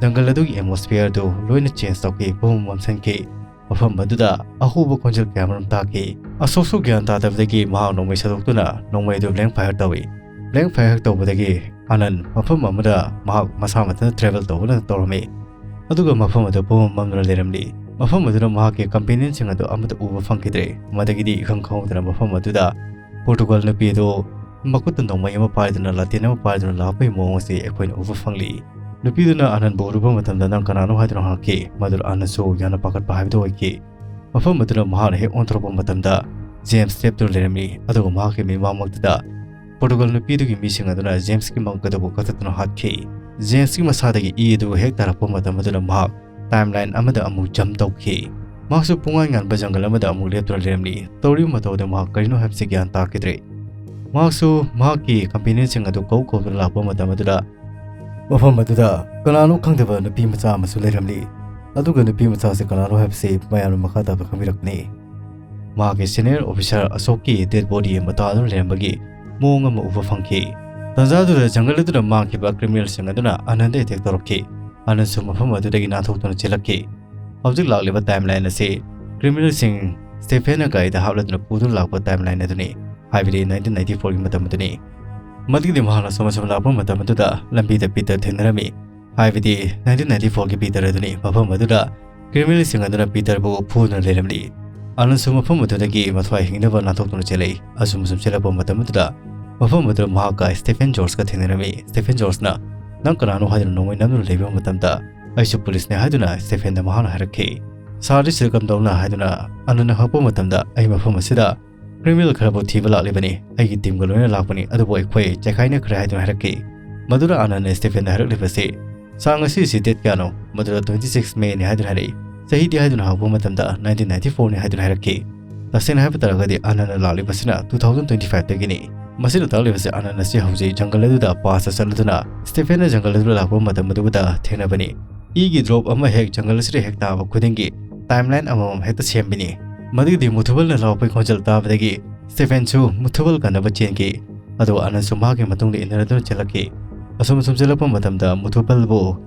ꯖꯪꯒꯜ ꯑꯗꯨꯒꯤ ꯑꯦꯠꯃꯣꯁꯐꯤꯌꯔꯗꯨ ꯂꯣꯏꯅ ꯆꯦꯟꯖ ꯇꯧꯈꯤ, ꯄꯨꯝꯃꯝ ꯃꯝꯁꯤꯟꯈꯤ꯫ ꯃꯐꯝ ꯑꯗꯨꯗ ꯑꯍꯧꯕ ꯈꯣꯟꯖꯦꯜ ꯀꯌꯥ ꯑꯃꯔꯣꯝ ꯇꯥꯈꯤ꯫ ꯑꯁꯣꯛꯁꯨ ꯒ꯭ꯌꯥꯟ ꯇꯥꯗꯕꯗꯒꯤ ꯃꯍꯥꯛ ꯅꯣꯡꯃꯩ ꯁꯟꯗꯣꯛꯇꯨꯅ ꯅꯣꯡꯃꯩ ꯑꯗꯨ ꯕ꯭ꯂꯦꯡ ꯐꯥꯌꯔ ꯇꯧꯏ꯫ ꯕ꯭ꯂꯦꯡ ꯐꯥꯌꯔ ꯇꯧꯕꯗꯒꯤ ꯑꯅꯟ ꯃꯐꯝ ꯑꯃꯗ ꯃꯍꯥꯛ ꯃꯁꯥ ꯃꯊꯟꯇ ꯇ꯭ꯔꯦꯚꯦꯜ ꯇꯧꯗꯨꯅ ꯇꯧꯔꯝꯃꯤ꯫ ꯑꯗꯨꯒ ꯃꯐꯝ ꯑꯗꯨ ꯄꯨꯝꯃꯝ ꯃꯝꯗꯨꯅ ꯂꯩꯔꯝꯂꯤ꯫ ꯃꯐꯝ ꯑꯗꯨꯗ ꯃꯍꯥꯛꯀꯤ ꯀꯝꯄꯦꯅꯤꯌꯟꯁꯤꯡ ꯑꯗꯨ ꯑꯃꯠꯇ ꯎꯕ ꯐꯪꯈꯤꯗ꯭ꯔꯦ꯫ ꯃꯗꯒꯤꯗꯤ ꯏꯈꯪ ꯈꯪꯍꯧꯗꯅ ꯃꯐꯝ ꯑꯗꯨꯗ ꯄꯣꯔꯇꯨꯒꯜ ꯅꯨꯄꯤ ꯑꯗꯨ ꯃꯈꯨꯠꯇ ꯅꯣꯡꯃꯩ ꯑꯃ ꯄꯥꯏꯗꯨꯅ, ꯂꯥꯇꯦꯟ ꯑꯃ ꯄꯥꯏꯗꯨꯅ ꯂꯥꯛꯄꯒꯤ ꯃꯑꯣꯡ ꯑꯁꯤ ꯑꯩꯈꯣꯏꯅ ꯎꯕ ꯐꯪꯂꯤ꯫ ꯅꯨꯄꯤꯗꯨꯅ ꯑꯅꯟꯕꯨ ꯎꯔꯨꯕ ꯃꯇꯝꯗ, "ꯅꯪ ꯀꯅꯥꯅꯣ?" ꯍꯥꯏꯗꯨꯅ ꯍꯪꯉꯛꯈꯤ꯫ ꯃꯗꯨꯗ ꯑꯅꯟꯁꯨ ꯌꯥꯝꯅ ꯄꯥꯈꯠꯄ ꯍꯥꯏꯕꯗꯨ ꯑꯣꯏꯈꯤ꯫ ꯃꯐꯝ ꯑꯗꯨꯗ ꯃꯍꯥꯛꯅ ꯍꯦꯛ ꯑꯣꯟꯊꯣꯔꯛꯄ ꯃꯇꯝꯗ, ꯖꯦꯝꯁ ꯂꯦꯞꯇꯨꯅ ꯂꯩꯔꯝꯃꯤ꯫ ꯑꯗꯨꯒ ꯃꯍꯥꯛꯀꯤ ꯃꯤꯠꯃꯥꯡꯃꯛꯇꯗ ꯄꯣꯔꯇꯨꯒꯜ ꯅꯨꯄꯤꯗꯨꯒꯤ ꯃꯤꯁꯤꯡ ꯑꯗꯨꯅ ꯖꯦꯝꯁꯀꯤ ꯃꯉꯛ ꯑꯗꯨꯕꯨ ꯀꯛꯊꯠꯇꯨꯅ ꯍꯥꯠꯈꯤ꯫ ꯖꯦꯝꯁꯀꯤ ꯃꯁꯥꯗꯒꯤ ꯏ ꯑꯗꯨ ꯍꯦꯛ ꯇꯥꯔꯛꯄ ꯃꯇꯝ ꯑꯗꯨꯗ ꯃꯍꯥꯛ ꯇꯥꯏꯝꯂꯥꯏꯟ ꯑꯃꯗ ꯑꯃꯨꯛ ꯖꯝꯞ ꯇꯧꯈꯤ꯫ ꯃꯍꯥꯛꯁꯨ ꯄꯨꯡꯉꯥꯟ ꯉꯥꯟꯕ ꯖꯪꯒꯜ ꯑꯃꯗ ꯑꯃꯨꯛ ꯂꯦꯞꯇꯨꯅ ꯂꯩꯔꯝꯂꯤ꯫ ꯇꯧꯔꯤꯕ ꯃꯇꯧ ꯑꯗꯨ ꯃꯍꯥꯛ ꯀꯔꯤꯅꯣ ꯍꯥꯏꯕꯁꯤ ꯒ꯭ꯌꯥꯟ ꯇꯥꯈꯤꯗ꯭ꯔꯦ꯫ ꯃꯍꯥꯛꯁꯨ ꯃꯍꯥꯛꯀꯤ ꯀꯝꯄꯦꯅꯤꯌꯟꯁꯤꯡ ꯑꯗꯨ ꯀꯧ ꯀꯧꯗꯨꯅ ꯂꯥꯛꯄ ꯃꯇꯝ ꯑꯗꯨꯗ, ꯃꯐꯝ ꯑꯗꯨꯗ ꯀꯅꯥꯅꯣ ꯈꯪꯗꯕ ꯅꯨꯄꯤ ꯃꯆꯥ ꯑꯃꯁꯨ ꯂꯩꯔꯝꯂꯤ꯫ ꯑꯗꯨꯒ ꯅꯨꯄꯤ ꯃꯆꯥꯁꯤ ꯀꯅꯥꯅꯣ ꯍꯥꯏꯕꯁꯤ ꯃꯌꯥꯝꯅ ꯃꯈꯥ ꯇꯥꯕ ꯈꯪꯕꯤꯔꯛꯀꯅꯤ꯫ ꯃꯍꯥꯛꯀꯤ ꯁꯦꯅꯤꯌꯔ ꯑꯣꯐꯤꯁꯥꯔ ꯑꯁꯣꯛꯀꯤ ꯗꯦꯗ ꯕꯣꯗꯤ ꯃꯇꯥ ꯑꯗꯨꯅ ꯂꯩꯔꯝꯕꯒꯤ ꯃꯑꯣꯡ ꯑꯃ ꯎꯕ ꯐꯪꯈꯤ꯫ ꯇꯥꯟꯖꯥꯗꯨꯗ ꯖꯪꯒꯜ ꯑꯗꯨꯗ ꯃꯥꯡꯈꯤꯕ ꯀ꯭ꯔꯤꯃꯤꯅꯦꯜꯁꯤꯡ ꯑꯗꯨꯅ ꯑꯅꯟꯗ ꯑꯦꯇꯦꯛ ꯇꯧꯔꯛꯈꯤ꯫ ꯑꯅꯟꯁꯨ ꯃꯐꯝ ꯑꯗꯨꯗꯒꯤ ꯅꯥꯟꯊꯣꯛꯇꯨꯅ ꯆꯦꯜꯂꯛꯈꯤ꯫ ꯍꯧꯖꯤꯛ ꯂꯥꯛꯂꯤꯕ ꯇꯥꯏꯝꯂꯥꯏꯟ ꯑꯁꯤ ꯀ꯭ꯔꯤꯃꯤꯅꯦꯜꯁꯤꯡ ꯁ꯭ꯇꯦꯐꯦꯟꯅ ꯒꯥꯔꯤꯗ ꯍꯥꯞꯂꯗꯨꯅ ꯄꯨꯗꯨꯅ ꯂꯥꯛꯄ ꯇꯥꯏꯝꯂꯥꯏꯟ ꯑꯗꯨꯅꯤ, ꯍꯥꯏꯕꯗꯤ ꯅꯥꯏꯟꯇꯤꯟ ꯅꯥꯏꯟꯇꯤ ꯐꯣꯔꯒꯤ ꯃꯇꯝ ꯑꯗꯨꯅꯤ꯫ ꯃꯗꯨꯒꯤꯗꯤ ꯃꯍꯥꯛꯅ ꯁꯣꯝ ꯑꯁꯣꯝ ꯂꯥꯛꯄ ꯃꯇꯝ ꯑꯗꯨꯗ ꯂꯝꯕꯤꯗ ꯄꯤꯇꯔ ꯊꯦꯡꯅꯔꯝꯃꯤ, ꯍꯥꯏꯕꯗꯤ ꯅꯥꯏꯟꯇꯤꯟ ꯅꯥꯏꯟꯇꯤ ꯐꯣꯔꯒꯤ ꯄꯤꯇꯔ ꯑꯗꯨꯅꯤ꯫ ꯃꯐꯝ ꯑꯗꯨꯗ ꯀ꯭ꯔꯤꯃꯤꯅꯦꯜꯁꯤꯡ ꯑꯗꯨꯅ ꯄꯤꯇꯔꯕꯨ ꯐꯨꯗꯨꯅ ꯂꯩꯔꯝꯂꯤ꯫ ꯑꯅꯟꯁꯨ ꯃꯐꯝ ꯑꯗꯨꯗꯒꯤ ꯃꯊ꯭ꯋꯥꯏ ꯍꯤꯡꯅꯕ ꯅꯥꯟꯊꯣꯛꯇꯨꯅ ꯆꯦꯜꯂꯛꯏ꯫ ꯑꯁꯨꯝ ꯑꯁꯨꯝ ꯆꯦꯜꯂꯛꯄ ꯃꯇꯝ ꯑꯗꯨꯗ ꯃꯐꯝ ꯑꯗꯨꯗ ꯃꯍꯥꯛꯀ ꯁ꯭ꯇꯦꯐꯦꯟ ꯖꯣꯔꯖꯀ ꯊꯦꯡꯅꯔꯝꯃꯤ꯫ ꯁ꯭ꯇꯦꯐꯦꯟ ꯖꯣꯔꯖꯅ, "ꯅꯪ ꯀꯅꯥꯅꯣ?" ꯍꯥꯏꯗꯨꯅ ꯅꯣꯡꯃꯩ ꯅꯝꯗꯨꯅ ꯂꯩꯕ ꯃꯇꯝꯗ, "ꯑꯩꯁꯨ ꯄꯨꯂꯤꯁꯅꯦ" ꯍꯥꯏꯗꯨꯅ ꯁ꯭ꯇꯦꯐꯦꯟꯗ ꯃꯍꯥꯛꯅ ꯍꯥꯏꯔꯛꯈꯤ꯫ "ꯁꯥꯔꯗꯤ ꯁꯤꯗ ꯀꯝꯗꯧꯅ?" ꯍꯥꯏꯗꯨꯅ ꯑꯅꯟꯅ ꯍꯪꯉꯛꯄ ꯃꯇꯝꯗ, "ꯑꯩ ꯃꯐꯝ ꯑꯁꯤꯗ ꯀ꯭ꯔꯤꯃꯤꯅꯦꯜ ꯈꯔꯕꯨ ꯊꯤꯕ ꯂꯥꯛꯂꯤꯕꯅꯤ, ꯑꯩꯒꯤ ꯇꯤꯝꯒ ꯂꯣꯏꯅ ꯂꯥꯛꯄꯅꯤ, ꯑꯗꯨꯕꯨ ꯑꯩꯈꯣꯏ ꯆꯥꯏꯈꯥꯏꯅꯈ꯭ꯔꯦ" ꯍꯥꯏꯗꯨꯅ ꯍꯥꯏꯔꯛꯈꯤ꯫ ꯃꯗꯨꯗ ꯑꯅꯟꯅ ꯁ꯭ꯇꯦꯐꯦꯟꯗ ꯍꯥꯏꯔꯛꯂꯤꯕꯁꯤ, "ꯁꯥ, ꯉꯁꯤꯁꯤ ꯗꯦꯠ ꯀꯌꯥꯅꯣ?" ꯃꯗꯨꯗ, "ꯇ꯭ꯋꯦꯟꯇꯤ ꯁꯤꯛꯁ ꯃꯦꯅꯤ" ꯍꯥꯏꯗꯨꯅ ꯍꯥꯏꯔꯛꯏ꯫ "ꯆꯍꯤꯗꯤ?" ꯍꯥꯏꯗꯨꯅ ꯍꯪꯉꯛꯄ ꯃꯇꯝꯗ, "ꯅꯥꯏꯟꯇꯤꯟ ꯅꯥꯏꯟꯇꯤ ꯐꯣꯔꯅꯤ" ꯍꯥꯏꯗꯨꯅ ꯍꯥꯏꯔꯛꯈꯤ꯫ ꯇꯁꯦꯡꯅ ꯍꯥꯏꯕ ꯇꯥꯔꯒꯗꯤ ꯑꯅꯟꯅ ꯂꯥꯛꯂꯤꯕꯁꯤꯅ ꯇꯨ ꯊꯥꯎꯖꯟ ꯇ꯭ꯋꯦꯟꯇꯤ ꯐꯥꯏꯚꯇꯒꯤꯅꯤ꯫ ꯃꯁꯤꯅ ꯇꯥꯛꯂꯤꯕꯁꯤ ꯑꯅꯟ ꯑꯁꯤ ꯍꯧꯖꯤꯛ ꯖꯪꯒꯜ ꯑꯗꯨꯗ ꯄꯥꯁꯇ ꯆꯠꯂꯗꯨꯅ ꯁ꯭ꯇꯦꯐꯦꯟꯅ ꯖꯪꯒꯜ ꯑꯗꯨꯗ ꯂꯥꯛꯄ ꯃꯇꯝ ꯑꯗꯨꯗ ꯊꯦꯡꯅꯕꯅꯤ꯫ ꯏꯒꯤ ꯗ꯭ꯔꯣꯞ ꯑꯃ ꯍꯦꯛ ꯖꯪꯒꯜ ꯑꯁꯤꯗ ꯍꯦꯛ ꯇꯥꯕ ꯈꯨꯗꯤꯡꯒꯤ ꯇꯥꯏꯝꯂꯥꯏꯟ ꯑꯃꯃꯝ ꯍꯦꯛꯇ ꯁꯦꯝꯕꯤꯅꯤ꯫ ꯃꯗꯨꯒꯤꯗꯤ ꯃꯨꯊꯨꯕꯜꯅ ꯂꯥꯎꯔꯛꯄꯒꯤ ꯈꯣꯟꯖꯦꯜ ꯇꯥꯕꯗꯒꯤ ꯁ꯭ꯇꯦꯐꯦꯟꯁꯨ ꯃꯨꯊꯨꯕꯜ ꯀꯟꯅꯕ ꯆꯦꯟꯈꯤ꯫ ꯑꯗꯨꯒ ꯑꯅꯟꯁꯨ ꯃꯍꯥꯛꯀꯤ ꯃꯇꯨꯡꯗ ꯏꯟꯅꯔꯗꯨꯅ ꯆꯦꯜꯂꯛꯈꯤ꯫ ꯑꯁꯨꯝ ꯑꯁꯨꯝ ꯆꯦꯜꯂꯛꯄ ꯃꯇꯝꯗ ꯃꯨꯊꯨꯕꯜꯕꯨ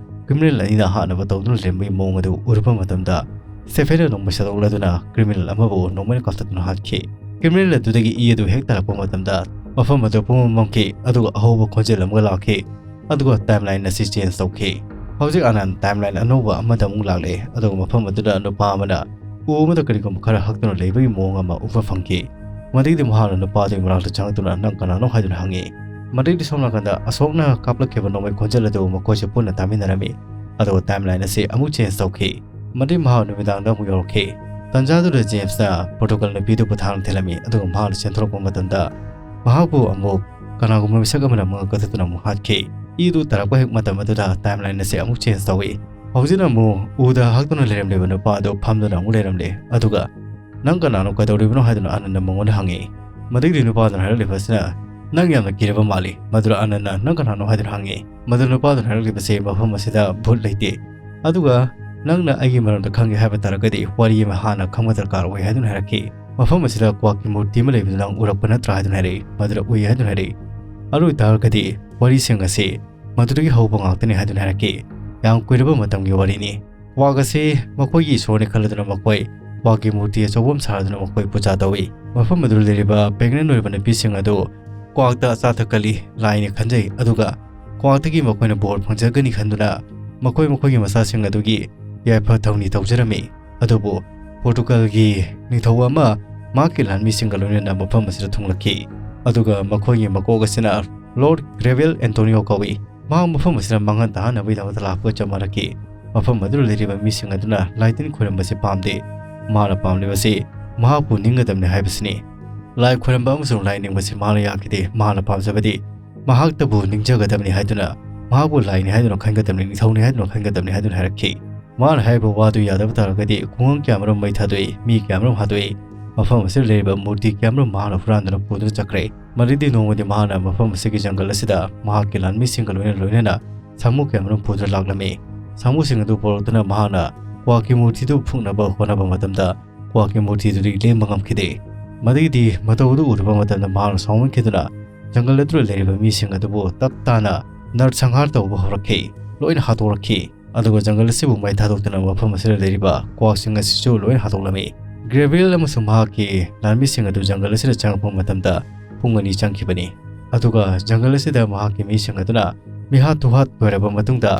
criminal ꯑꯅꯤꯅ ꯍꯥꯠꯅꯕ ꯇꯧꯗꯨꯅ ꯂꯩꯔꯝꯕꯒꯤ ꯃꯑꯣꯡ ꯑꯗꯨ ꯎꯔꯨꯕ ꯃꯇꯝꯗ, Stephen ꯅ ꯅꯣꯡꯃꯩ ꯁꯥꯗꯣꯛꯂꯗꯨꯅ criminal ꯑꯃꯕꯨ ꯅꯣꯡꯃꯩꯅ ꯀꯥꯞꯊꯠꯇꯨꯅ ꯍꯥꯠꯈꯤ꯫ Criminal ꯑꯗꯨꯗꯒꯤ ꯏ ꯑꯗꯨ ꯍꯦꯛ ꯇꯥꯔꯛꯄ ꯃꯇꯝꯗ, ꯃꯐꯝ ꯑꯗꯨ ꯄꯨꯝꯃꯝ ꯃꯝꯈꯤ, ꯑꯗꯨꯒ ꯑꯍꯧꯕ ꯈꯣꯟꯖꯦꯜ ꯑꯃꯒ ꯂꯥꯛꯈꯤ, ꯑꯗꯨꯒ timeline ꯑꯁꯤ change ꯇꯧꯈꯤ꯫ ꯍꯧꯖꯤꯛ ꯑꯅꯟ timeline ꯑꯅꯧꯕ ꯑꯃꯗ ꯑꯃꯨꯛ ꯂꯥꯛꯂꯦ, ꯑꯗꯨꯒ ꯃꯐꯝ ꯑꯗꯨꯗ ꯅꯨꯄꯥ ꯑꯃꯅ ꯎ ꯑꯃꯗ ꯀꯔꯤꯒꯨꯝꯕ ꯈꯔ ꯍꯛꯇꯨꯅ ꯂꯩꯕꯒꯤ ꯃꯑꯣꯡ ꯑꯃ ꯎꯕ ꯐꯪꯈꯤ꯫ ꯃꯗꯩꯗꯤ ꯃꯍꯥꯛꯅ ꯅꯨꯄꯥ ꯑꯗꯨꯒꯤ ꯃꯅꯥꯛꯇ ꯆꯪꯂꯛꯇꯨꯅ, "ꯅꯪ ꯀꯅꯥꯅꯣ?" ꯍꯥꯏꯗꯨꯅ ꯍꯪꯉꯤ꯫ ꯃꯗꯩꯗꯤ ꯁꯣꯝ ꯅꯥꯀꯟꯗ ꯑꯁꯣꯛꯅ ꯀꯥꯞꯂꯛꯈꯤꯕ ꯅꯣꯡꯃꯩ ꯈꯣꯟꯖꯦꯜ ꯑꯗꯨ ꯃꯈꯣꯏꯁꯦ ꯄꯨꯟꯅ ꯇꯥꯃꯤꯟꯅꯔꯝꯃꯤ꯫ ꯑꯗꯨꯒ timeline ꯑꯁꯤ ꯑꯃꯨꯛ change ꯇꯧꯈꯤ꯫ ꯃꯗꯩ ꯃꯍꯥꯛ ꯅꯨꯃꯤꯗꯥꯡꯗ ꯑꯃꯨꯛ ꯌꯧꯔꯛꯈꯤ꯫ ꯇꯟꯖꯥꯗꯨꯗ James ꯅ Portugal ꯅꯨꯄꯤꯗꯨꯕꯨ ꯊꯥꯡꯅ ꯊꯤꯜꯂꯝꯃꯤ, ꯑꯗꯨꯒ ꯃꯍꯥꯛꯅ ꯆꯦꯟꯊꯣꯔꯛꯄ ꯃꯇꯝꯗ ꯃꯍꯥꯛꯄꯨ ꯑꯃꯨꯛ ꯀꯅꯥꯒꯨꯝꯕ ꯃꯤꯁꯛ ꯑꯃꯅ ꯃꯉꯛ ꯀꯛꯊꯠꯇꯨꯅ ꯑꯃꯨꯛ ꯍꯥꯠꯈꯤ꯫ ꯏꯗꯨ ꯇꯥꯔꯛꯄ ꯍꯦꯛ ꯃꯇꯝ ꯑꯗꯨꯗ timeline ꯑꯁꯤ ꯑꯃꯨꯛ change ꯇꯧꯏ꯫ ꯍꯧꯖꯤꯛꯅ ꯑꯃꯨꯛ ꯎꯗ ꯍꯛꯇꯨꯅ ꯂꯩꯔꯝꯂꯤꯕ ꯅꯨꯄꯥ ꯑꯗꯨ ꯐꯝꯗꯨꯅ ꯑꯃꯨꯛ ꯂꯩꯔꯝꯂꯦ, ꯑꯗꯨꯒ "ꯅꯪ ꯀꯅꯥꯅꯣ, ꯀꯩꯗꯧꯔꯤꯕꯅꯣ?" ꯍꯥꯏꯗꯨꯅ ꯑꯅꯟꯅ ꯃꯉꯣꯟꯗ ꯍꯪꯉꯤ꯫ ꯃꯗꯨꯒꯤꯗꯤ ꯅꯨꯄꯥꯗꯨꯅ ꯍꯥꯏꯔꯛꯂꯤꯕ ꯑꯁꯤꯅ, "ꯅꯪ ꯌꯥꯝꯅ ꯀꯤꯔꯕ ꯃꯥꯜꯂꯤ"꯫ ꯃꯗꯨꯗ ꯑꯅꯟꯅ, "ꯅꯪ ꯀꯅꯥꯅꯣ?" ꯍꯥꯏꯗꯨꯅ ꯍꯪꯉꯤ꯫ ꯃꯗꯨ ꯅꯨꯄꯥꯗꯨꯅ ꯍꯥꯏꯔꯛꯂꯤꯕꯁꯤ ꯃꯐꯝ ꯑꯁꯤꯗ ꯚꯨꯠ ꯂꯩꯇꯦ, ꯑꯗꯨꯒ ꯅꯪꯅ ꯑꯩꯒꯤ ꯃꯔꯝꯗ ꯈꯪꯒꯦ ꯍꯥꯏꯕ ꯇꯥꯔꯒꯗꯤ ꯋꯥꯔꯤ ꯑꯃ ꯍꯥꯟꯅ ꯈꯪꯕ ꯗꯔꯀꯥꯔ ꯑꯣꯏ ꯍꯥꯏꯗꯨꯅ ꯍꯥꯏꯔꯛꯈꯤ꯫ ꯃꯐꯝ ꯑꯁꯤꯗ ꯀ꯭ꯋꯥꯛꯀꯤ ꯃꯨꯔꯇꯤ ꯑꯃ ꯂꯩꯕꯗꯨ ꯅꯪ ꯎꯔꯛꯄ ꯅꯠꯇ꯭ꯔꯥ ꯍꯥꯏꯗꯨꯅ ꯍꯥꯏꯔꯛꯏ꯫ ꯃꯗꯨꯗ ꯎꯏ ꯍꯥꯏꯗꯨꯅ ꯍꯥꯏꯔꯛꯏ꯫ ꯑꯗꯨ ꯑꯣꯏꯇꯥꯔꯒꯗꯤ ꯋꯥꯔꯤꯁꯤꯡ ꯑꯁꯤ ꯃꯗꯨꯗꯒꯤ ꯍꯧꯕ ꯉꯥꯛꯇꯅꯤ ꯍꯥꯏꯗꯨꯅ ꯍꯥꯏꯔꯛꯈꯤ꯫ ꯌꯥꯝ ꯀꯨꯏꯔꯕ ꯃꯇꯝꯒꯤ ꯋꯥꯔꯤꯅꯤ꯫ ꯀ꯭ꯋꯥꯛ ꯑꯁꯤ ꯃꯈꯣꯏꯒꯤ ꯏꯁꯣꯔꯅꯤ ꯈꯜꯂꯗꯨꯅ ꯃꯈꯣꯏ ꯀ꯭ꯋꯥꯛꯀꯤ ꯃꯨꯔꯇꯤ ꯑꯆꯧꯕ ꯑꯃ ꯁꯥꯔꯗꯨꯅ ꯃꯈꯣꯏ ꯄꯨꯖꯥ ꯇꯧꯏ꯫ ꯃꯐꯝ ꯑꯗꯨꯗ ꯂꯩꯔꯤꯕ pregnant ꯑꯣꯏꯔꯤꯕ ꯅꯨꯄꯤꯁꯤꯡ ꯑꯗꯨ ꯀ꯭ꯋꯥꯛꯇ ꯑꯆꯥ ꯊꯛ ꯀꯜꯂꯤ, ꯂꯥꯏꯅꯤ ꯈꯟꯖꯩ, ꯑꯗꯨꯒ ꯀ꯭ꯋꯥꯛꯇꯒꯤ ꯃꯈꯣꯏꯅ ꯕꯣꯔ ꯐꯪꯖꯒꯅꯤ ꯈꯟꯗꯨꯅ ꯃꯈꯣꯏ ꯃꯈꯣꯏꯒꯤ ꯃꯆꯥꯁꯤꯡ ꯑꯗꯨꯒꯤ ꯌꯥꯏꯐ ꯊꯧꯅꯤ ꯇꯧꯖꯔꯝꯃꯤ꯫ ꯑꯗꯨꯕꯨ ꯄꯣꯔꯇꯨꯒꯜꯒꯤ ꯅꯤꯡꯊꯧ ꯑꯃ ꯃꯍꯥꯛꯀꯤ ꯂꯥꯟꯃꯤꯁꯤꯡꯒ ꯂꯣꯏꯅꯅ ꯃꯐꯝ ꯑꯁꯤꯗ ꯊꯨꯡꯂꯛꯈꯤ, ꯑꯗꯨꯒ ꯃꯈꯣꯏꯒꯤ ꯃꯀꯣꯛ ꯑꯁꯤꯅ ꯂꯣꯔꯗ ꯒ꯭ꯔꯦꯕꯦꯜ ꯑꯦꯟꯇꯣꯅꯤꯌꯣ ꯀꯧꯏ꯫ ꯃꯍꯥꯛ ꯃꯐꯝ ꯑꯁꯤꯗ ꯃꯥꯡꯍꯟ ꯇꯥꯍꯟꯅꯕꯒꯤꯗꯃꯛꯇ ꯂꯥꯛꯄꯒ ꯆꯞ ꯃꯥꯟꯅꯈꯤ꯫ ꯃꯐꯝ ꯑꯗꯨꯗ ꯂꯩꯔꯤꯕ ꯃꯤꯁꯤꯡ ꯑꯗꯨꯅ ꯂꯥꯏꯇꯤꯟ ꯈꯣꯏꯔꯝꯕꯁꯤ ꯄꯥꯝꯗꯦ꯫ ꯃꯍꯥꯛꯅ ꯄꯥꯝꯂꯤꯕꯁꯤ ꯃꯍꯥꯛꯄꯨ ꯅꯤꯡꯒꯗꯕꯅꯤ ꯍꯥꯏꯕꯁꯤꯅꯤ꯫ ꯂꯥꯏ ꯈꯣꯏꯔꯝꯕ ꯑꯃꯁꯨꯡ ꯂꯥꯏ ꯅꯤꯡꯕꯁꯤ ꯃꯍꯥꯛꯅ ꯌꯥꯈꯤꯗꯦ꯫ ꯃꯍꯥꯛꯅ ꯄꯥꯝꯖꯕꯗꯤ ꯃꯍꯥꯛꯇꯕꯨ ꯅꯤꯡꯖꯒꯗꯕꯅꯤ ꯍꯥꯏꯗꯨꯅ, ꯃꯍꯥꯛꯄꯨ ꯂꯥꯏꯅꯤ ꯍꯥꯏꯗꯨꯅ ꯈꯟꯒꯗꯕꯅꯤ, ꯅꯤꯡꯊꯧꯅꯤ ꯍꯥꯏꯗꯨꯅ ꯈꯟꯒꯗꯕꯅꯤ ꯍꯥꯏꯗꯨꯅ ꯍꯥꯏꯔꯛꯈꯤ꯫ ꯃꯍꯥꯛꯅ ꯍꯥꯏꯔꯤꯕ ꯋꯥꯗꯨ ꯌꯥꯗꯕ ꯇꯥꯔꯒꯗꯤ ꯈꯨꯡꯒꯪ ꯀꯌꯥꯃꯔꯨꯝ ꯃꯩ ꯊꯥꯗꯣꯛꯏ, ꯃꯤ ꯀꯌꯥꯃꯔꯨꯝ ꯍꯥꯠꯇꯣꯛꯏ, ꯃꯐꯝ ꯑꯁꯤꯗ ꯂꯩꯔꯤꯕ ꯃꯨꯔꯇꯤ ꯀꯌꯥꯃꯔꯨꯝ ꯃꯍꯥꯛꯅ ꯍꯨꯔꯥꯟꯗꯨꯅ ꯄꯨꯗꯨꯅ ꯆꯠꯈ꯭ꯔꯦ꯫ ꯃꯗꯨꯗꯤ ꯅꯣꯡꯃꯗꯤ ꯃꯍꯥꯛꯅ ꯃꯐꯝ ꯑꯁꯤꯒꯤ ꯖꯪꯒꯜ ꯑꯁꯤꯗ ꯃꯍꯥꯛꯀꯤ ꯂꯥꯟꯃꯤꯁꯤꯡꯒ ꯂꯣꯏꯅ ꯂꯣꯏꯅꯅ ꯁꯥꯃꯨ ꯀꯌꯥꯃꯔꯨꯝ ꯄꯨꯗꯨꯅ ꯂꯥꯛꯂꯝꯃꯤ꯫ ꯁꯥꯃꯨꯁꯤꯡ ꯑꯗꯨ ꯄꯨꯔꯛꯇꯨꯅ ꯃꯍꯥꯛꯅ ꯀ꯭ꯋꯥꯛꯀꯤ ꯃꯨꯔꯇꯤꯗꯨ ꯐꯨꯛꯅꯕ ꯍꯣꯠꯅꯕ ꯃꯇꯝꯗ, ꯀ꯭ꯋꯥꯛꯀꯤ ꯃꯨꯔꯇꯤꯗꯨꯗꯤ ꯂꯦꯡꯕ ꯉꯝꯈꯤꯗꯦ꯫ ꯃꯗꯨꯒꯤꯗꯤ ꯃꯇꯧ ꯑꯗꯨ ꯎꯔꯨꯕ ꯃꯇꯝꯗ ꯃꯍꯥꯛꯅ ꯁꯥꯎꯃꯟꯈꯤꯗꯨꯅ ꯖꯪꯒꯜ ꯑꯗꯨꯗ ꯂꯩꯔꯤꯕ ꯃꯤꯁꯤꯡ ꯑꯗꯨꯕꯨ ꯇꯞ ꯇꯥꯅ ꯅꯔꯁꯪꯍꯥꯔ ꯇꯧꯕ ꯍꯧꯔꯛꯈꯤ꯫ ꯂꯣꯏꯅ ꯍꯥꯠꯇꯣꯛꯂꯛꯈꯤ꯫ ꯑꯗꯨꯒ ꯖꯪꯒꯜ ꯑꯁꯤꯕꯨ ꯃꯩ ꯊꯥꯗꯣꯛꯇꯨꯅ ꯃꯐꯝ ꯑꯁꯤꯗ ꯂꯩꯔꯤꯕ ꯀ꯭ꯋꯥꯛꯁꯤꯡ ꯑꯁꯤꯁꯨ ꯂꯣꯏꯅ ꯍꯥꯠꯇꯣꯛꯂꯝꯃꯤ꯫ ꯒ꯭ꯔꯦꯚꯤꯜ ꯑꯃꯁꯨꯡ ꯃꯍꯥꯛꯀꯤ ꯂꯥꯟꯃꯤꯁꯤꯡ ꯑꯗꯨ ꯖꯪꯒꯜ ꯑꯁꯤꯗ ꯆꯪꯂꯛꯄ ꯃꯇꯝꯗ ꯄꯨꯡ ꯑꯅꯤ ꯆꯪꯈꯤꯕꯅꯤ꯫ ꯑꯗꯨꯒ ꯖꯪꯒꯜ ꯑꯁꯤꯗ ꯃꯍꯥꯛꯀꯤ ꯃꯤꯁꯤꯡ ꯑꯗꯨꯅ ꯃꯤꯍꯥꯠ ꯊꯨꯍꯥꯠ ꯂꯣꯏꯔꯕ ꯃꯇꯨꯡꯗ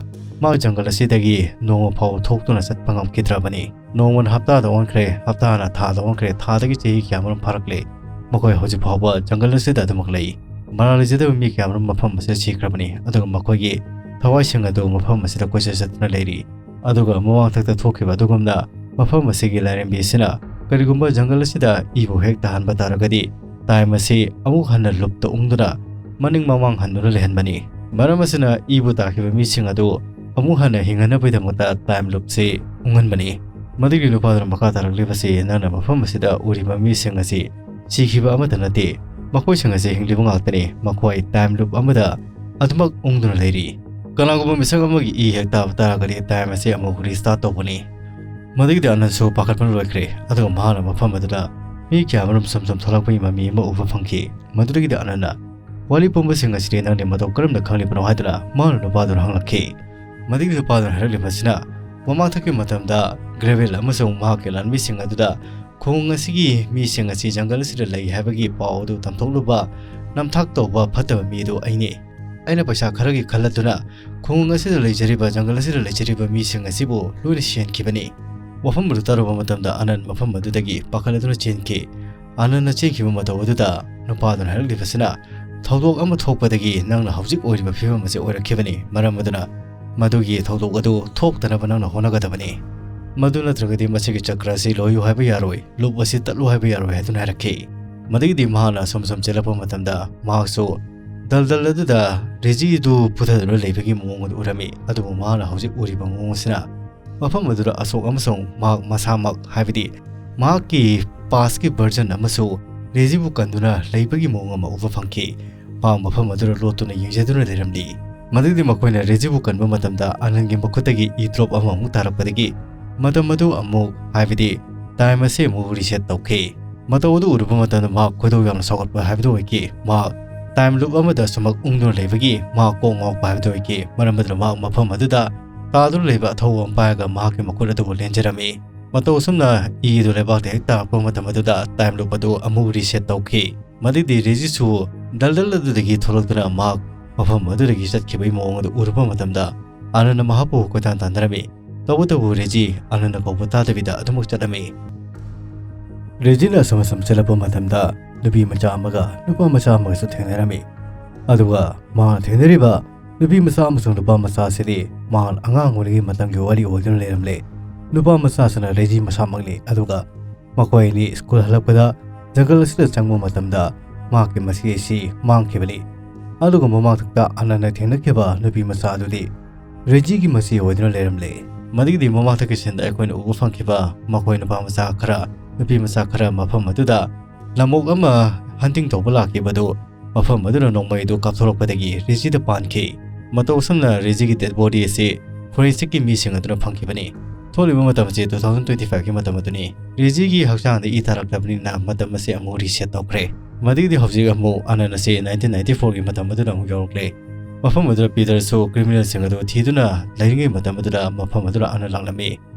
ꯃꯍꯥꯛ ꯖꯪꯒꯜ ꯑꯁꯤꯗꯒꯤ ꯅꯣꯡꯃ ꯐꯥꯎ ꯊꯣꯛꯇꯨꯅ ꯆꯠꯄ ꯉꯝꯈꯤꯗ꯭ꯔꯕꯅꯤ꯫ ꯅꯣꯡꯃꯅ ꯍꯞꯇꯥꯗ ꯑꯣꯟꯈ꯭ꯔꯦ, ꯍꯞꯇꯥꯅ ꯊꯥꯗ ꯑꯣꯟꯈ꯭ꯔꯦ, ꯊꯥꯗꯒꯤ ꯆꯍꯤ ꯀꯌꯥꯃꯔꯨꯝ ꯐꯥꯔꯛꯂꯦ꯫ ꯃꯈꯣꯏ ꯍꯧꯖꯤꯛ ꯐꯥꯎꯕ ꯖꯪꯒꯜ ꯑꯁꯤꯗ ꯑꯗꯨꯃꯛ ꯂꯩ꯫ ꯃꯔꯥꯜ ꯂꯩꯖꯗꯕ ꯃꯤ ꯀꯌꯥꯃꯔꯨꯝ ꯃꯐꯝ ꯑꯁꯤꯗ ꯁꯤꯈ꯭ꯔꯕꯅꯤ, ꯑꯗꯨꯒ ꯃꯈꯣꯏꯒꯤ ꯊꯋꯥꯏꯁꯤꯡ ꯑꯗꯨ ꯃꯐꯝ ꯑꯁꯤꯗ ꯀꯣꯏꯆꯠ ꯆꯠꯇꯨꯅ ꯂꯩꯔꯤ꯫ ꯑꯗꯨꯒ ꯃꯃꯥꯡꯊꯛꯇ ꯊꯣꯛꯈꯤꯕ ꯑꯗꯨꯒꯨꯝꯅ ꯃꯐꯝ ꯑꯁꯤꯒꯤ ꯂꯥꯏꯔꯦꯝꯕꯤ ꯑꯁꯤꯅ ꯀꯔꯤꯒꯨꯝꯕ ꯖꯪꯒꯜ ꯑꯁꯤꯗ ꯏꯕꯨ ꯍꯦꯛ ꯇꯥꯍꯟꯕ ꯇꯥꯔꯒꯗꯤ ꯇꯥꯏꯝ ꯑꯁꯤ ꯑꯃꯨꯛ ꯍꯟꯅ ꯂꯨꯞꯇ ꯎꯪꯗꯨꯅ ꯃꯅꯤꯡ ꯃꯃꯥꯡ ꯍꯟꯗꯨꯅ ꯂꯩꯍꯟꯕꯅꯤ꯫ ꯃꯔꯝ ꯑꯁꯤꯅ ꯏꯕꯨ ꯇꯥꯈꯤꯕ ꯃꯤꯁꯤꯡ ꯑꯗꯨ ꯑꯃꯨꯛ ꯍꯟꯅ ꯍꯤꯡꯍꯟꯅꯕꯒꯤꯗꯃꯛꯇ ꯇꯥꯏꯝ ꯂꯨꯞꯁꯤ ꯎꯪꯍꯟꯕꯅꯤ꯫ ꯃꯗꯨꯒꯤ ꯅꯨꯄꯥꯗꯨꯅ ꯃꯈꯥ ꯇꯥꯔꯛꯂꯤꯕꯁꯤ, "ꯅꯪꯅ ꯃꯐꯝ ꯑꯁꯤꯗ ꯎꯔꯤꯕ ꯃꯤꯁꯤꯡ ꯑꯁꯤ ꯁꯤꯈꯤꯕ ꯑꯃꯠꯇ ꯅꯠꯇꯦ꯫ ꯃꯈꯣꯏꯁꯤꯡ ꯑꯁꯤ ꯍꯤꯡꯂꯤꯕ ꯉꯥꯛꯇꯅꯤ꯫ ꯃꯈꯣꯏ ꯇꯥꯏꯝ ꯂꯨꯞ ꯑꯃꯗ ꯑꯗꯨꯃꯛ ꯎꯪꯗꯨꯅ ꯂꯩꯔꯤ꯫ ꯀꯅꯥꯒꯨꯝꯕ ꯃꯤꯁꯛ ꯑꯃꯒꯤ ꯏ ꯍꯦꯛ ꯇꯥꯕ ꯇꯥꯔꯒꯗꯤ ꯇꯥꯏꯝ ꯑꯁꯤ ꯑꯃꯨꯛ ꯔꯤꯁꯇꯥꯔꯠ ꯇꯧꯒꯅꯤ"꯫ ꯃꯗꯨꯒꯤꯗꯤ ꯑꯅꯟꯁꯨ ꯄꯥꯈꯠꯄꯅ ꯂꯣꯏꯈ꯭ꯔꯦ, ꯑꯗꯨꯒ ꯃꯍꯥꯛꯅ ꯃꯐꯝ ꯑꯗꯨꯗ ꯃꯤ ꯀꯌꯥ ꯑꯃꯔꯣꯝ ꯁꯨꯝ ꯁꯨꯝ ꯊꯣꯛꯂꯛꯄꯒꯤ ꯃꯃꯤ ꯑꯃ ꯎꯕ ꯐꯪꯈꯤ꯫ ꯃꯗꯨꯗꯒꯤꯗꯤ ꯑꯅꯟꯅ, "ꯋꯥꯔꯤ ꯄꯨꯝꯕꯁꯤꯡ ꯑꯁꯤꯗꯤ ꯅꯪꯗꯤ ꯃꯇꯧ ꯀꯔꯝꯅ ꯈꯪꯂꯤꯕꯅꯣ?" ꯍꯥꯏꯗꯨꯅ ꯃꯍꯥꯛꯅ ꯅꯨꯄꯥꯗꯨꯅ ꯍꯪꯂꯛꯈꯤ꯫ ꯃꯗꯨꯒꯤ ꯅꯨꯄꯥꯗꯨꯅ ꯍꯥꯏꯔꯛꯂꯤꯕꯁꯤꯅ, ꯃꯃꯥꯡꯊꯛꯀꯤ ꯃꯇꯝꯗ ꯒ꯭ꯔꯦꯚꯤꯜ ꯑꯃꯁꯨꯡ ꯃꯍꯥꯛꯀꯤ ꯂꯥꯟꯃꯤꯁꯤꯡ ꯑꯗꯨꯗ ꯈꯨꯡꯒꯪ ꯑꯁꯤꯒꯤ ꯃꯤꯁꯤꯡ ꯑꯁꯤ ꯖꯪꯒꯜ ꯑꯁꯤꯗ ꯂꯩ ꯍꯥꯏꯕꯒꯤ ꯄꯥꯎ ꯑꯗꯨ ꯇꯝꯊꯣꯛꯂꯨꯕ ꯅꯝꯊꯥꯛ ꯇꯧꯕ ꯐꯠꯇꯕ ꯃꯤ ꯑꯗꯨ ꯑꯩꯅꯤ꯫ ꯑꯩꯅ ꯄꯩꯁꯥ ꯈꯔꯒꯤ ꯈꯜꯂꯗꯨꯅ ꯈꯨꯡꯒꯪ ꯑꯁꯤꯗ ꯂꯩꯖꯔꯤꯕ, ꯖꯪꯒꯜ ꯑꯁꯤꯗ ꯂꯩꯖꯔꯤꯕ ꯃꯤꯁꯤꯡ ꯑꯁꯤꯕꯨ ꯂꯣꯏꯅ ꯁꯤꯍꯟꯈꯤꯕꯅꯤ꯫ ꯋꯥꯐꯝ ꯑꯗꯨ ꯇꯥꯔꯨꯕ ꯃꯇꯝꯗ ꯑꯅꯟ ꯃꯐꯝ ꯑꯗꯨꯗꯒꯤ ꯄꯥꯈꯠꯂꯗꯨꯅ ꯆꯦꯟꯈꯤ꯫ ꯑꯅꯟꯅ ꯆꯦꯟꯈꯤꯕ ꯃꯇꯧ ꯑꯗꯨꯗ ꯅꯨꯄꯥꯗꯨꯅ ꯍꯥꯏꯔꯛꯂꯤꯕꯁꯤꯅ, "ꯊꯧꯗꯣꯛ ꯑꯃ ꯊꯣꯛꯄꯗꯒꯤ ꯅꯪꯅ ꯍꯧꯖꯤꯛ ꯑꯣꯏꯔꯤꯕ ꯐꯤꯕꯝ ꯑꯁꯤ ꯑꯣꯏꯔꯛꯈꯤꯕꯅꯤ꯫ ꯃꯔꯝ ꯑꯗꯨꯅ ꯃꯗꯨꯒꯤ ꯊꯧꯗꯣꯛ ꯑꯗꯨ ꯊꯣꯛꯇꯅꯕ ꯅꯪꯅ ꯍꯣꯠꯅꯒꯗꯕꯅꯤ꯫ ꯃꯗꯨ ꯅꯠꯇ꯭ꯔꯒꯗꯤ ꯃꯁꯤꯒꯤ ꯆꯀ꯭ꯔ ꯑꯁꯤ ꯂꯣꯏꯌꯨ ꯍꯥꯏꯕ ꯌꯥꯔꯣꯏ, ꯂꯨꯞ ꯑꯁꯤ ꯇꯠꯂꯨ ꯍꯥꯏꯕ ꯌꯥꯔꯣꯏ" ꯍꯥꯏꯗꯨꯅ ꯍꯥꯏꯔꯛꯈꯤ꯫ ꯃꯗꯨꯒꯤꯗꯤ ꯃꯍꯥꯛꯅ ꯑꯁꯨꯝ ꯑꯁꯨꯝ ꯆꯦꯜꯂꯛꯄ ꯃꯇꯝꯗ ꯃꯍꯥꯛꯁꯨ ꯗꯜꯗꯜ ꯑꯗꯨꯗ ꯔꯦꯖꯤ ꯑꯗꯨ ꯄꯨꯊꯗꯨꯅ ꯂꯩꯕꯒꯤ ꯃꯑꯣꯡ ꯑꯗꯨ ꯎꯔꯝꯃꯤ꯫ ꯑꯗꯨꯕꯨ ꯃꯍꯥꯛꯅ ꯍꯧꯖꯤꯛ ꯎꯔꯤꯕ ꯃꯑꯣꯡ ꯑꯁꯤꯅ ꯃꯐꯝ ꯑꯗꯨꯗ ꯑꯁꯣꯛ ꯑꯃꯁꯨꯡ ꯃꯍꯥꯛ ꯃꯁꯥꯃꯛ, ꯍꯥꯏꯕꯗꯤ ꯃꯍꯥꯛꯀꯤ ꯄꯥꯁꯀꯤ ꯚꯔꯖꯟ ꯑꯃꯁꯨ ꯔꯦꯖꯤꯕꯨ ꯀꯟꯗꯨꯅ ꯂꯩꯕꯒꯤ ꯃꯑꯣꯡ ꯑꯃ ꯎꯕ ꯐꯪꯈꯤ꯫ ꯃꯍꯥꯛ ꯃꯐꯝ ꯑꯗꯨꯗ ꯂꯣꯠꯇꯨꯅ ꯌꯦꯡꯖꯗꯨꯅ ꯂꯩꯔꯝꯂꯤ꯫ ꯃꯗꯨꯗꯤ ꯃꯈꯣꯏꯅ ꯔꯦꯖꯤꯕꯨ ꯀꯟꯕ ꯃꯇꯝꯗ ꯑꯅꯟꯒꯤ ꯃꯈꯨꯠꯇꯒꯤ ꯏ ꯗ꯭ꯔꯣꯞ ꯑꯃꯃꯨꯛ ꯇꯥꯔꯛꯄꯗꯒꯤ ꯃꯇꯝ ꯑꯗꯨ ꯑꯃꯨꯛ, ꯍꯥꯏꯕꯗꯤ ꯇꯥꯏꯝ ꯑꯁꯤ ꯑꯃꯨꯛ ꯔꯤꯁꯦꯠ ꯇꯧꯈꯤ꯫ ꯃꯇꯧ ꯑꯗꯨ ꯎꯔꯨꯕ ꯃꯇꯝꯗ ꯃꯍꯥꯛ ꯈꯣꯏꯗꯧ ꯌꯥꯝꯅ ꯁꯥꯎꯒꯠꯄ ꯍꯥꯏꯕꯗꯨ ꯑꯣꯏꯈꯤ꯫ ꯃꯍꯥꯛ ꯇꯥꯏꯝ ꯂꯨꯞ ꯑꯃꯗ ꯁꯨꯃꯛ ꯎꯪꯗꯨꯅ ꯂꯩꯕꯒꯤ ꯃꯍꯥꯛ ꯀꯣꯛ ꯉꯥꯎꯔꯛꯄ ꯍꯥꯏꯕꯗꯨ ꯑꯣꯏꯈꯤ꯫ ꯃꯔꯝ ꯑꯗꯨꯅ ꯃꯍꯥꯛ ꯃꯐꯝ ꯑꯗꯨꯗ ꯇꯥꯗꯨꯅ ꯂꯩꯕ ꯑꯊꯧꯕ ꯑꯃ ꯄꯥꯏꯔꯒ ꯃꯍꯥꯛꯀꯤ ꯃꯈꯨꯠ ꯑꯗꯨꯕꯨ ꯂꯦꯟꯖꯔꯝꯃꯤ꯫ ꯃꯇꯧ ꯑꯁꯨꯝꯅ ꯏ ꯑꯗꯨ ꯂꯩꯕꯥꯛꯇ ꯍꯦꯛ ꯇꯥꯔꯛꯄ ꯃꯇꯝ ꯑꯗꯨꯗ ꯇꯥꯏꯝ ꯂꯨꯞ ꯑꯗꯨ ꯑꯃꯨꯛ ꯔꯤꯁꯦꯠ ꯇꯧꯈꯤ꯫ ꯃꯗꯨꯗꯤ ꯔꯦꯖꯤꯁꯨ ꯗꯜꯗꯜ ꯑꯗꯨꯗꯒꯤ ꯊꯣꯛꯂꯛꯇꯨꯅ ꯃꯍꯥꯛ ꯃꯐꯝ ꯑꯗꯨꯗꯒꯤ ꯆꯠꯈꯤꯕꯒꯤ ꯃꯑꯣꯡ ꯑꯗꯨ ꯎꯔꯨꯕ ꯃꯇꯝꯗ ꯑꯅꯟꯅ ꯃꯍꯥꯛꯄꯨ ꯀꯣꯏꯇꯥꯟ ꯇꯥꯟꯅꯔꯝꯃꯤ꯫ ꯇꯧꯕꯇꯕꯨ ꯔꯦꯖꯤ ꯑꯅꯟꯅ ꯀꯧꯕ ꯇꯥꯗꯕꯤꯗ ꯑꯗꯨꯃꯛ ꯆꯠꯂꯝꯃꯤ꯫ ꯔꯦꯖꯤꯅ ꯑꯁꯨꯝ ꯑꯁꯨꯝ ꯆꯠꯂꯛꯄ ꯃꯇꯝꯗ ꯅꯨꯄꯤ ꯃꯆꯥ ꯑꯃꯒ ꯅꯨꯄꯥ ꯃꯆꯥ ꯑꯃꯒꯁꯨ ꯊꯦꯡꯅꯔꯝꯃꯤ꯫ ꯑꯗꯨꯒ ꯃꯍꯥꯛꯅ ꯊꯦꯡꯅꯔꯤꯕ ꯅꯨꯄꯤ ꯃꯆꯥ ꯑꯃꯁꯨꯡ ꯅꯨꯄꯥ ꯃꯆꯥ ꯑꯁꯤꯗꯤ ꯃꯍꯥꯛ ꯑꯉꯥꯡ ꯑꯣꯏꯔꯤꯉꯩ ꯃꯇꯝꯒꯤ ꯋꯥꯔꯤ ꯑꯣꯏꯗꯨꯅ ꯂꯩꯔꯝꯂꯦ꯫ ꯅꯨꯄꯥ ꯃꯆꯥꯁꯤꯅ ꯔꯦꯖꯤ ꯃꯁꯥꯃꯛꯅꯤ, ꯑꯗꯨꯒ ꯃꯈꯣꯏ ꯑꯅꯤ ꯁ꯭ꯀꯨꯜ ꯍꯜꯂꯛꯄꯗ ꯖꯪꯒꯜ ꯑꯁꯤꯗ ꯆꯪꯕ ꯃꯇꯝꯗ ꯃꯍꯥꯛꯀꯤ ꯃꯆꯦ ꯑꯁꯤ ꯃꯥꯡꯈꯤꯕꯅꯤ꯫ ꯑꯗꯨꯒ ꯃꯃꯥꯡꯊꯛꯇ ꯑꯅꯟꯅ ꯊꯦꯡꯅꯈꯤꯕ ꯅꯨꯄꯤ ꯃꯆꯥ ꯑꯗꯨꯗꯤ ꯔꯦꯖꯤꯒꯤ ꯃꯆꯦ ꯑꯣꯏꯗꯨꯅ ꯂꯩꯔꯝꯂꯦ꯫ ꯃꯗꯨꯒꯤꯗꯤ ꯃꯃꯥꯡꯊꯛꯀꯤ ꯁꯤꯟꯗ ꯑꯩꯈꯣꯏꯅ ꯎꯕ ꯐꯪꯈꯤꯕ ꯃꯈꯣꯏ ꯅꯨꯄꯥ ꯃꯆꯥ ꯈꯔ, ꯅꯨꯄꯤ ꯃꯆꯥ ꯈꯔ ꯃꯐꯝ ꯑꯗꯨꯗ ꯂꯝꯑꯣꯛ ꯑꯃ ꯍꯟꯇꯤꯡ ꯇꯧꯕ ꯂꯥꯛꯈꯤꯕꯗꯨ ꯃꯐꯝ ꯑꯗꯨꯅ ꯅꯣꯡꯃꯩ ꯑꯗꯨ ꯀꯥꯞꯊꯣꯔꯛꯄꯗꯒꯤ ꯔꯦꯖꯤꯗ ꯄꯥꯟꯈꯤ꯫ ꯃꯇꯧ ꯑꯁꯨꯝꯅ ꯔꯦꯖꯤꯒꯤ ꯗꯦꯗ ꯕꯣꯗꯤ ꯑꯁꯤ ꯐꯣꯔꯦꯟꯁꯤꯛꯀꯤ ꯃꯤꯁꯤꯡ ꯑꯗꯨꯅ ꯐꯪꯈꯤꯕꯅꯤ꯫ ꯊꯣꯛꯂꯤꯕ ꯃꯇꯝ ꯑꯁꯤ ꯇꯨ ꯊꯥꯎꯖꯟ ꯇ꯭ꯋꯦꯟꯇꯤ ꯐꯥꯏꯚꯀꯤ ꯃꯇꯝ ꯑꯗꯨꯅꯤ꯫ ꯔꯦꯖꯤꯒꯤ ꯍꯛꯆꯥꯡꯗ ꯏ ꯇꯥꯔꯛꯂꯕꯅꯤꯅ ꯃꯇꯝ ꯑꯁꯤ ꯑꯃꯨꯛ ꯔꯤꯁꯦꯠ ꯇꯧꯈ꯭ꯔꯦ꯫ ꯃꯗꯨꯒꯤꯗꯤ ꯍꯧꯖꯤꯛ ꯑꯃꯨꯛ ꯑꯅꯟ ꯑꯁꯤ ꯅꯥꯏꯟꯇꯤꯟ ꯅꯥꯏꯟꯇꯤ ꯐꯣꯔꯒꯤ ꯃꯇꯝ ꯑꯗꯨꯗ ꯑꯃꯨꯛ ꯌꯧꯔꯛꯂꯦ꯫ ꯃꯐꯝ ꯑꯗꯨꯗ ꯄꯤꯇꯔꯁꯨ ꯀ꯭ꯔꯤꯃꯤꯅꯦꯜꯁꯤꯡ ꯑꯗꯨ ꯊꯤꯗꯨꯅ ꯂꯩꯔꯤꯉꯩ ꯃꯇꯝ ꯑꯗꯨꯗ ꯃꯐꯝ ꯑꯗꯨꯗ ꯑꯅꯟ ꯂꯥꯛꯂꯝꯃꯤ꯫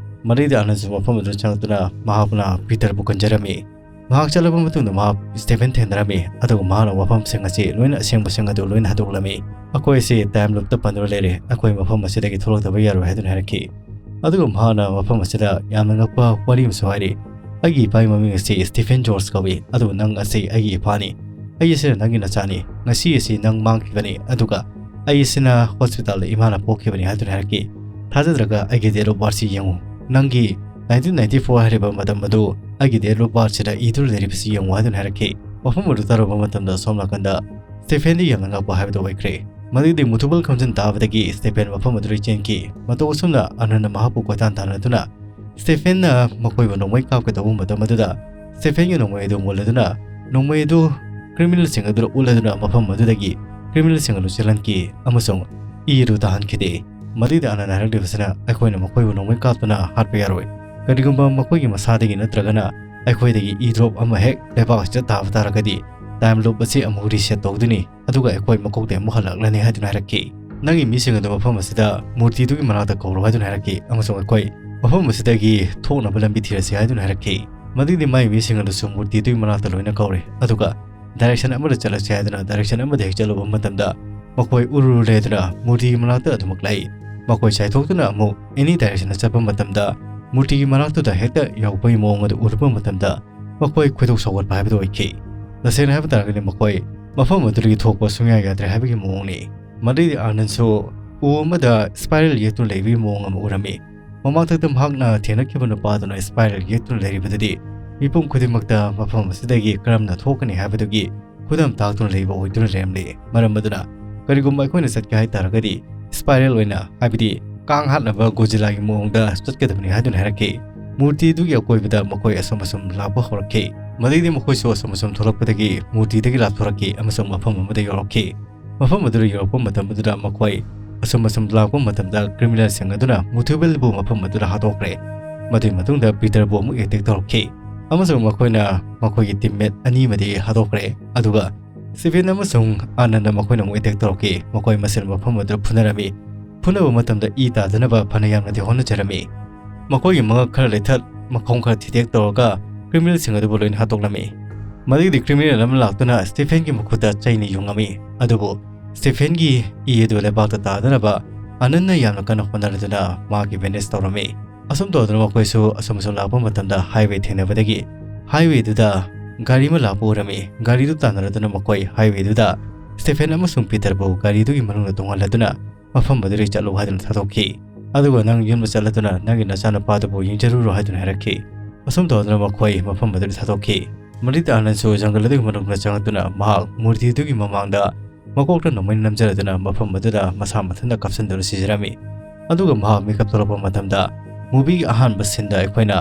ꯃꯗꯨꯒꯤꯗꯤ ꯑꯅꯟꯁꯨ ꯃꯐꯝ ꯑꯗꯨꯗ ꯆꯪꯂꯛꯇꯨꯅ ꯃꯍꯥꯛꯅ ꯄꯤꯇꯔꯕꯨ ꯀꯟꯖꯔꯝꯃꯤ꯫ ꯉꯥꯏꯍꯥꯛ ꯆꯠꯂꯕ ꯃꯇꯨꯡꯗ ꯃꯍꯥꯛ ꯁ꯭ꯇꯦꯐꯦꯟ ꯊꯦꯡꯅꯔꯝꯃꯤ, ꯑꯗꯨꯒ ꯃꯍꯥꯛꯅ ꯋꯥꯐꯝꯁꯤꯡ ꯑꯁꯤ ꯂꯣꯏꯅ ꯑꯁꯦꯡꯕꯁꯤꯡ ꯑꯗꯨ ꯂꯣꯏꯅ ꯍꯟꯗꯣꯛꯂꯝꯃꯤ꯫ ꯑꯩꯈꯣꯏ ꯑꯁꯤ ꯇꯥꯏꯝ ꯂꯨꯞꯇ ꯄꯟꯗꯨꯅ ꯂꯩꯔꯦ, ꯑꯩꯈꯣꯏ ꯃꯐꯝ ꯑꯁꯤꯗꯒꯤ ꯊꯣꯛꯂꯛꯇꯕ ꯌꯥꯔꯣꯏ ꯍꯥꯏꯗꯨꯅ ꯍꯥꯏꯔꯛꯈꯤ꯫ ꯑꯗꯨꯒ ꯃꯍꯥꯛꯅ ꯃꯐꯝ ꯑꯁꯤꯗ ꯌꯥꯝꯅ ꯉꯛꯄ ꯋꯥꯔꯤ ꯑꯃꯁꯨ ꯍꯥꯏꯔꯤ꯫ "ꯑꯩꯒꯤ ꯏꯄꯥꯒꯤ ꯃꯃꯤꯡ ꯑꯁꯤ ꯁ꯭ꯇꯤꯐꯦꯟ ꯖꯣꯔꯖ ꯀꯧꯏ, ꯑꯗꯨꯕꯨ ꯅꯪ ꯑꯁꯤ ꯑꯩꯒꯤ ꯏꯄꯥꯅꯤ꯫ ꯑꯩ ꯑꯁꯤꯅ ꯅꯪꯒꯤ ꯅꯆꯥꯅꯤ꯫ ꯉꯁꯤ ꯑꯁꯤ ꯅꯪ ꯃꯥꯡꯈꯤꯕꯅꯤ, ꯑꯗꯨꯒ ꯑꯩ ꯑꯁꯤꯅ ꯍꯣꯁꯄꯤꯇꯥꯜꯗ ꯏꯃꯥꯅ ꯄꯣꯛꯈꯤꯕꯅꯤ" ꯍꯥꯏꯗꯨꯅ ꯍꯥꯏꯔꯛꯈꯤ꯫ "ꯊꯥꯖꯗ꯭ꯔꯒ ꯑꯩꯒꯤ ꯗꯦꯠ ꯑꯣꯐ ꯕꯥꯔꯊꯁꯤ ꯌꯦꯡꯉꯨ꯫ ꯅꯪꯒꯤ ꯅꯥꯏꯟꯇꯤꯟ ꯅꯥꯏꯟꯇꯤ ꯐꯣꯔ ꯍꯥꯏꯔꯤꯕ ꯃꯇꯝ ꯑꯗꯨ ꯑꯩꯒꯤ ꯗꯦꯠ ꯑꯣꯐ ꯕꯥꯔꯊꯁꯤꯗ ꯏꯗꯨꯅ ꯂꯩꯔꯤꯕꯁꯤ ꯌꯦꯡꯉꯨ" ꯍꯥꯏꯗꯨꯅ ꯍꯥꯏꯔꯛꯈꯤ꯫ ꯃꯐꯝ ꯑꯗꯨ ꯇꯥꯔꯨꯕ ꯃꯇꯝꯗ ꯁꯣꯝ ꯅꯥꯀꯟꯗ ꯁ꯭ꯇꯦꯐꯦꯟꯗꯤ ꯌꯥꯝꯅ ꯉꯛꯄ ꯍꯥꯏꯕꯗꯨ ꯑꯣꯏꯈ꯭ꯔꯦ꯫ ꯃꯗꯨꯒꯤꯗꯤ ꯃꯨꯊꯨꯕꯜ ꯈꯣꯟꯖꯦꯜ ꯇꯥꯕꯗꯒꯤ ꯁ꯭ꯇꯦꯐꯦꯟ ꯃꯐꯝ ꯑꯗꯨꯗ ꯆꯦꯟꯈꯤ꯫ ꯃꯇꯧ ꯑꯁꯨꯝꯅ ꯑꯅꯟꯅ ꯃꯍꯥꯛꯄꯨ ꯀꯣꯏꯇꯥꯟ ꯇꯥꯟꯅꯗꯨꯅ ꯁ꯭ꯇꯦꯐꯦꯟꯅ ꯃꯈꯣꯏꯕꯨ ꯅꯣꯡꯃꯩ ꯀꯥꯞꯀꯗꯧꯕ ꯃꯇꯝ ꯑꯗꯨꯗ ꯁ꯭ꯇꯦꯐꯦꯟꯒꯤ ꯅꯣꯡꯃꯩ ꯑꯗꯨ ꯃꯨꯜꯂꯗꯨꯅ ꯅꯣꯡꯃꯩ ꯑꯗꯨ ꯀ꯭ꯔꯤꯃꯤꯅꯦꯜꯁꯤꯡ ꯑꯗꯨꯗ ꯎꯠꯂꯗꯨꯅ ꯃꯐꯝ ꯑꯗꯨꯗꯒꯤ ꯀ꯭ꯔꯤꯃꯤꯅꯦꯜꯁꯤꯡ ꯑꯗꯨ ꯆꯦꯜꯍꯟꯈꯤ ꯑꯃꯁꯨꯡ ꯏ ꯑꯗꯨ ꯇꯥꯍꯟꯈꯤꯗꯦ꯫ ꯃꯗꯨꯗ ꯑꯅꯟꯅ ꯍꯥꯏꯔꯛꯂꯤꯕꯁꯤꯅ, "ꯑꯩꯈꯣꯏꯅ ꯃꯈꯣꯏꯕꯨ ꯅꯣꯡꯃꯩ ꯀꯥꯞꯇꯨꯅ ꯍꯥꯠꯄ ꯌꯥꯔꯣꯏ꯫ ꯀꯔꯤꯒꯨꯝꯕ ꯃꯈꯣꯏꯒꯤ ꯃꯁꯥꯗꯒꯤ ꯅꯠꯇ꯭ꯔꯒꯅ ꯑꯩꯈꯣꯏꯗꯒꯤ ꯏ ꯗ꯭ꯔꯣꯞ ꯑꯃ ꯍꯦꯛ ꯂꯩꯕꯥꯛ ꯑꯁꯤꯗ ꯇꯥꯕ ꯇꯥꯔꯒꯗꯤ time loop ꯑꯁꯤ ꯑꯃꯨꯛ reset ꯇꯧꯗꯣꯏꯅꯤ, ꯑꯗꯨꯒ ꯑꯩꯈꯣꯏ ꯃꯀꯣꯛꯇ ꯑꯃꯨꯛ ꯍꯜꯂꯛꯂꯅꯤ ꯍꯥꯏꯗꯨꯅ ꯍꯥꯏꯔꯛꯈꯤ꯫ "ꯅꯪꯒꯤ ꯃꯤꯁꯤꯡ ꯑꯗꯨ ꯃꯐꯝ ꯑꯁꯤꯗ ꯃꯨꯔꯇꯤꯗꯨꯒꯤ ꯃꯅꯥꯛꯇ ꯀꯧꯔꯣ" ꯍꯥꯏꯗꯨꯅ ꯍꯥꯏꯔꯛꯈꯤ, ꯑꯃꯁꯨꯡ ꯑꯩꯈꯣꯏ ꯃꯐꯝ ꯑꯁꯤꯗꯒꯤ ꯊꯣꯛꯅꯕ ꯂꯝꯕꯤ ꯊꯤꯔꯁꯤ ꯍꯥꯏꯗꯨꯅ ꯍꯥꯏꯔꯛꯈꯤ꯫ ꯃꯗꯨꯒꯤꯗꯤ ꯃꯥꯏ ꯃꯤꯁꯤꯡ ꯑꯗꯨꯁꯨ ꯃꯨꯔꯇꯤꯗꯨꯒꯤ ꯃꯅꯥꯛꯇ ꯂꯣꯏꯅ ꯀꯧꯔꯦ, ꯑꯗꯨꯒ direction ꯑꯃꯗ ꯆꯠꯂꯁꯤ ꯍꯥꯏꯗꯨꯅ direction ꯑꯃꯗ ꯍꯦꯛ ꯆꯠꯂꯨꯕ ꯃꯇꯝꯗ ꯃꯈꯣꯏ ꯎꯔꯨꯔꯨ ꯂꯩꯗꯨꯅ ꯃꯨꯔꯇꯤꯒꯤ ꯃꯅꯥꯛꯇ ꯑꯗꯨꯃꯛ ꯂꯥꯛꯏ꯫ ꯃꯈꯣꯏ ꯆꯥꯏꯊꯣꯛꯇꯨꯅ ꯑꯃꯨꯛ any direction ꯗ ꯆꯠꯄ ꯃꯇꯝꯗ ꯃꯨꯔꯇꯤꯒꯤ ꯃꯅꯥꯛꯇꯨꯗ ꯍꯦꯛꯇ ꯌꯧꯕꯒꯤ ꯃꯑꯣꯡ ꯑꯗꯨ ꯎꯔꯨꯕ ꯃꯇꯝꯗ ꯃꯈꯣꯏ ꯈꯣꯏꯗꯧ ꯁꯥꯎꯒꯠꯄ ꯍꯥꯏꯕꯗꯨ ꯑꯣꯏꯈꯤ꯫ ꯇꯁꯦꯡꯅ ꯍꯥꯏꯕ ꯇꯥꯔꯒꯗꯤ ꯃꯈꯣꯏ ꯃꯐꯝ ꯑꯗꯨꯗꯒꯤ ꯊꯣꯛꯄ ꯁꯨꯡꯌꯥ ꯌꯥꯗ꯭ꯔꯦ ꯍꯥꯏꯕꯒꯤ ꯃꯑꯣꯡꯅꯤ꯫ ꯃꯗꯨꯗꯤ ꯑꯥꯅꯟꯁꯨ ꯎ ꯑꯃꯗ spiral ꯌꯦꯛꯇꯨꯅ ꯂꯩꯕꯒꯤ ꯃꯑꯣꯡ ꯑꯃ ꯎꯔꯝꯃꯤ꯫ ꯃꯃꯥꯡꯊꯛꯇ ꯃꯍꯥꯛꯅ ꯊꯦꯡꯅꯈꯤꯕ ꯅꯨꯄꯥꯗꯨꯅ spiral ꯌꯦꯛꯇꯨꯅ ꯂꯩꯔꯤꯕꯗꯨꯗꯤ ꯃꯤꯄꯨꯝ ꯈꯨꯗꯤꯡꯃꯛꯇ ꯃꯐꯝ ꯑꯁꯤꯗꯒꯤ ꯀꯔꯝꯅ ꯊꯣꯛꯀꯅꯤ ꯍꯥꯏꯕꯗꯨꯒꯤ ꯈꯨꯗꯝ ꯇꯥꯛꯇꯨꯅ ꯂꯩꯕ ꯑꯣꯏꯗꯨꯅ ꯂꯩꯔꯝꯂꯤ꯫ ꯃꯔꯝ ꯑꯗꯨꯅ ꯀꯔꯤꯒꯨꯝꯕ ꯑꯩꯈꯣꯏꯅ ꯆꯠꯀꯦ ꯍꯥꯏ ꯇꯥꯔꯒꯗꯤ spiral ꯑꯣꯏꯅ, ꯍꯥꯏꯕꯗꯤ ꯀꯥꯡ ꯍꯥꯠꯅꯕ ꯒꯣꯖꯤꯂꯥꯒꯤ ꯃꯑꯣꯡꯗ ꯆꯠꯀꯗꯕꯅꯤ ꯍꯥꯏꯗꯨꯅ ꯍꯥꯏꯔꯛꯈꯤ꯫ ꯃꯨꯔꯇꯤꯗꯨꯒꯤ ꯑꯀꯣꯏꯕꯗ ꯃꯈꯣꯏ ꯑꯁꯨꯝ ꯑꯁꯨꯝ ꯂꯥꯛꯄ ꯍꯧꯔꯛꯈꯤ꯫ ꯃꯗꯩꯗꯤ ꯃꯈꯣꯏꯁꯨ ꯑꯁꯨꯝ ꯑꯁꯨꯝ ꯊꯣꯛꯂꯛꯄꯗꯒꯤ ꯃꯨꯔꯇꯤꯗꯒꯤ ꯂꯥꯞꯊꯣꯔꯛꯈꯤ ꯑꯃꯁꯨꯡ ꯃꯐꯝ ꯑꯃꯗ ꯌꯧꯔꯛꯈꯤ꯫ ꯃꯐꯝ ꯑꯗꯨꯗ ꯌꯧꯔꯛꯄ ꯃꯇꯝ ꯑꯗꯨꯗ ꯃꯈꯣꯏ ꯑꯁꯨꯝ ꯑꯁꯨꯝ ꯂꯥꯛꯄ ꯃꯇꯝꯗ criminal ꯁꯤꯡ ꯑꯗꯨꯅ ꯃꯨꯊꯨꯕꯦꯜꯕꯨ ꯃꯐꯝ ꯑꯗꯨꯗ ꯍꯥꯠꯇꯣꯛꯈ꯭ꯔꯦ꯫ ꯃꯗꯨꯒꯤ ꯃꯇꯨꯡꯗ ꯄꯤꯇꯔꯕꯨ ꯑꯃꯨꯛ attack ꯇꯧꯔꯛꯈꯤ ꯑꯃꯁꯨꯡ ꯃꯈꯣꯏꯅ ꯃꯈꯣꯏꯒꯤ teammate ꯑꯅꯤ ꯑꯃꯗꯤ ꯍꯥꯠꯇꯣꯛꯈ꯭ꯔꯦ꯫ ꯑꯗꯨꯒ ꯁ꯭ꯇꯤꯐꯦꯟ ꯑꯃꯁꯨꯡ ꯑꯥꯅꯟꯗ ꯃꯈꯣꯏꯅ ꯑꯃꯨꯛ attack ꯇꯧꯔꯛꯈꯤ꯫ ꯃꯈꯣꯏ ꯃꯁꯦꯜ ꯃꯐꯝ ꯑꯗꯨꯗ ꯐꯨꯅꯔꯝꯃꯤ꯫ ꯐꯨꯅꯕ ꯃꯇꯝꯗ ꯏ ꯇꯥꯗꯅꯕ ꯐꯅ ꯌꯥꯝꯅꯗꯤ ꯍꯣꯠꯅꯖꯔꯝꯃꯤ꯫ ꯃꯈꯣꯏꯒꯤ ꯃꯉꯛ ꯈꯔ ꯂꯩꯊꯠ, ꯃꯈꯣꯡ ꯈꯔ ꯊꯤꯇꯦꯛ ꯇꯧꯔꯒ criminal ꯁꯤꯡ ꯑꯗꯨꯕꯨ ꯂꯣꯏꯅ ꯍꯥꯠꯇꯣꯛꯂꯝꯃꯤ꯫ ꯃꯗꯨꯒꯤꯗꯤ criminal ꯑꯃ ꯂꯥꯛꯇꯨꯅ ꯁ꯭ꯇꯤꯐꯦꯟꯒꯤ ꯃꯈꯨꯠꯇ ꯆꯩꯅ ꯌꯨꯡꯉꯝꯃꯤ꯫ ꯑꯗꯨꯕꯨ ꯁ꯭ꯇꯤꯐꯦꯟꯒꯤ ꯏ ꯑꯗꯨ ꯂꯩꯕꯥꯛꯇ ꯇꯥꯗꯅꯕ ꯑꯥꯅꯟꯅ ꯌꯥꯝꯅ ꯀꯟꯅ ꯍꯣꯠꯅꯔꯗꯨꯅ ꯃꯍꯥꯛꯀꯤ bandage ꯇꯧꯔꯝꯃꯤ꯫ ꯑꯁꯨꯝ ꯇꯧꯗꯨꯅ ꯃꯈꯣꯏꯁꯨ ꯑꯁꯨꯝ ꯑꯁꯨꯝ ꯂꯥꯛꯄ ꯃꯇꯝꯗ highway ꯊꯦꯡꯅꯕꯗꯒꯤ highway ꯗꯨꯗ ꯒꯥꯔꯤ ꯑꯃ ꯂꯥꯛꯄ ꯎꯔꯝꯃꯤ꯫ ꯒꯥꯔꯤꯗꯨ ꯇꯥꯟꯅꯔꯗꯨꯅ ꯃꯈꯣꯏ highway ꯗꯨꯗ ꯁ꯭ꯇꯤꯐꯦꯟ ꯑꯃꯁꯨꯡ ꯄꯤꯇꯔꯕꯨ ꯒꯥꯔꯤꯗꯨꯒꯤ ꯃꯅꯨꯡꯗ ꯇꯣꯡꯍꯜꯂꯗꯨꯅ ꯃꯐꯝ ꯑꯗꯨꯗꯒꯤ ꯆꯠꯂꯨ ꯍꯥꯏꯗꯨꯅ ꯊꯥꯗꯣꯛꯈꯤ꯫ ꯑꯗꯨꯒ ꯅꯪ ꯌꯨꯝꯗ ꯆꯠꯂꯗꯨꯅ ꯅꯪꯒꯤ ꯅꯆꯥꯅꯨꯄꯥꯗꯨꯕꯨ ꯌꯦꯡꯖꯔꯨꯔꯣ ꯍꯥꯏꯗꯨꯅ ꯍꯥꯏꯔꯛꯈꯤ꯫ ꯑꯁꯨꯝ ꯇꯧꯗꯨꯅ ꯃꯈꯣꯏ ꯃꯐꯝ ꯑꯗꯨꯗꯒꯤ ꯊꯥꯗꯣꯛꯈꯤ꯫ ꯃꯔꯤꯇ ꯑꯥꯅꯟꯁꯨ ꯖꯪꯒꯜ ꯑꯗꯨꯒꯤ ꯃꯅꯨꯡꯗ ꯆꯪꯂꯛꯇꯨꯅ ꯃꯍꯥꯛ ꯃꯨꯔꯇꯤꯗꯨꯒꯤ ꯃꯃꯥꯡꯗ ꯃꯀꯣꯛꯇ ꯅꯣꯡꯃꯩ ꯅꯝꯖꯔꯗꯨꯅ ꯃꯐꯝ ꯑꯗꯨꯗ ꯃꯁꯥ ꯃꯊꯟꯇ ꯀꯥꯞꯁꯤꯟꯗꯨꯅ ꯁꯤꯖꯔꯝꯃꯤ꯫ ꯑꯗꯨꯒ ꯃꯍꯥꯛ ꯃꯤꯀꯞ ꯊꯣꯛꯂꯛꯄ ꯃꯇꯝꯗ movie ꯒꯤ ꯑꯍꯥꯟꯕ scene ꯗ ꯑꯩꯈꯣꯏꯅ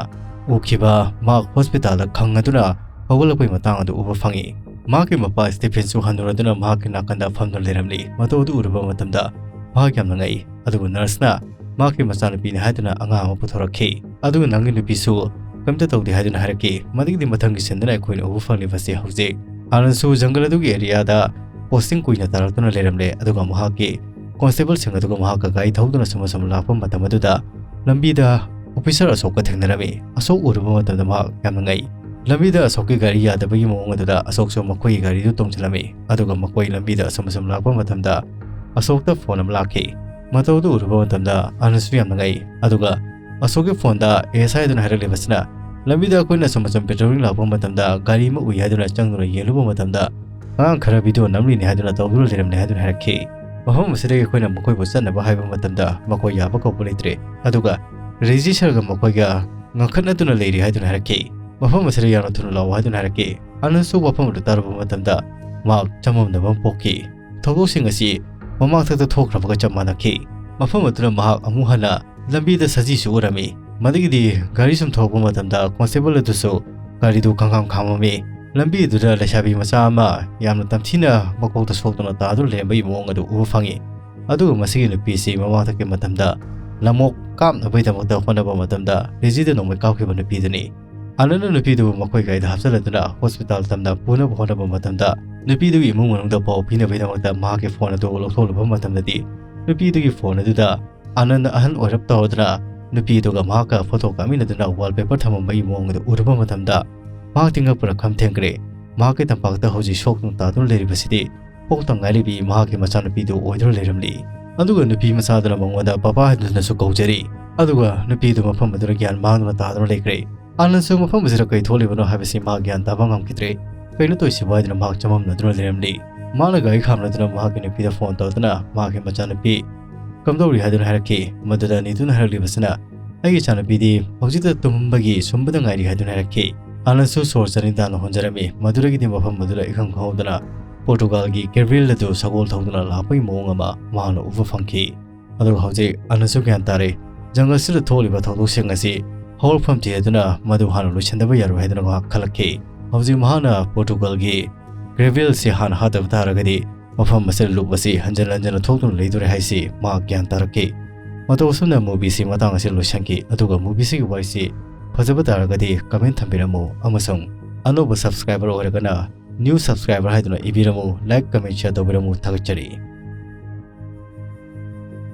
ꯎꯈꯤꯕ ꯃꯍꯥꯛ hospital ꯗ ꯈꯪꯉꯗꯨꯅ ꯍꯧꯒꯠꯂꯛꯄꯒꯤ ꯃꯇꯥꯡ ꯑꯗꯨ ꯎꯕ ꯐꯪꯉꯤ꯫ ꯃꯍꯥꯛꯀꯤ ꯃꯄꯥ ꯁ꯭ꯇꯤꯐꯦꯟꯁꯨ ꯍꯟꯅꯨꯔꯗꯨꯅ ꯃꯍꯥꯛꯀꯤ ꯅꯥꯀꯟꯗ ꯐꯝꯗꯨꯅ ꯂꯩꯔꯝꯂꯤ꯫ ꯃꯇꯧ ꯑꯗꯨ ꯎꯔꯨꯕ ꯃꯇꯝꯗ ꯃꯍꯥꯛ ꯌꯥꯝꯅ ꯉꯛꯏ꯫ ꯑꯗꯨꯕꯨ nurse ꯅ ꯃꯍꯥꯛꯀꯤ ꯃꯆꯥꯅꯨꯄꯤꯅꯤ ꯍꯥꯏꯗꯨꯅ ꯑꯉꯥꯡ ꯑꯃ ꯄꯨꯊꯣꯔꯛꯈꯤ꯫ ꯑꯗꯨꯒ ꯅꯪꯒꯤ ꯅꯨꯄꯤꯁꯨ ꯀꯔꯤꯝꯇ ꯇꯧꯗꯦ ꯍꯥꯏꯗꯨꯅ ꯍꯥꯏꯔꯛꯈꯤ꯫ ꯃꯗꯨꯒꯤꯗꯤ ꯃꯊꯪꯒꯤ scene ꯗꯅ ꯑꯩꯈꯣꯏꯅ ꯎꯕ ꯐꯪꯂꯤꯕꯁꯤ ꯍꯧꯖꯤꯛ ꯑꯥꯅꯟꯁꯨ ꯖꯪꯒꯜ ꯑꯗꯨꯒꯤ ꯑꯦꯔꯤꯌꯥꯗ ꯄꯣꯁꯇꯤꯡ ꯀꯨꯏꯅ ꯇꯥꯔꯛꯇꯨꯅ ꯂꯩꯔꯝꯂꯦ, ꯑꯗꯨꯒ ꯃꯍꯥꯛꯀꯤ ꯀꯣꯟꯁꯇꯦꯕꯜꯁꯤꯡ ꯑꯗꯨꯒ ꯃꯍꯥꯛꯀ ꯒꯥꯔꯤ ꯊꯧꯗꯨꯅ ꯁꯨꯝ ꯑꯁꯨꯝ ꯂꯥꯛꯄ ꯃꯇꯝ ꯑꯗꯨꯗ ꯂꯝꯕꯤꯗ ꯑꯣꯐꯤꯁꯥꯔ ꯑꯁꯣꯛꯀ ꯊꯦꯡꯅꯔꯝꯃꯤ꯫ ꯑꯁꯣꯛ ꯎꯔꯨꯕ ꯃꯇꯝꯗ ꯃꯍꯥꯛ ꯌꯥꯝꯅ ꯉꯛꯏ꯫ ꯂꯝꯕꯤꯗ ꯑꯁꯣꯛꯀꯤ ꯒꯥꯔꯤ ꯌꯥꯗꯕꯒꯤ ꯃꯑꯣꯡ ꯑꯗꯨꯗ ꯑꯁꯣꯛꯁꯨ ꯃꯈꯣꯏꯒꯤ ꯒꯥꯔꯤꯗꯨ ꯇꯣꯡꯁꯤꯜꯂꯝꯃꯤ, ꯑꯗꯨꯒ ꯃꯈꯣꯏ ꯂꯝꯕꯤꯗ ꯑꯁꯨꯝ ꯑꯁꯨꯝ ꯂꯥꯛꯄ ꯃꯇꯝꯗ ꯑꯁꯣꯛꯇ ꯐꯣꯟ ꯑꯃ ꯂꯥꯛꯈꯤ꯫ ꯃꯇꯧꯗꯨ ꯎꯔꯨꯕ ꯃꯇꯝꯗ ꯑꯥꯅꯟꯁꯨ ꯌꯥꯝꯅ ꯉꯛꯏ, ꯑꯗꯨꯒ ꯑꯁꯣꯛꯀꯤ ꯐꯣꯟꯗ ꯑꯦꯁ ꯑꯥꯏ ꯑꯗꯨꯅ ꯍꯥꯏꯔꯛꯂꯤꯕꯁꯤꯅ, ꯂꯝꯕꯤꯗ ꯑꯩꯈꯣꯏꯅ ꯑꯁꯨꯝ ꯑꯁꯨꯝ ꯄꯦꯇ꯭ꯔꯣꯂꯤꯡ ꯂꯥꯛꯄ ꯃꯇꯝꯗ ꯒꯥꯔꯤ ꯑꯃ ꯎꯏ ꯍꯥꯏꯗꯨꯅ ꯆꯪꯗꯨꯅ ꯌꯦꯡꯂꯨꯕ ꯃꯇꯝꯗ ꯑꯉꯥꯡ ꯈꯔ ꯚꯤꯗꯤꯑꯣ ꯅꯝꯂꯤꯅꯦ ꯍꯥꯏꯗꯨꯅ ꯇꯧꯗꯨꯅ ꯂꯩꯔꯝꯂꯦ ꯍꯥꯏꯗꯨꯅ ꯍꯥꯏꯔꯛꯈꯤ꯫ ꯃꯐꯝ ꯑꯁꯤꯗꯒꯤ ꯑꯩꯈꯣꯏꯅ ꯃꯈꯣꯏꯕꯨ ꯆꯠꯅꯕ ꯍꯥꯏꯕ ꯃꯇꯝꯗ ꯃꯈꯣꯏ ꯌꯥꯕ ꯀꯧꯕ ꯂꯩꯇ꯭ꯔꯦ, ꯑꯗꯨꯒ ꯔꯦꯖꯤ ꯁꯔꯒ ꯃꯈꯣꯏꯒ ꯉꯥꯡꯈꯠꯅꯗꯨꯅ ꯂꯩꯔꯤ ꯍꯥꯏꯗꯨꯅ ꯍꯥꯏꯔꯛꯈꯤ꯫ ꯃꯐꯝ ꯑꯁꯤꯗ ꯌꯥꯝꯅ ꯊꯨꯅ ꯂꯥꯛꯑꯣ ꯍꯥꯏꯗꯨꯅ ꯍꯥꯏꯔꯛꯈꯤ꯫ ꯑꯥꯅꯟꯁꯨ ꯋꯥꯐꯝ ꯑꯗꯨ ꯇꯥꯔꯨꯕ ꯃꯇꯝꯗ ꯃꯍꯥꯛ ꯆꯃꯝꯅꯕ ꯑꯃ ꯄꯣꯛꯈꯤ꯫ ꯊꯧꯗꯣꯛꯁꯤꯡ ꯑꯁꯤ ꯃꯃꯥꯡꯊꯛꯇ ꯊꯣꯛꯈ꯭ꯔꯕꯒ ꯆꯞ ꯃꯥꯟꯅꯈꯤ꯫ ꯃꯐꯝ ꯑꯗꯨꯗ ꯃꯍꯥꯛ ꯑꯃꯨꯛ ꯍꯟꯅ ꯂꯝꯕꯤꯗ ꯁꯖꯤꯁꯨ ꯎꯔꯝꯃꯤ꯫ ꯃꯗꯨꯒꯤꯗꯤ ꯒꯥꯔꯤ ꯁꯨꯝ ꯊꯧꯔꯛꯄ ꯃꯇꯝꯗ ꯀꯣꯟꯁꯇꯦꯕꯜ ꯑꯗꯨꯁꯨ ꯒꯥꯔꯤꯗꯨ ꯈꯪꯈꯥꯝ ꯈꯥꯝꯃꯝꯃꯤ꯫ ꯂꯝꯕꯤ ꯑꯗꯨꯗ ꯂꯩꯁꯥꯕꯤ ꯃꯆꯥ ꯑꯃ ꯌꯥꯝꯅ ꯇꯝꯊꯤꯅ ꯃꯀꯣꯛꯇ ꯁꯣꯛꯇꯨꯅ ꯇꯥꯗꯨꯅ ꯂꯩꯔꯝꯕꯒꯤ ꯃꯑꯣꯡ ꯑꯗꯨ ꯎꯕ ꯐꯪꯉꯤ꯫ ꯑꯗꯨꯒ ꯃꯁꯤꯒꯤ ꯅꯨꯄꯤꯁꯤ ꯃꯃꯥꯡꯊꯛꯀꯤ ꯃꯇꯝꯗ ꯂꯃꯣꯛ ꯀꯥꯞꯅꯕꯒꯤꯗꯃꯛꯇ ꯍꯣꯠꯅꯕ ꯃꯇꯝꯗ ꯔꯦꯖꯤꯗ ꯅꯣꯡꯃꯩ ꯀꯥꯞꯈꯤꯕ ꯅꯨꯄꯤꯗꯨꯅꯤ꯫ ꯑꯥꯅꯟꯅ ꯅꯨꯄꯤꯗꯨꯕꯨ ꯃꯈꯣꯏ ꯒꯥꯔꯤꯗ ꯍꯥꯞꯆꯤꯜꯂꯗꯨꯅ ꯍꯣꯁꯄꯤꯇꯥꯜ ꯇꯝꯅ ꯄꯨꯅꯕ ꯍꯣꯠꯅꯕ ꯃꯇꯝꯗ ꯅꯨꯄꯤꯗꯨꯒꯤ ꯏꯃꯨꯡ ꯃꯅꯨꯡꯗ ꯄꯥꯎ ꯄꯤꯅꯕꯒꯤꯗꯃꯛꯇ ꯃꯍꯥꯛꯀꯤ ꯐꯣꯟ ꯑꯗꯨ ꯂꯧꯊꯣꯛꯂꯨꯕ ꯃꯇꯝꯗꯗꯤ ꯅꯨꯄꯤꯗꯨꯒꯤ ꯐꯣꯟ ꯑꯗꯨꯗ ꯑꯥꯅꯟꯗ ꯑꯍꯟ ꯑꯣꯏꯔꯞ ꯇꯧꯔꯗꯨꯅ ꯅꯨꯄꯤꯗꯨꯒ ꯃꯍꯥꯛꯀ ꯐꯣꯇꯣ ꯀꯥꯞꯃꯤꯟꯅꯗꯨꯅ ꯋꯥꯜꯄꯦꯄꯔ ꯊꯝꯃꯝꯕꯒꯤ ꯃꯑꯣꯡ ꯑꯗꯨ ꯎꯔꯨꯕ ꯃꯇꯝꯗ ꯃꯍꯥꯛꯇꯤ ꯉꯛꯄꯅ ꯈꯝ ꯊꯦꯡꯈ꯭ꯔꯦ꯫ ꯃꯍꯥꯛꯀꯤ ꯇꯝꯄꯥꯛꯇ ꯍꯧꯖꯤꯛ ꯁꯣꯛꯇꯨꯅ ꯇꯥꯗꯨꯅ ꯂꯩꯔꯤꯕꯁꯤꯗꯤ ꯄꯣꯛꯇ ꯉꯥꯏꯔꯤꯕꯤ ꯃꯍꯥꯛꯀꯤ ꯃꯆꯥꯅꯨꯄꯤꯗꯨ ꯑꯣꯏꯗꯨꯅ ꯂꯩꯔꯝꯂꯤ꯫ ꯑꯗꯨꯒ ꯅꯨꯄꯤ ꯃꯆꯥꯗꯨꯅ ꯃꯉꯣꯟꯗ ꯄꯄꯥ ꯍꯥꯏꯗꯨꯅꯁꯨ ꯀꯧꯖꯔꯤ꯫ ꯑꯗꯨꯒ ꯅꯨꯄꯤꯗꯨ ꯃꯐꯝ ꯑꯗꯨꯗ ꯒ꯭ꯌꯥꯟ ꯃꯥꯡꯗꯨꯅ ꯇꯥꯗꯨꯅ ꯂꯩꯈ꯭ꯔꯦ꯫ ꯑꯥꯅꯟꯁꯨ ꯃꯐꯝ ꯑꯁꯤꯗ ꯀꯔꯤ ꯊꯣꯛꯂꯤꯕꯅꯣ ꯍꯥꯏꯕꯁꯤ ꯃꯍꯥꯛ ꯒ꯭ꯌꯥꯟ ꯇꯥꯕ ꯉꯝꯈꯤꯗ꯭ꯔꯦ꯫ ꯀꯩꯅꯣ ꯇꯧꯔꯤꯁꯤꯕꯨ ꯍꯥꯏꯗꯨꯅ ꯃꯍꯥꯛ ꯆꯃꯝꯅꯗꯨꯅ ꯂꯩꯔꯝꯂꯤ꯫ ꯃꯥꯅ ꯒꯥꯔꯤ ꯈꯥꯝꯂꯗꯨꯅ ꯃꯍꯥꯛꯀꯤ ꯅꯨꯄꯤꯗ ꯐꯣꯟ ꯇꯧꯗꯨꯅ ꯃꯍꯥꯛꯀꯤ ꯃꯆꯥꯅꯨꯄꯤ ꯀꯝꯗꯧꯔꯤ ꯍꯥꯏꯗꯨꯅ ꯍꯥꯏꯔꯛꯈꯤ꯫ ꯃꯗꯨꯗ ꯅꯤꯇꯨꯅ ꯍꯥꯏꯔꯛꯂꯤꯕꯁꯤꯅ, ꯑꯩꯒꯤ ꯏꯆꯥꯅꯨꯄꯤꯗꯤ ꯍꯧꯖꯤꯛꯇ ꯇꯨꯝꯕꯒꯤ ꯁꯨꯝꯕꯗ ꯉꯥꯏꯔꯤ ꯍꯥꯏꯗꯨꯅ ꯍꯥꯏꯔꯛꯈꯤ꯫ ꯑꯥꯅꯟꯁꯨ ꯁꯣꯔ ꯆꯅꯤꯡ ꯇꯥꯅ ꯍꯣꯟꯖꯔꯝꯃꯤ꯫ ꯃꯗꯨꯗꯒꯤꯗꯤ ꯃꯐꯝ ꯑꯗꯨꯗ ꯏꯈꯪ ꯈꯪꯍꯧꯗꯅ ꯄꯣꯔꯇꯨꯒꯥꯜꯒꯤ ꯒꯦꯕ꯭ꯔꯤꯌꯦꯜ ꯑꯗꯨ ꯁꯒꯣꯜ ꯊꯧꯗꯨꯅ ꯂꯥꯛꯄꯒꯤ ꯃꯑꯣꯡ ꯑꯃ ꯃꯍꯥꯛꯅ ꯎꯕ ꯐꯪꯈꯤ꯫ ꯑꯗꯨꯒ ꯍꯧꯖꯤꯛ ꯑꯥꯅꯟꯁꯨ ꯒ꯭ꯌꯥꯟ ꯇꯥꯔꯦ꯫ ꯖꯪꯒꯜꯁꯤꯗ ꯊꯣꯛꯂꯤꯕ ꯊꯧꯗꯣꯛꯁꯤꯡ ꯑꯁꯤ ꯍꯧꯔꯛꯐꯝ ꯊꯤꯗꯨꯅ ꯃꯗꯨ ꯍꯥꯟꯅ ꯂꯣꯏꯁꯤꯟꯗꯕ ꯌꯥꯔꯣꯏ ꯍꯥꯏꯗꯨꯅ ꯃꯍꯥꯛ ꯈꯜꯂꯛꯈꯤ꯫ ꯍꯧꯖꯤꯛ ꯃꯍꯥꯛꯅ ꯄꯣꯔꯇꯨꯒꯥꯜꯒꯤ ꯒ꯭ꯔꯦꯕꯤꯌꯦꯜꯁꯤ ꯍꯥꯟꯅ ꯍꯥꯠꯇꯕ ꯇꯥꯔꯒꯗꯤ ꯃꯐꯝ ꯑꯁꯤꯗ ꯂꯨꯞ ꯑꯁꯤ ꯍꯟꯖꯤꯟ ꯍꯟꯖꯤꯟꯅ ꯊꯣꯛꯇꯨꯅ ꯂꯩꯗꯣꯔꯦ ꯍꯥꯏꯁꯤ ꯃꯍꯥꯛ ꯒ꯭ꯌꯥꯟ ꯇꯥꯔꯛꯈꯤ꯫ ꯃꯇꯧ ꯑꯁꯨꯝꯅ movieꯁꯤ ꯃꯇꯥꯡ ꯑꯁꯤꯗ ꯂꯣꯏꯁꯤꯟꯈꯤ꯫ ꯑꯗꯨꯒ movieꯁꯤꯒꯤ ꯋꯥꯔꯤꯁꯤ ꯐꯖꯕ ꯇꯥꯔꯒꯗꯤ comment ꯊꯝꯕꯤꯔꯝꯃꯨ, ꯑꯃꯁꯨꯡ ꯑꯅꯧꯕ subscriber ꯑꯣꯏꯔꯒꯅ new subscriber ꯍꯥꯏꯗꯨꯅ ꯏꯕꯤꯔꯝꯃꯨ, like, comment, share ꯇꯧꯕꯤꯔꯝꯃꯨ, ꯊꯥꯒꯠꯆꯔꯤ꯫